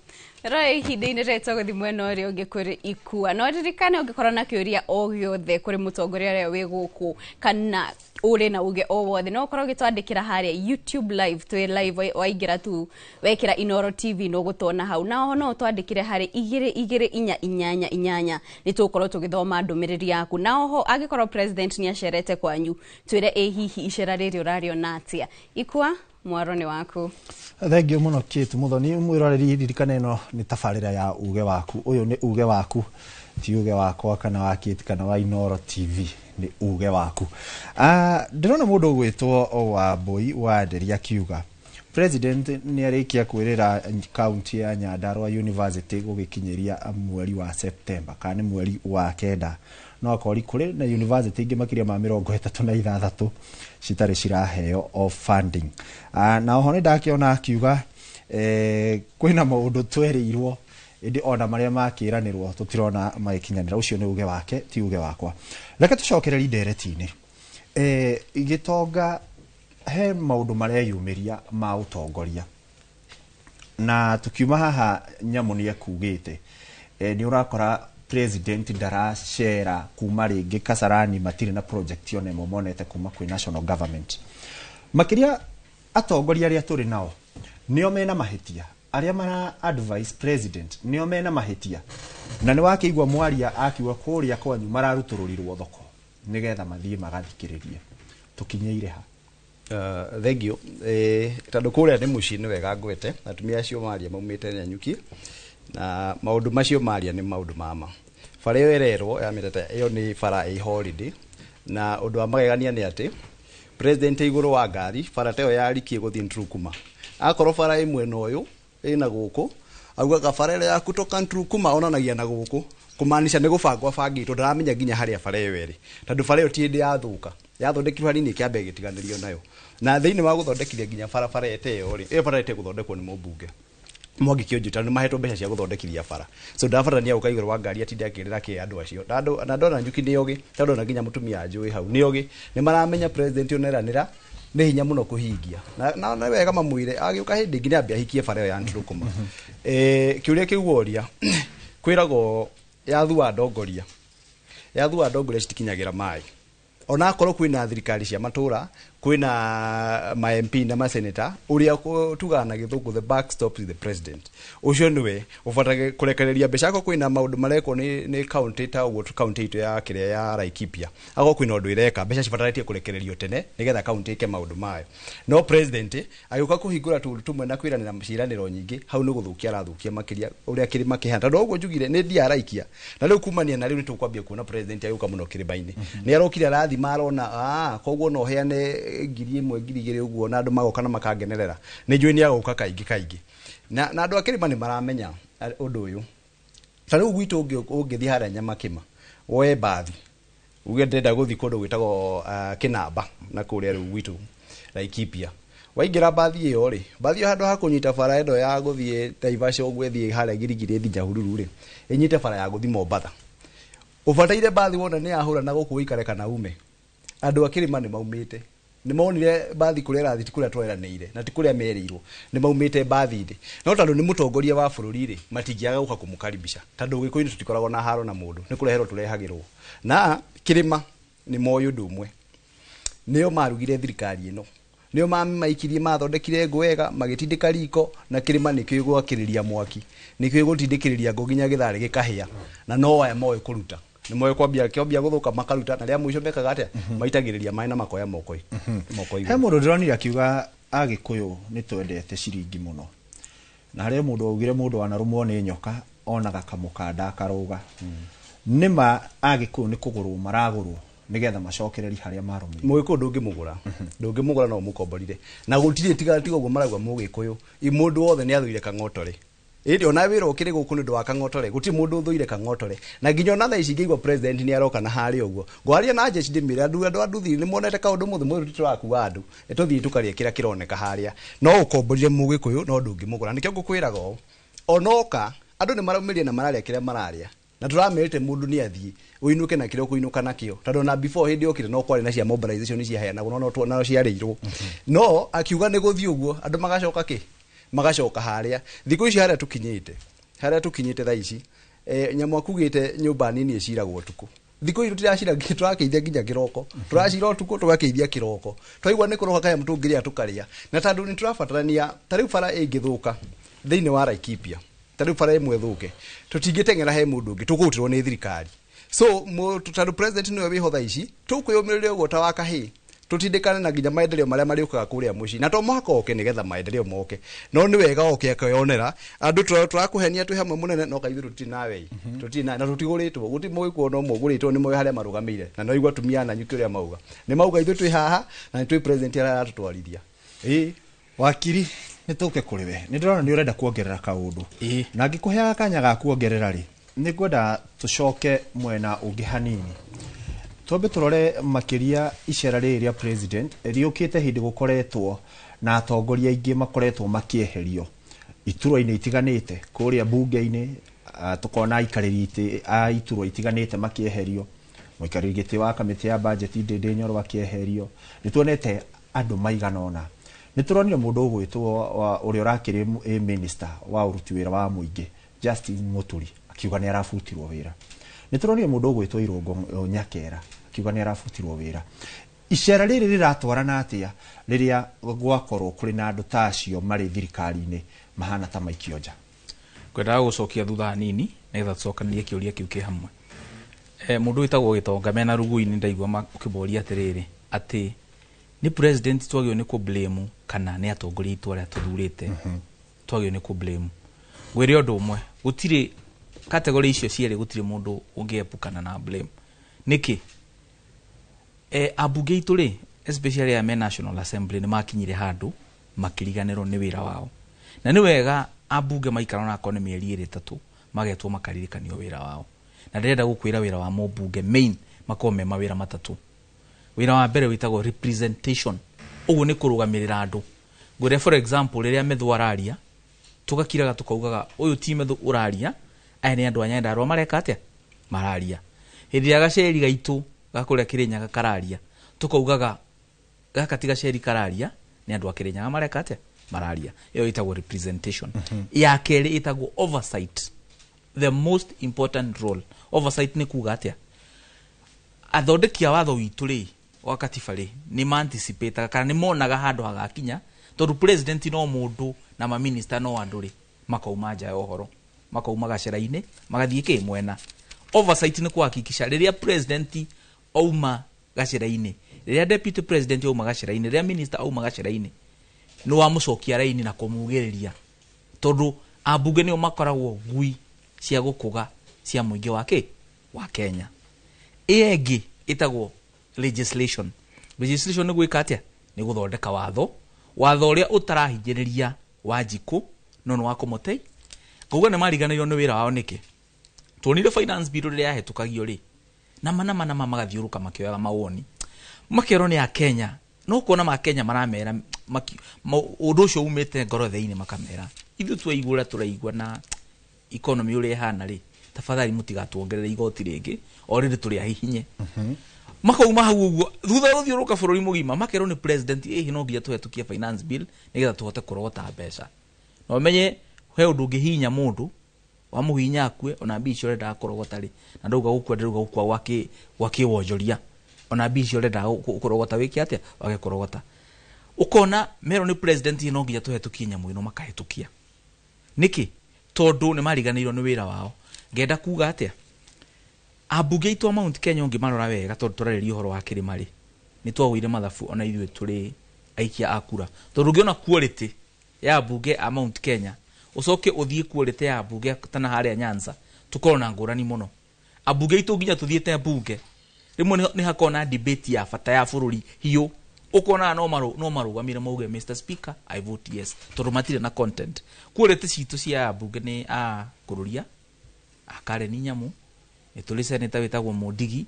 Roy ihinda-inĩ rĩrĩ tũgũthiĩ mwena ũrĩa ũngĩ kũrĩ Ikua. No ririkane ũngĩkorwo na kĩũria o gĩothe kũrĩ mũtongoria ũrĩa wĩ gũkũ kana ũrĩ na uge o wothe, no ũkorwo ũgĩtwandĩkĩra harĩa YouTube live, twĩ live, waingĩra tu wekĩra Inooro TV no gũtwona hau. Na oho no ũtwandĩkĩre harĩ 2 2 4 8 8, nĩ tũgũkorwo tũgĩthoma ndũmĩrĩri yaku. Na oho angĩkorwo president nĩ acerete kwanyu, twĩre ĩ hihi icera rĩrĩ ũrarĩona atĩa. Ikua, mwaro nĩ waku. Thank you mũno Kate Muthoni. Mwĩroreri, ririkana ĩno nĩ tabarĩra ya uge waku. Ũyũ nĩ uge waku, ti uge wakwa kana wa Kate kana wa Inooro TV, nĩ uge waku. Ndĩrona mũndũ ũgwĩtwo Wambui wa Nderi akiuga president nĩ arĩkia kwĩrĩra kaunti ya Nyandarua University gũgĩkinyĩria mweri wa September kana nĩ mweri wa 9, no akori kũrĩ na university ingĩ makĩria ma 36 citarĩ ciraheo o funding. Na oho nĩ ndakĩona akiuga kwĩna maũndũ twerĩirwo ĩndĩ ona marĩa makĩranĩrwo tũtirona magĩkinyanĩra. Ũcio nĩ uge wake, ti uge wakwa. Reke tũcokereri ndereti-inĩ. Gĩtonga he maũndũ mareyumĩria ma ũtongoria, na tukiuma haha Nyamũ nĩ ekugĩte nĩ ũrakora president ndaracera kuma rĩngĩ Kasarani, matirĩ na project ona ĩmwe monete kuma kwĩ national government. Makĩria atongoria arĩa tũrĩ nao nĩo mena mahĩtia, arĩa mara advise president nĩo mena mahĩtia. Na nĩ wakĩigua mwaria akiuga kũrĩa kwanyu mararutũrũrirwo thoko nĩgetha mathiĩ magathikĩrĩrie. Tũkinyĩire ha? Thank you. Tondũ kũrĩa nĩ mũciĩ nĩ wega ngwete atumia acio maria maumĩte Nanyuki, na maũndũ macio maria nĩ maũndũ mama. Bara ĩyo ĩrerwo ya mĩtete ĩyo nĩ bara ĩ holiday, na ũndũ wa magegania nĩ atĩ president igũrũ wa ngari bara ta ĩyo yarikie gũthiĩ Nturukuma, akorwo bara ĩ mwena ũyũ ĩna gũkũ, augaga bara ĩrĩa ya kutoka Nturukuma onanagia na gũkũ, kũmaanisha nĩ gũbangwo abangĩtwo, ndaramenya nginya harĩa bara ĩyo ĩrĩ, tondũ bara ĩyo ti hĩndĩ yathũka, yathondekirwo hanini ĩkĩamba ĩgĩtiganĩrio nayo. Na thĩinĩ wa gũthondekithia nginya barabara ĩte ĩyo rĩ, ĩyo bara ĩte gũthondekwo nĩ mũmbunge Mwangi Kĩonju, tondũ nĩmahetwo mbeca cia gũthondekithia bara, so ndabatarania gũka igũrũ wa ngari atinde akĩrĩra kĩ andũ acio. Na ndona Njuki nĩ ogĩ, tondũ ona nginya mũtumia anjũĩ hau nĩ ogĩ, nĩ maramenya president ũyũ nĩeranĩra nĩ hinya mũno kũhingia, na nĩ wega mamwĩre agĩũka hĩndĩ ĩngĩ nĩambe ahikie bara ĩyo ya Nturukuma. Kĩũria kĩu woria kwĩragwo yathua ndongoria, yathua ndongoria citikinyagĩra maĩ, ona akorwo kwĩna thirikari cia matũra, kwĩna ma MP na ma senator, ũrĩa tugaga na gĩthũngũ the buck stops with the president, ũcio nĩwe ũbataire kũrekereria mbeca. Akorwo kwĩna maũndũ marekwo nĩ county ta ũguo county itũ ya kĩrĩa ya Laikipia, akorwo kwĩna ũndũ ĩreka, mbeca cibatarĩtie kũrekererio tene nĩgetha county ĩke maũndũ mayo. No president agĩũka kũhingũra tũũndũ tũmwe na kwĩranĩra ciĩranĩro nyingĩ, hau nĩ gũthũkia arathũkia makĩria ũrĩa kĩrĩma kĩhana, tondũ ũguo njugire nĩ ndia araikia. Na rĩu kumania na rĩu nĩ tũkwambia kuona president agĩũka mũno kĩrĩma-inĩ, nĩ arokire arathima arona koguo no heane 1,000 2,000 ũguo na andũ magoka na makangenerera, nĩ njũĩ nĩ agoka kaingĩ kaingĩ. Na andũ a kĩrĩma nĩ maramenya ũndũ ũyũ. Ta rĩu gwitũ ũngĩthiĩ harĩa Nyamakĩma woe mbathi uge ndĩrenda gũthiĩ kũndũ gwĩtagwo Kĩnamba na kũrĩa rĩu gwitũ Laikipia, waingĩra mbathi ĩyo rĩ, mbathi ĩyo handũ ha kũnyita bara ĩno ya gũthiĩ Naivasha ũguo ĩthiĩ harĩa Giligili ĩthiĩ Nyahururu rĩ, ĩnyite bara ya gũthiĩ Mombatha. Ũbataire mbathi wona nĩ yahũra na gũkũ ũikare kana ume. Andũ a kĩrĩma nĩ maumĩte, nĩ monire mbathi kũrĩa ĩrathiĩ ti kũrĩa tweranĩire na ti kũrĩa merĩirwo, nĩ maumĩte mbathi-inĩ. No tondũ nĩ mũtongoria wa bũrũri rĩ, matingĩaga gũka kũmũkaribisha, tondũ Gĩkũyũ-inĩ tũtikoragwo na haro na mũndũ, nĩ kũreherwo tũrehagĩrwo. Na kĩrĩma nĩ moĩ ũndũ ũmwe, nĩo marugire thirikari ĩno, nĩo mamaikirie, mathondekire ngũ wega, magĩtindĩka riko, na kĩrĩma nĩkĩo gĩgwakĩrĩria mwaki, nĩkĩo gĩgũtindĩkĩrĩria ngũ nginya gĩtharĩ gĩkahĩa, na no aya moĩ kũruta, nĩ moĩ kwambia kĩambia gũthũka makaruta, na rĩa mũico mekaga atĩa? Maitagĩrĩria maĩ na makoya moko moko igũrũ. He mũndũ ndĩronire akiuga Agĩkũyũ nĩ twendete ciringi mũno, na harĩ mũndũ augire mũndũ wanarũmwo nĩ nyoka onaga kamũkanda akarũga. Nĩma Agĩkũyũ nĩ kũgũrwo maragũrwo Nigetha macokereri haria marũmĩrĩire. Mũgĩkũyũ ndũngĩmũgũra, ndũngĩmũgũra no ũmũkomborire, na gũtirĩ tiga tiga ũguo marauga mũgĩkũyũ mũndũ wothe nĩ athũire kang'otore. Ĩndĩ ona wĩra ũkĩrĩ gũkũ nĩ ũndũ wa kang'otore, gũtirĩ mũndũ ũthũire kang'otore. Na nginya ona thaa ici ngĩigua president nĩ aroka na harĩa ũguo, ngwaria na jeshi ndĩmĩre andũ a nduthi nĩ monete kaũndũ mũthĩ mũthĩ tũrakua andũ, nĩ tũthiĩ tũkarĩe kĩrĩa kĩroneka harĩa. No ũkomborire mũgĩkũyũ no ndũngĩmũgũra. Nĩkĩo ngũkwĩraga ũũ, onoka andũ nĩ maraumĩria na mararĩa kĩrĩa mararĩa, na tũramerĩte mũndũ nĩ athiĩ ũinũke na kĩrĩa ũkũinũka nakĩo, tondũ ona before hĩndĩ yokire no kwarĩ na cia mobilization ciaheanagwo, no no ciarĩirwo, no akiuga nĩ gũthiĩ ũguo andũ magacoka kĩ magacoka harĩa. Thikũ ici harĩa tũkinyĩte thaa ici, nyamũ akugĩte nyũmba nini ĩciragwo ũtukũ. Thikũ ici tũtiracira, tũrakĩithia nginya kĩroko, tũracira ũtukũ tũgakĩithia kĩroko, twaigua nĩ kũroka kanyamũ tũngĩrĩa tũkarĩa. Na tondũ nĩ tũrabatarania, ta rĩu bara ĩngĩthũka thĩinĩ wa Laikipia, ta rĩu bara ĩmwe ĩthũke, tũtingĩteng'era he mũndũ ũngĩ, tũkũrutĩrwo nĩ thirikari. So tondũ president nĩwe wĩho thaa ici, tũkwĩyũmĩrĩria ũguo ta wa kahĩĩ, tutindikane na nginya maendeleo maria mariukaga kuria mucii, na to mũhaka oke nigetha maendeleo moke, no nĩ wega oke akeyonera. Andũ tũrakũhenia twĩ hamwe mũnene, no kaithuĩ tũtirĩ nawe, tũtirĩ na tũtigũrĩtwo, gũtirĩ mũgĩkũyũ no mũgũrĩtwo nĩ moĩ harĩa marũgamĩire. Na no igua atumia na nyuki ũrĩa mauga, nĩ mauga ithuĩ twĩ haha na nĩ twĩ president arĩa aratũtwarithia. Ĩĩ wakiri, nĩ tũke kũrĩ we, nĩ ndĩrona nĩ ũrenda kuongerera kaũndũ, na ngĩkũheaga kanya ga kuongerera rĩ, nĩ ngwenda tũcoke mwena ũngĩ hanini. Twambe tũrore makĩria icera rĩrĩ rĩa president rĩũkĩte hĩndĩ gũkoretwo na atongoria aingĩ makoretwo makĩeherio iturwa-inĩ itiganĩte, kũrĩa bunge-inĩ tũkona aikarĩri itĩ a iturwa itiganĩte makĩeherio, mũikarĩri gĩtĩ wa kamĩtĩ ya budget Ndĩndĩ Nyoro akĩeherio. Nĩ tuonete andũ maigana ũna. Nĩ tũronire mũndũ ũgwĩtwo ũrĩa ũrakĩrĩ minister wa ũruti wĩra wa mũingĩ Justin Muturi akiuga nĩ arabutirwo wĩra. Nĩ tũronire mũndũ ũgwĩtwo Irũngũ Nyakera akiuga nĩ arabutirwo wĩra. Icera rĩrĩ rĩratwarana atĩa rĩrĩa gwakorwo kũrĩ na andũ ta acio marĩ thirikari-inĩ mahana ta maikio nja? Ngwendaga gũcokia thutha hanini nĩgetha tũcokanĩrie kĩũria kĩu kĩ hamwe. Mũndũ wĩtagwo Gĩtonga mena Rugui-inĩ ndaigua ũkĩmũria atĩrĩrĩ, atĩ nĩ president twagĩrĩirwo nĩ kũ blame kana nĩ atongoria aitũ arĩa tũthurĩte twagĩrĩirwo nĩ kũ blame. Ngwĩre ũndũ ũmwe, gũtirĩ category icio cierĩ, gũtirĩ mũndũ ũngĩepukana na blame. Nĩkĩ? Ambunge aitũ rĩ, especially aya me National Assembly, nĩ makinyire handũ makĩriganĩrwo nĩ wĩra wao. Na nĩ wega ambunge maikara onakorwo nĩ mĩeri ĩrĩ ĩtatũ magetwo makaririkanio wĩra wao. Na ndĩrenda gũkwĩra wĩra wa mũmbunge main makorwo me mawĩra matatũ. Wĩra wa mbere wĩtagwo representation, ũguo nĩ kũrũgamĩrĩra andũ. Ngwĩre for example, rĩrĩa Methu araria tũgakiraga tũkaugaga ũyũ ti Methu ũraria, aya nĩ andũ a Nyandarua mareka atĩa, mararia. Hĩndĩ ĩrĩa gaceri gaitũ ga kũrĩa Kĩrĩnyaga kararia, tũkaugaga gaka ti gaceri kararia, nĩ andũ a Kĩrĩnyaga mareka atĩa, mararia. Ĩyo ĩtagwo representation. Ya kerĩ ĩtagwo oversight, the most important role. Oversight nĩ kuga atĩa, athondeki a watho witũ rĩ wa katiba rĩ nĩ ma-anticipataga kana nĩ monaga handũ hagakinya, tondũ president no mũndũ na maminista no andũ rĩ, makauma nja ya ũhoro, makauma gacera-inĩ magathiĩ kĩ mwena. Oversight nĩ kuhakikisha rĩrĩa president auma gacera-inĩ, rĩrĩa deputy president auma gacera-inĩ, rĩrĩa minister auma gacera-inĩ, nĩ wamũcokia raini na kũmugĩrĩria, tondũ ambunge nĩo makoragwo ngui cia gũkũga cia mũingĩ wa kĩ wa Kenya. Ĩyo ĩngĩ ĩtagwo legislation. Legislation nĩ gwĩka atĩa, nĩ gũthondeka watho, watho ũrĩa ũtarahinyĩrĩria Wanjikũ no nĩ wa kũmũtei. Ngauga nĩ mariganĩirwo nĩ wĩra wao nĩkĩ? Tuonire finance bill rĩrĩa yahĩtũkagio rĩ, nama nama nama magathiũrũka makĩoyaga mawoni, makerwo nĩ Akenya, no kuona ma Kenya maramera ũndũ ũcio umĩte ngoro thĩinĩ, makamera ithuĩ twaigua ũrĩa tũraigua na economy ũrĩa ĩhana rĩ, tafadhali mũtigatuongerere igoti rĩngĩ, o rĩrĩ tũrĩ ahihinye. Makauma hau ũguo thutha gũthiũrũrũka bũrũri mũgima, makerwo nĩ president ĩhĩ no nginya tũhetũkie finance bill nĩgetha tũhote kũrogota mbeca. Na ũmenye he ũndũ ũngĩhihinya mũndũ, wamũhihinya akue, ona mbia icio ũrendaga kũrogota rĩ, na ndauga gũkua ndĩrauga gũkua gwa kĩwonjoria, ona mbia icio ũrendaga kũrogota wĩke atĩa, wage kũrogota. Ũkona merwo nĩ president no nginya tũhetũkie nyamũ ĩno, makahĩtũkia. Nĩkĩ? Tondũ nĩ mariganĩirwo nĩ wĩra wao. Ngenda kuga atĩa, ambunge aitũ a Mount Kenya ũngĩmarora wega, tondũ tũrarĩria ũhoro wa kĩrĩma rĩ, nĩ twagũire mathabu ona ithuĩ tũrĩ aikia a kura, tondũ ũngĩona quality ya ambunge a Mount Kenya ũcoke ũthiĩ quality ya ambunge tana harĩa Nyanza, tũkorwo na ngũrani mũno. Ambunge aitũ nginya tũthiĩte mbunge Rimwe ni hakona debate ya bata ya bururi hiyo ukona no marugamire mauge Mr Speaker I vote yes tondu matire na content. Quality citu cia bunge ni a kururia akare ni nyamu ni tuli senator witagwo Mundigi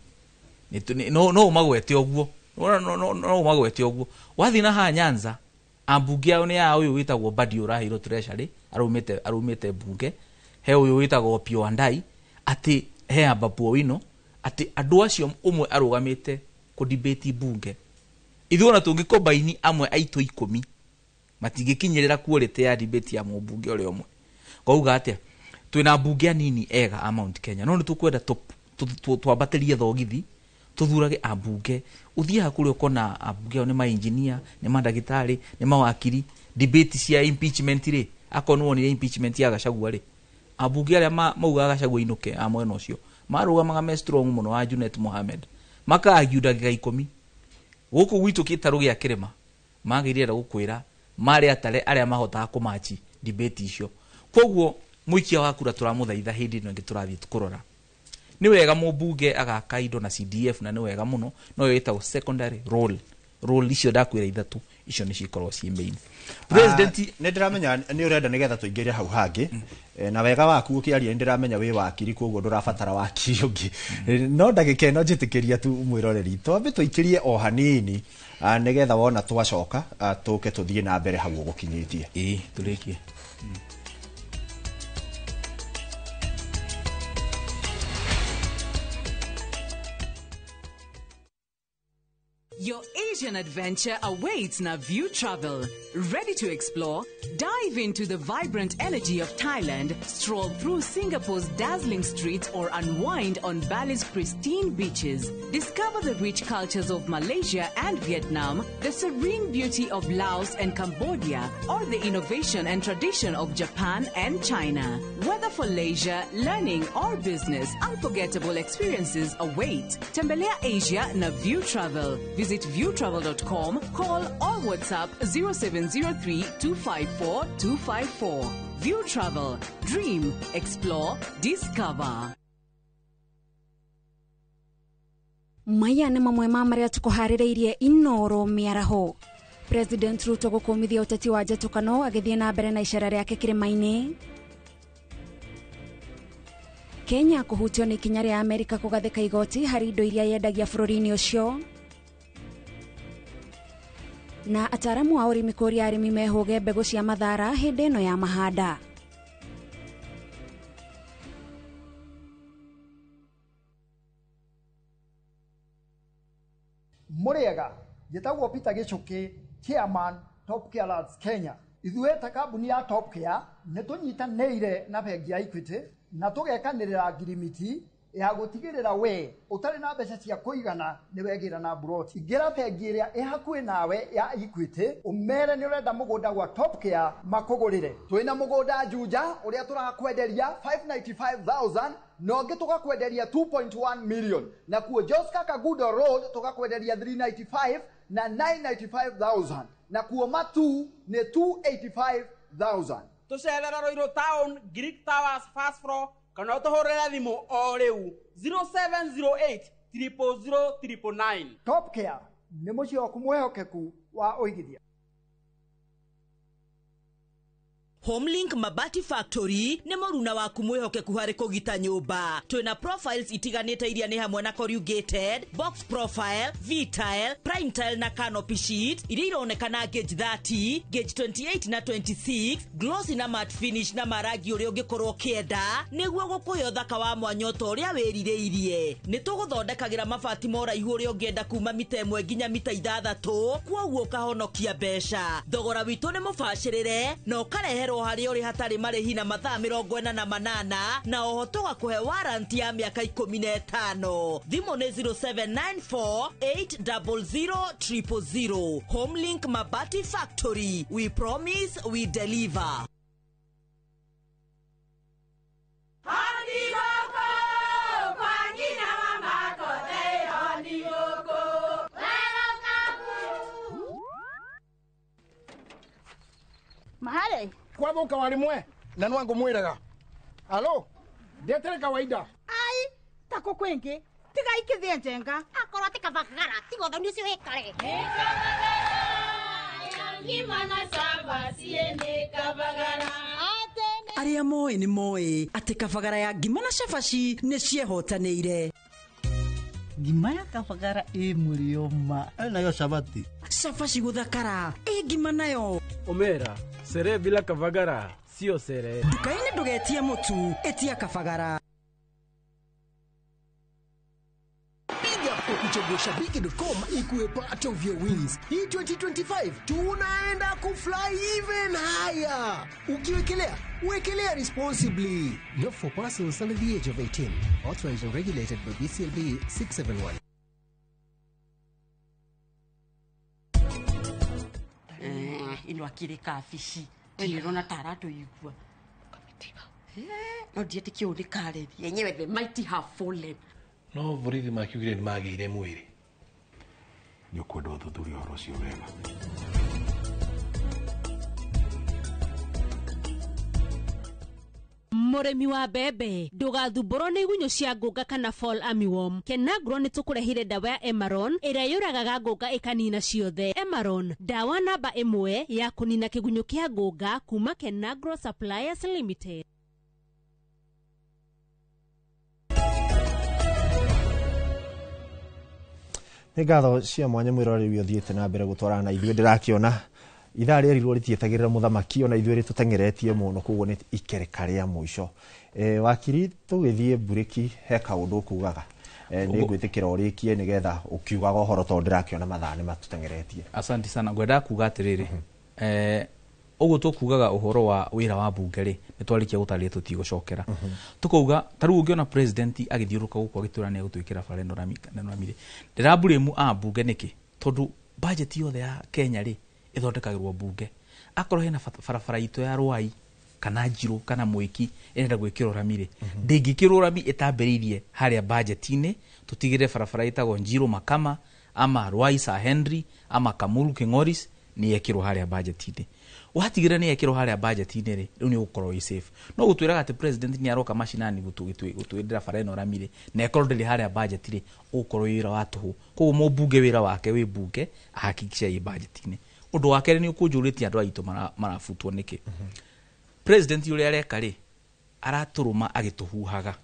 ni no magwete uguo no magwete uguo wathi na ha Nyanza ambunge ao ni a uyu witagwo Badi uraheirwo treasury arumite bunge he uyu witagwo Opiyo Wandayi ati he Ababu Owino ati andu acio umwe arugamite ku debate bunge ithuĩ ona tũngĩkombaini amwe aitũ 10 matingĩkinyĩrĩra quality ya debate ya mũmbunge ũrĩa ũmwe. Kwauga atĩa twĩna mbunge anini ega a Mount Kenya no nĩtũkwenda twambatĩrie thogithi tũthurage ambunge ũthiaga kũrĩa ũkona ambunge ao nĩ ma-engineer nĩ mandagĩtarĩ nĩ mawakiri. Debate cia impeachment rĩ akorwo nĩwonire impeachment ya Gachagua rĩ ambunge arĩa maugaga Gachagua inũke a mwena ũcio marũgamaga me strong mũno wa Junet Mohamed maka-argue ndagĩka 10 gũkũ gwitũ gĩtarũ gĩa kĩrĩma magĩrĩire gũkwĩra marĩ atare arĩa mahotaga kũmachi debate icio. Koguo mũikia wa kura tũramũthaitha hĩndĩ ĩno ĩngĩ tũrathiĩ kũrora nĩ wega mũmbunge agaka indo na CDF na nĩ wega mũno no ĩyo ĩtagwo secondary role icio ndakwĩra ithatũ icio nĩ cikoragwo ciĩ main. President nĩ ndĩramenya nĩ ũrenda nĩgetha tũingĩre hau hangĩ na wega waku ũkĩaria nĩ ndĩramenya wĩ wakiri koguo ndũrabatara wakiri ũngĩ no ndagĩka ĩno njĩtĩkĩria tu mwĩroreri twambe tũikĩrie o hanini nĩgetha wona twacoka tũke tũthiĩ na mbere hau ũgũkinyĩtie. Ĩĩ tũrĩkie. Your Asian adventure awaits na View Travel. Ready to explore? Dive into the vibrant energy of Thailand, stroll through Singapore's dazzling streets, or unwind on Bali's pristine beaches. Discover the rich cultures of Malaysia and Vietnam, the serene beauty of Laos and Cambodia, or the innovation and tradition of Japan and China. Whether for leisure, learning, or business, unforgettable experiences await. Tembelea Asia na View Travel. Visit viewtravel.com, call or WhatsApp 0703 254 254. View Travel. Dream, explore, discover. Maya nĩ mamwe ma marĩa tũkũharĩrĩirie Inoro mĩaraho. President Ruto gũkũmithia ũteti wa njatũkano agĩthiĩ na mbere na icera rĩake kĩrĩma-inĩ. Kenya kũhutio nĩ ikinya rĩa Amerika kũgathĩka igoti harĩ indo iria yendagia bũrũri-inĩ ũcio. Na ataaramu a ũrĩmi kũria arĩmi mehũge mbegũ cia mathara hĩndĩ ĩno ya mahanda. Mũrĩega, njĩtagwo Peter Gĩchũkĩ, chairman Top Care Lads Kenya. Ithuĩ ta kambuni ya Top Care nĩ tũnyitanĩire na bengi ya Equity na tũgekanĩrĩra ngirimiti ya gũtigĩrĩra we ũtarĩ na mbeca cia kũigana nĩ wegĩra na mburoti. Ingĩra bengi ĩrĩa ĩ hakuhĩ nawe ya Equity ũmere nĩ ũrenda mũgũnda gwa Top Care makũgũrĩre. Twĩna mũgũnda Juja ũrĩa tũrakwenderia 595,000 na ũngĩ tũgakwenderia 2.1 million, na kuo Joska Kagudo Road tũgakwenderia 395 na 995,000, na kuo Matu nĩ 285,000. Tũcerera Ruiru Town, Greek Towers first floor, kana ũtũhũrĩre thimũ o rĩu 0708 000 999. Top Care nĩ mũciĩ waku mwĩhokeku wa ũigithia. Homelink Mabati Factory nĩ mũruna waku mwĩhokeku harĩ kũgita nyũmba. Twĩna profiles itiganĩte iria nĩ hamwe na corrugated, box profile, V-tile, prime tile na canopy sheet iria ironekana gauge 30, gauge 28 na 26, glossy na matte finish na marangi ũrĩa ũngĩkorwo ũkĩenda nĩguo gũkũhe ũthaka wa mwanya ta ũrĩa wĩrirĩirie. Nĩ tũgũthondekagĩra mabati ma ũraihu ũrĩa ũngĩenda kuma mita 1 nginya mita 6 kwoguo ũkahonokia mbeca. Thogora witũ nĩ mũbacĩrĩre na ũkarehe harĩ ũrĩ hatarĩ marĩhi na mathaa 48 na oho tũgakũhe warranty ya mĩaka 15. Thimũ nĩ 0794 800 000. Homelink Mabati Factory, we promise we deliver. Mahale kwathuka wari mwe na nwangu mwiraga alo ndetere kawaida ai tako kwingi Tiga ikithie njenga. Akorwo ti Kabagara tiga ũthoni ũcio wĩkare. Arĩa moĩ nĩ moĩ atĩ Kabagara ya ngima na cabaci nĩ ciehotanĩire. Ngima ya Kabagara ĩ mũrĩo ma. Nayo cabaci. Cabaci gũthakara ĩ ngima nayo. Omera, sere bila Kabagara sio sere. Nduka-inĩ ndũgetie mũtu, ĩtia Kabagara. Ukichagua shabiki.com ikuwe part of your wins. Hii 2025 tunaenda kufly even higher. Ukiwekelea, wekelea responsibly. Not for persons under the age of 18. Authorized and regulated by BCLB 671. Ino akire kabici. Ndirona taratuigua. No ndietikie ũũ nĩ Karen. Yenyewe the mighty have fallen. No borithi makiugire nĩ magĩire mwĩrĩ. Nĩ ũkwenda ũthuthurie ũhoro ũcio wega. Mũrĩmi wa mbembe ndũgathumbũrwo nĩ igunyũ cia ngũnga kana fall armyworm. Kenagro nĩ tũkũrehire ndawa ya Emaron ĩrĩa yũragaga ngũnga ĩkanina ciothe. Emaron, ndawa namba 1 ya kũnina kĩgunyũ kĩa ngũnga kuma Kenagro Suppliers Limited. Nĩ ngatho cia mwanya mwĩroreri ũthiĩte na mbere gũtwarana na ithuĩ. Ndĩrakĩona ithaa rĩerirwo rĩtietagĩrĩra mũthamaki ona ithuĩ rĩtũteng'eretie mũno, koguo nĩ ikereka rĩa mũico. Wakiri, tũgĩthiĩ mburĩki he kaũndũ ũkugaga. Nĩ ngwĩtĩkĩra ũrĩkie nĩgetha ũkiugaga ũhoro tondũ ndĩrakĩona mathaa nĩ matũteng'eretie. Asante sana. Ngwendaga kuga atĩrĩrĩ, ũguo tũkugaga ũhoro wa wĩra wa bunge rĩ, nĩ twarĩkia gũtarĩria tũtigũcokera. Tũkauga ta rĩu ũngĩona president agĩthiũrũrũka gũkũ agĩtwĩra nĩ egũtwĩkĩra bara ĩno rami rĩ, ndĩraburĩmu a bunge nĩkĩ? Tondũ budget yothe ya Kenya rĩ ĩthondekagĩrwo bunge. Akorwo hena barabara itũ ya Rwai kana Njirũ kana Mwĩki ĩrenda gwĩkĩrwo rami rĩ, ndĩngĩkĩrwo rami ĩtambĩrĩirie harĩa budget-inĩ. Tũtigĩrĩre barabara ĩtagwo Njirũ Makama ama Rwai Sir Henry ama Kamuru King'oris nĩ yekĩrwo harĩa budget-inĩ. Watigĩrĩra nĩ yekĩrwo harĩa budget-inĩ rĩ, rĩu nĩ ũgũkorwo wĩ safe. No gũtwĩraga atĩ president nĩ aroka macinani gũtwĩndĩra bara ĩno rami rĩ, na ĩkorwo ndĩrĩ harĩa budget rĩ, ũgũkorwo wĩ wĩra wa tũhũ. Koguo mũmbunge wĩra wake wĩ bunge ahakikisha ĩ budget-inĩ. Ũndũ wa kerĩ nĩ ũkũnjũrĩtie andũ aitũ marabutwo nĩkĩ. President ũrĩa areka rĩ, aratũrũma agĩtũhuhaga.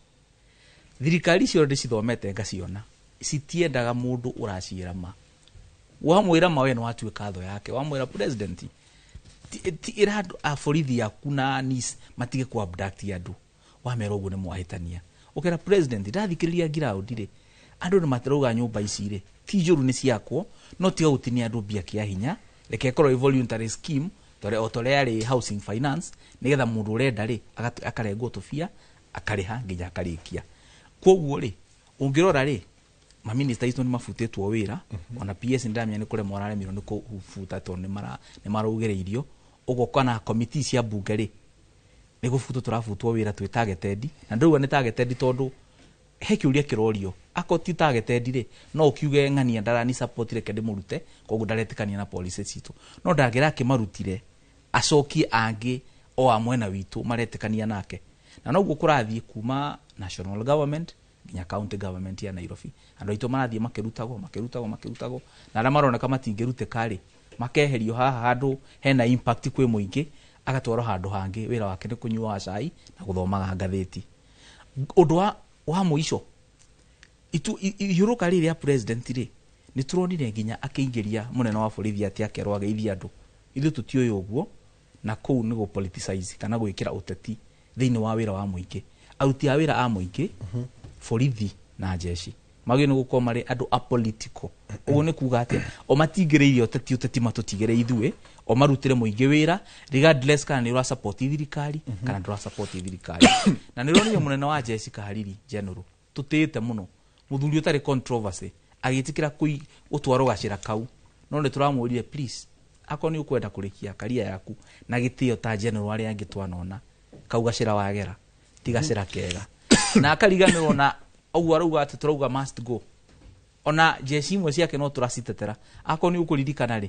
Thirikari icio ndĩcithomete ngaciona, citiendaga mũndũ ũraciĩra ma. Wamwĩra ma we nĩ watuĩka thũ yake. Wamwĩra president ĩra andũ a borithi aku na NIS matige ku abduct andũ, wamera ũguo nĩ mwahĩtania. Ũkera president ndathikĩrĩria ground rĩ, andũ nĩ matirauga nyũmba ici rĩ ti njũru nĩ ciakwo, no tiga gũtinia andũ mbia kĩa hinya, reke ĩkorwo ĩ voluntary scheme o ta ũrĩa yarĩ housing finance, nĩgetha mũndũ ũrenda rĩ akarengwo tũbia akarĩha nginya akarĩkia. Koguo rĩ ũngĩrora rĩ, maminista aitũ nĩ mabutĩtwo wĩra, ona PS ndamenya nĩ kũremwo araremirwo nĩ kũbuta tondũ nĩ maraugĩrĩirio. Ũguo kana committee cia bunge rĩ nĩ gũbutwo tũrabutwo wĩra twĩ targeted, na ndauga nĩ targeted tondũ he kĩũria kĩrorio. Akorwo ti targeted rĩ, no ũkiuge ng'ania ndarani support reke ndĩmũrute, koguo ndaretĩkania na policy citũ. No ndangĩra akĩmarutire acokie angĩ o a mwena witũ maretĩkania nake. Na noguo kũrathiĩ kuma national government nginya county government ya Nairobi. Andũ aitũ marathiĩ makĩrutagwo na arĩa maroneka matingĩrutĩka rĩ makeherio haha handũ hena impact kwĩ mũingĩ, agatwarwo handũ hangĩ, wĩra wake nĩ kũnyuaga cai na gũthomaga ngathĩti. Ũndũ wa mũico, ihiũrũka rĩrĩ rĩa president rĩ, nĩ tũronire nginya akĩingĩria mũnene wa borithi atĩ akerwo ageithie andũ. Ithuĩ tũtiũĩ ũguo, na kũu nĩ gũ politicize kana gwĩkĩra ũteti thĩinĩ wa wĩra wa mũingĩ. Aruti a wĩra a mũingĩ, borithi na jeshi magĩrĩirwo nĩ gũkorwo marĩ andũ apolitical. Ũguo nĩ kuga atĩ o matingĩrĩirie ũteti matũtigĩre ithuĩ, o marutĩre mũingĩ wĩra regardless kana nĩ ũra support thirikari kana ndũra support thirikari. Na nĩ ũronire mũnene wa jeshi Kahariri General tũtĩĩte mũno, mũthuri ũtarĩ controversy, agĩtĩkĩra gũtwarwo gacĩra kau, no nĩ tũramwĩrire please, akorwo nĩ ũkwenda kũrĩkia karia yaku na gĩtĩo ta general arĩa angĩ twanona, kau gacĩra wagera ti gacĩra kega. Na akariganĩrwo na ũguo arauga atĩ tũrauga must go. Ona jeshi imwe ciake no tũracitetera. Akorwo nĩ ũkũririkana rĩ,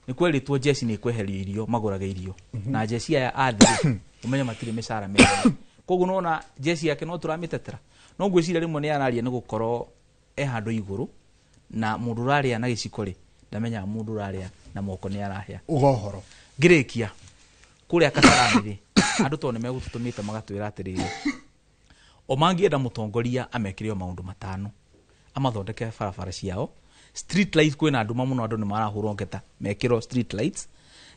nĩ kwerĩtwo jeshi nĩ ĩkweherio irio, magũrage irio. Na jeshi aya athĩ ũmenye matirĩ mĩcara mĩega. Koguo nona jeshi yake no tũramĩtetera. No ngwĩciria rĩmwe nĩ araria nĩ gũkorwo e handũ igũrũ, na mũndũ ũrarĩa na gĩciko rĩ ndamenyaga mũndũ ũrarĩa na moko nĩ arahĩa. Uga ũhoro. Ngĩrĩkia kũrĩa Kasarani rĩ, andũ tondũ nĩ megũtũtũmĩte magatwĩra atĩrĩrĩ, o mangĩenda mũtongoria amekĩre o maũndũ 5, amathondeke barabara ciao, street lights, kwĩna nduma mũno, andũ nĩ marahũrwo ngeta, mekĩrwo street lights,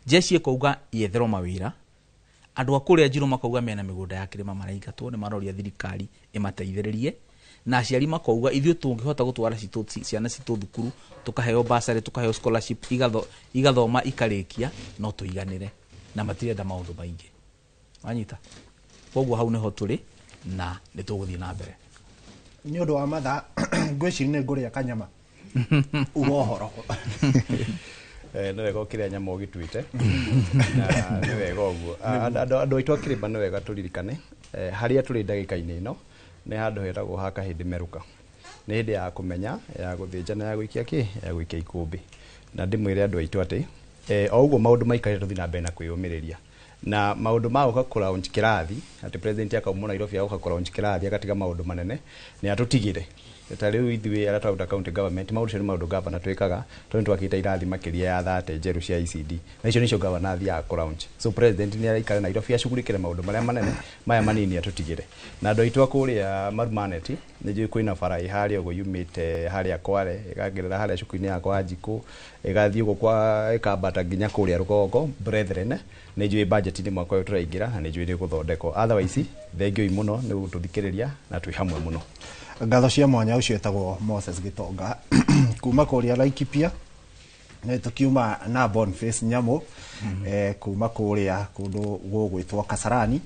jeshi ĩkauga yetherwo mawĩra, andũ a kũrĩa Njirũ makauga mena mĩgũnda ya kĩrĩma maraingatwo, nĩ maroria thirikari ĩmateithĩrĩrie, na aciari makauga ithuĩ tũngĩhota gũtwara ciana citũ thukuru, tũkaheo bursary, tũkaheo scholarship, igathoma ikarĩkia, no tũiganĩre, na matirenda maũndũ maingĩ. Wanyita? Koguo hau nĩho tũrĩ na nĩ tũgũthiĩ na mbere. Nĩ ũndũ wa mathaa, ngwĩciria nĩ ngũrĩa kanyama. Uga ũhoro. Nĩ wega ũkĩrĩa nyama ũgĩtuĩte. Na nĩ wega ũguo. Andũ aitũ a kĩrĩma nĩ wega tũririkane, harĩa tũrĩ ndagĩka-inĩ ĩno nĩ handũ hetagwo ha Kahĩndĩ Merũka. Nĩ hĩndĩ ya kũmenya, ya gũthĩnja na ya gũikia kĩ, ya gũikia ikũmbĩ. Na ndĩmwĩre andũ aitũ atĩ, o ũguo maũndũ maikarĩte tũthiĩ na mbere na kwĩyũmĩrĩria. Na maũndũ ma gũka kũ-launch kĩrathi, atĩ president akauma Nairobi agoka kũ-launch kĩrathi agatiga maũndũ manene, nĩ atũtigĩre. Ta rĩu ithuĩ arĩa tũraruta county government, maũndũ macio nĩ maũndũ governor twĩkaga, tondũ nĩ twakĩte irathi makĩria ya 30 njerũ cia ECD. Na icio nĩcio governor athiaga kũ-launch. So president nĩ araikara Nairobi acugurikĩre maũndũ marĩa manene, maya manini atũtigĩre. Na andũ aitũ a kũrĩa Marumanet, nĩ njũĩ kwĩna bara ĩ harĩa ũguo yumĩte harĩa Kware, ĩgagerera harĩa cukuru-inĩ ya kwa Njikũ, ĩgathiĩ ũguo kwa ĩkambata nginya kũrĩa rũgongo, brethren, nĩ njũĩ budget-inĩ mwaka ũyũ tũraingĩra, na nĩ njũĩ nĩ ĩgũthondekwo. Otherwise, thengiũi mũno nĩ gũtũthikĩrĩria na twĩ hamwe mũno. Ngatho cia mwanya ũcio etagwo Moses Gitonga kuma kũrĩa Laikipia, nĩ tũkiuma na Boniface Nyamũ, kuma kũrĩa kũndũ gũgwĩtwo Kasarani.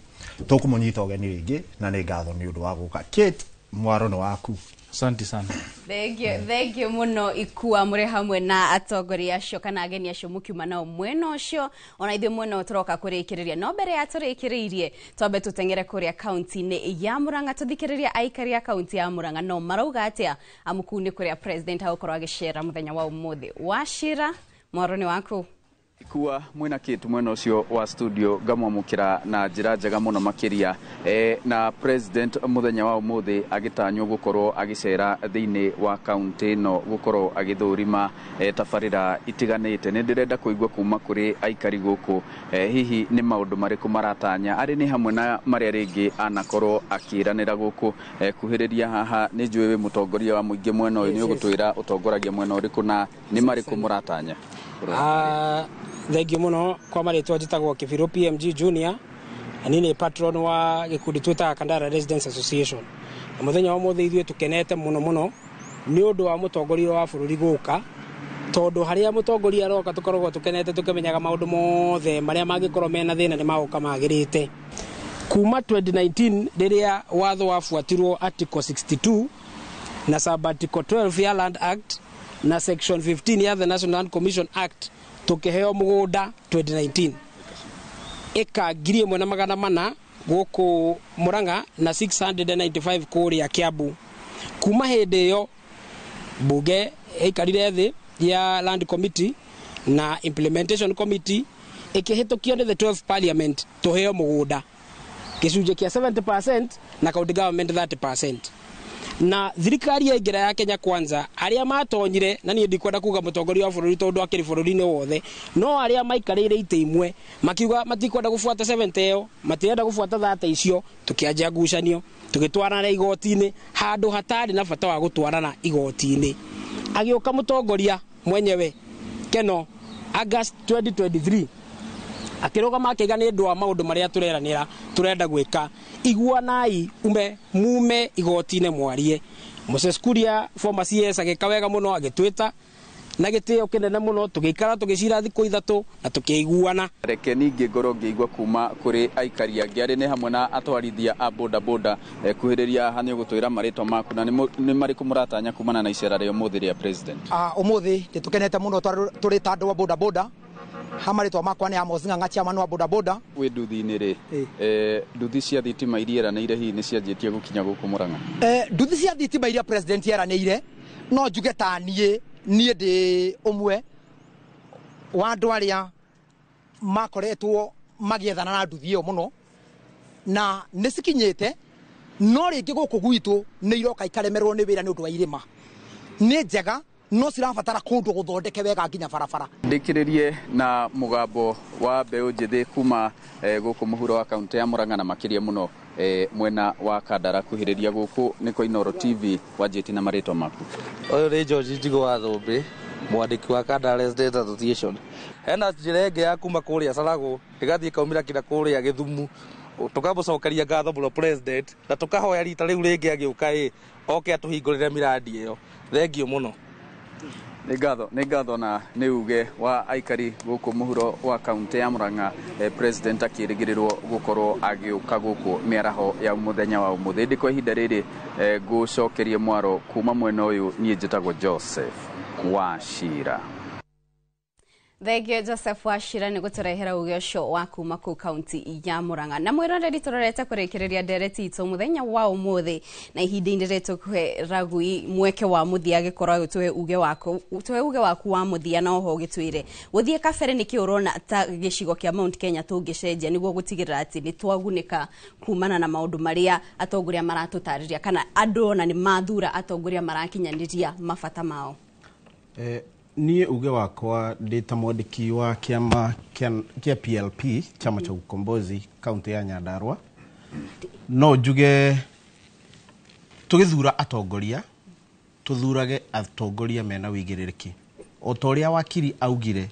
Tũkũmũnyita ũgeni rĩngĩ na nĩ ngatho nĩ ũndũ wa gũka. Kate, mwaro nĩ waku. Asante sana. Thank you, thank you muno Ikua muri hamwe na atongoria acio kana ageni acio mukiuma nao mwena ucio, ona ithuĩ mwena tũroka kũrĩkĩrĩria. No mbere ya tũrĩkĩrĩirie, twambe tũteng'ere kũrĩa kaunti-inĩ ya Murang'a, tũthikĩrĩrie aikari a kaunti ya Murang'a no marauga atĩa, amu kũu nĩ kũrĩa president agũkorwo agĩcera mũthenya wa ũmũthĩ. Wachira, mwaro nĩ waku. Ikua mwena Kate mwena ucio wa studio ngamwamukira na njira njega muno makiria, na president muthenya wa umuthi agitanywo gukorwo agicera thiini wa kaunti ino gukorwo agithurima tabarira itiganite. Ni ndirenda kuigua kuma kuri aikari guku, hihi ni maundu mariku maratanya ari ni hamwe na maria ringi anakorwo akiranira guku. Kuhiriria haha ni njui wi mutongoria wa muingi mwena uyu, ni ugutwira utongoragia mwena uriku na ni mariku muratanya? Thengiũ mũno kwa marĩtwa, njĩtagwo Kĩbirũ PMG Junior, na niĩ nĩ patron wa gĩkundi twĩtaga Kandara Residents Association. Na mũthenya wa ũmũthĩ ithuĩ tũkenete mũno mũno nĩ ũndũ wa mũtongoria wa bũrũri gũka, tondũ harĩa mũtongoria aroka tũkoragwo tũkenete tũkĩmenyaga maũndũ mothe marĩa mangĩkorwo mena thĩna nĩ magũka magĩrĩte. Kuma 2019 rĩrĩa watho wabuatirwo Article 62 na sub Article 12 ya Land Act na Section 15 ya the National Land Commission Act, tukiheo mugunda 2019 eka 1400 guku Murang'a na 695 kuria Kiambu. Kuma hindi iyo bunge ikarire thi ya Land Committee na Implementation Committee ikihitukia nĩ the 12th Parliament tuheo mugunda gĩcunjĩ kĩa 70% na county government 30%. Na thirikari yaingĩra ya Kenya Kwanza arĩa matonyire, na niĩ ndikwenda kuga mũtongoria wa bũrũri tondũ akĩrĩ bũrũri-inĩ wothe, no arĩa maikarĩire itĩ imwe makiuga matikwenda gũbuata 70 ĩyo, matirenda gũbuata 30 icio, tũkĩanjia ngucanio tũgĩtwarana igoti-inĩ handũ hatarĩ na bata wa gũtwarana igoti-inĩ. Agĩũka mũtongoria mwenyewe Keno August 2023 akĩrũgama akĩiga nĩ ũndũ wa maũndũ marĩa tũreranĩra tũrenda gwĩka, iguanai ume mume igoti-inĩ mwarie. Moses Kuria former CS agĩka wega mũno, agĩtwĩta na gĩtĩo kĩnene mũno, tũgĩikara tũgĩcira thikũ 3 na tũkĩiguana. Reke ningĩ ngorwo ngĩigua kuma kũrĩ aikari angĩ arĩ nĩ hamwe na atwarithia a bodaboda. Kuhĩrĩria haha nĩ ũgũtwĩra marĩtwa maku na nĩ marĩkũ mũratanya kumana na icera rĩa ũmũthĩ rĩa president? Ũmũthĩ nĩ tũkenete mũno tũrĩ ta andũ a bodaboda. Ha marĩtwa makwa nĩ Amos Ng'ang'a, chairman wa bodaboda. Wĩ nduthi-inĩ rĩ, nduthi cia thitima iria eranĩire hihi nĩ cianjĩtie gũkinya gũkũ Murang'a? Nduthi cia thitima iria president eranĩire, no njuge ta niĩ ndĩ ũmwe wa andũ arĩa makoretwo magĩethana na nduthi ĩyo mũno, na nĩ cikinyĩte, No rĩngĩ gũkũ gwitũ nĩ iroka ikaremerwo nĩ wĩra nĩ ũndũ wa irĩma. Nĩ njega no cirabatara kũndũ gũthondeke wega nginya barabara. Ndĩkĩrĩrie na mũgambo wa mbeũ njĩthĩ kuma gũkũ mũhuro wa kaunti ya Murang'a na makĩria mũno mwena wa Kandara. Kuhĩrĩria gũkũ nĩ kwa Inooro TV wanjĩtie na marĩtwa maku. Ũyũ nĩ George Njigũ wa Thũmbĩ, mwandĩki wa Kandara Resident Association. Hena njĩra ĩngĩ ya kuma kũrĩa Caragũ ĩgathiĩ ĩkaumĩra kinya kũrĩa Gĩthumu. Tũkamũcokeria ngatho mũno president na tũkahoya rita rĩu rĩngĩ agĩũka ĩ oke atũhingũrĩre miradi ĩyo. Thengiũ mũno. Nĩ ngatho na nĩ uge wa aikari gũkũ mũhuro wa kaunti ya Murang'a, president akĩrĩgĩrĩrwo gũkorwo agĩũka gũkũ mĩaraho ya mũthenya wa ũmũthĩ. Ĩndĩ kwa ihinda rĩrĩ ngũcokerie mwaro kuma mwena ũyũ, niĩ njĩtagwo Joseph Wachira. Thengiũ Joseph Wachira nĩ gũtũrehera uge ũcio wa kuma kũu kaunti ya Murang'a. Na mwĩroreri, tũrorete kũrĩkĩrĩria ndereti itũ mũthenya wa ũmũthĩ, na ihinda-inĩ rĩrĩ tũkũhe Ragui mweke wa mũthia agĩkorwo agĩtũhe uge waku, tũhe uge waku wa mũthia, na oho ũgĩtwĩre gũthiĩ kabere nĩkĩ ũrona ta gĩcigo kĩa Mount Kenya tũngĩcenjia nĩguo gũtigĩrĩra atĩ nĩ twagunĩka kumana na maũndũ marĩa atongoria maratũtarĩria, kana andũ ona nĩ mathura atongoria marakinyanĩria mabata mao. Niĩ uge wakwa ndĩ ta mwandĩki wa kĩama kĩa PLP, chama cha ukombozi, kaunti ya Nyandarua, no njuge tũgĩthura atongoria tũthurage atongoria mena wĩigĩrĩrĩki. O ta ũrĩa wakiri augire,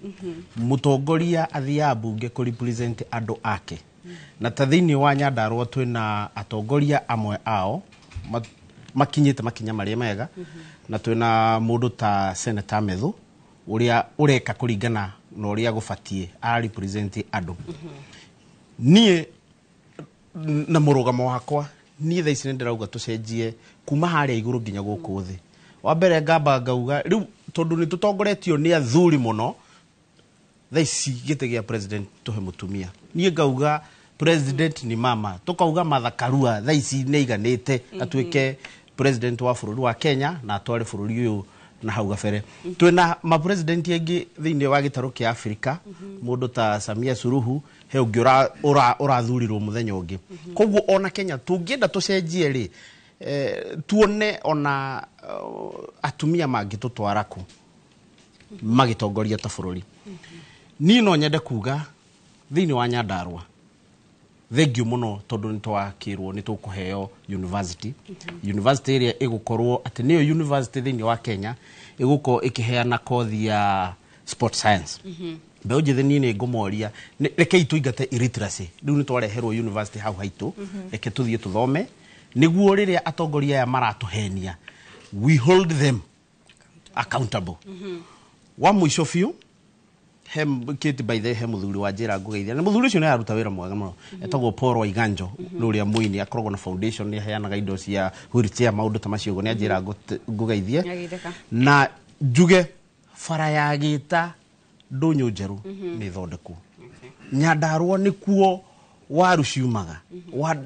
mũtongoria athiaga mbunge kũ represent andũ ake, na ta thĩinĩ wa Nyandarua twĩna atongoria amwe ao makinyĩte makinya marĩa mega, na twĩna mũndũ ta Senator Methu ũrĩa ũreka kũringana na ũrĩa gũbatiĩ, ara represent andũ. Niĩ na mũrũgamo wakwa, niĩ thaa ici nĩ ndĩrauga tũcenjie kuma harĩa igũrũ nginya gũkũ thĩ. Wa mbere ngamba ngauga rĩu tondũ nĩ tũtongoretio nĩ athuri mũno, thaa ici gĩtĩ gĩa president tũhe mũtumia. Niĩ ngauga president ni mama, tũkauga Martha Karua thaa ici nĩ aiganĩte atuĩke president wa bũrũri wa Kenya na atware bũrũri ũyũ na hau gabere. Twĩna ma president angĩ thĩinĩ wa gĩtarũ kĩa Afrika, mũndũ ta Samia Suluhu, he ũngĩ ũrathurirwo mũthenya ũngĩ. Koguo ona Kenya tũngĩenda tũcenjie rĩ, tuone ona atumia mangĩtũtwara kũ magĩtongoria ta bũrũri. Niĩ no nyende kuga thĩinĩ wa Nyandarua thengiũ mũno tondũ nĩ twakĩrwo nĩ tũkũheo university. University ĩrĩa ĩgũkorwo atĩ nĩyo university thĩinĩ wa Kenya ĩgũkorwo ĩkĩheana kothi ya sport science. Mbeũ njĩthĩ niĩ nĩ ngũmoria, rekei tũingate illiteracy. Rĩu nĩ twareherwo university hau haitũ, reke tũthiĩ tũthome nĩguo rĩrĩa atongoria aya maratũhenia we hold them accountable. Wa mũico biũ, he Kate, by the way, he mũthuri wa njĩra ngũgeithia, na mũthuri ũcio nĩ araruta wĩra mwega mũno, etagwo Paul Waiganjo, nĩ ũrĩa mũini, akoragwo na foundation, nĩ aheanaga indo cia wheelchair, maũndũ ta macio ũguo, nĩ anjĩra ngũgeithie. Na njuge bara ya Gĩta ndũnyũ njerũ nĩ thondeku. Nyandarua nĩkuo waru ciumaga,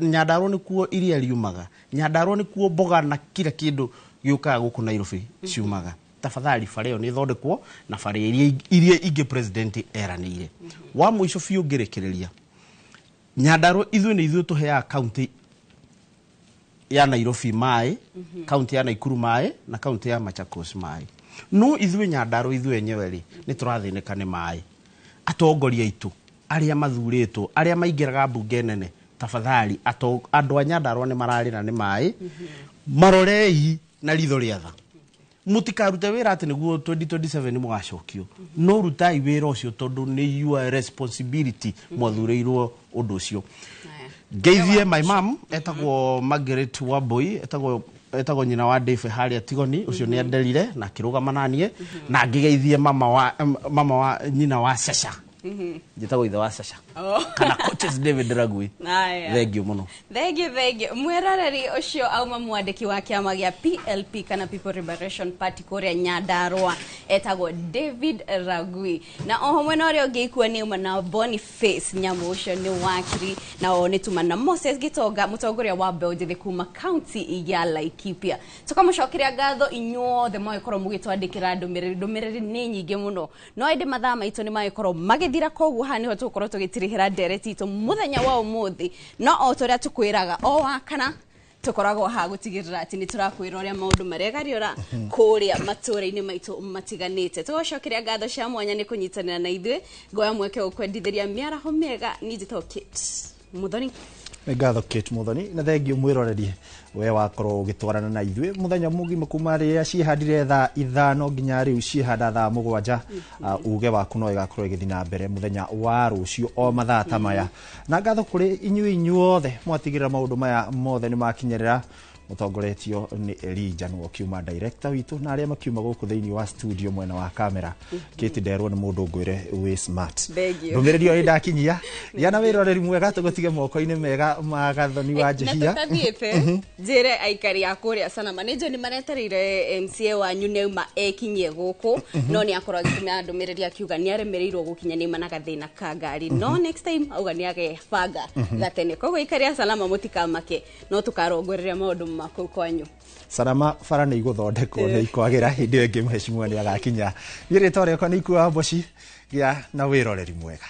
Nyandarua nĩkuo iria riumaga, Nyandarua nĩkuo mboga na kila kĩndũ gĩũkaga gũkũ Nairobi ciumaga. Tafadhali bara ĩyo nĩ ĩthondekwo na bara iria ingĩ president eranĩire. Wa mũico biũ ngĩrĩkĩrĩria, Nyandarua ithuĩ nĩ ithuĩ tũheaga kaunti ya Nairobi maĩ, kaunti ya Nakuru maĩ na kaunti ya Machakos maĩ. No ithuĩ Nyandarua ithuĩ enyewe rĩ nĩ tũrathĩnĩka nĩ maĩ. Atongoria aitũ arĩa mathurĩtwo, arĩa maingĩraga mbunge nene, tafadhali andũ a Nyandarua nĩ mararĩra nĩ maĩ, marorei na ritho rĩa tha. Mũtikarute wĩra atĩ nĩguo 2027 mũgacokio, no rutai wĩra ũcio tondũ nĩ your responsibility, mwathurĩirwo ũndũ ũcio. Ngeithie my mom etagwo Margaret Wambui, etagwo nyina wa Dave harĩa Tigoni, ũcio nĩ anderire na akĩrũgama naniĩ, na ngĩgeithie mama wa nyina wa Sasha, njĩtagwo ithe wa Sasha kana coaches David Ragui. Thengiũ mũno. Thengiũ, thengiũ mwĩroreri. Ũcio auma mwandĩki wa kĩama gĩa PLP kana People Liberation Party kũrĩa Nyandarua, etagwo David Ragui, na oho mwena ũrĩa ũngĩ ikua nĩ uma na Boniface Nyamũ, ũcio nĩ wakiri, na o nĩ tuma na Moses Gitonga, mũtongoria wa mbeũ njĩthĩ kuma kaunti ya Laikipia. Tũkamũcokeria ngatho inyuothe mwagĩkorwo mũgĩtwandĩkĩra ndũmĩrĩri. Ndũmĩrĩri nĩ nyingĩ mũno, no ĩndĩ mathaa maitũ nĩ magĩkorwo magĩthira, koguo haha nĩho tũgũkorwo tũgĩtirihĩra ndereti itũ mũthenya wa ũmũthĩ. No o ta ũrĩa tũkwĩraga, o wa kana Tũkoragwo haha gũtigĩrĩra atĩ nĩ tũrakwĩra ũrĩa maũndũ maregariũra kũrĩa matũũra-inĩ maitũ matiganĩte. Tũgacokeria ngatho cia mwanya nĩ kũnyitanĩra na ithuĩ. Ngoya mweke ũkwendithĩria mĩaraho mĩega. Niĩ njĩtagwo Kate Muthoni. Nĩ ngatho Kate Muthoni, na thengio mwĩroreri we wakorwo ũgĩtwarana na ithuĩ mũthenya mũgima kuma rĩrĩa ciĩhandire thaa 5 nginya rĩu ciĩhanda thaa 7. Uge waku no ĩgakorwo ĩgĩthiĩ na mbere mũthenya wa rũciũ o mathaa ta maya. Na ngatho kũrĩ inyuĩ inyuothe mwatigĩrĩra maũndũ maya mothe nĩ makinyĩrĩra, mũtongoretio nĩ Elijah nĩwe ũkiuma director witũ, na arĩa makiuma gũkũ thĩinĩ wa studio mwena wa kamera. Kate nderwo nĩ mũndũ ngwĩre wĩ smart. Thank you. Ndũmĩrĩri ĩyo nĩndakinyia. Gĩa na wĩroreri mwega, tũgũtige moko-inĩ mega ma Gathoni wa Na Njihia. Tũtathiĩte, njĩre aikari a kũrĩa Sanama nĩ njũĩ nĩ maretereire MCA wanyu nĩauma ekinyie gũkũ, no nĩ akorwo agĩtũmĩra ndũmĩrĩri akiuga nĩ aremereirwo gũkinya nĩauma na gathĩna ka ngari, no next time auga nĩ agebanga gatene. Koguo aikari a Salama mũtikamake, no tũkarongoreria maũndũ makũu kwanyu. Salama bara nĩ igũthondekwo, nĩ ikwagĩra. Hĩndĩ ĩyo ĩngĩ mheshimiwa nĩ agakinya. Niĩ rĩtwa rĩakwa nĩ Ikua Mboci. Gĩa na wĩroreri mwega.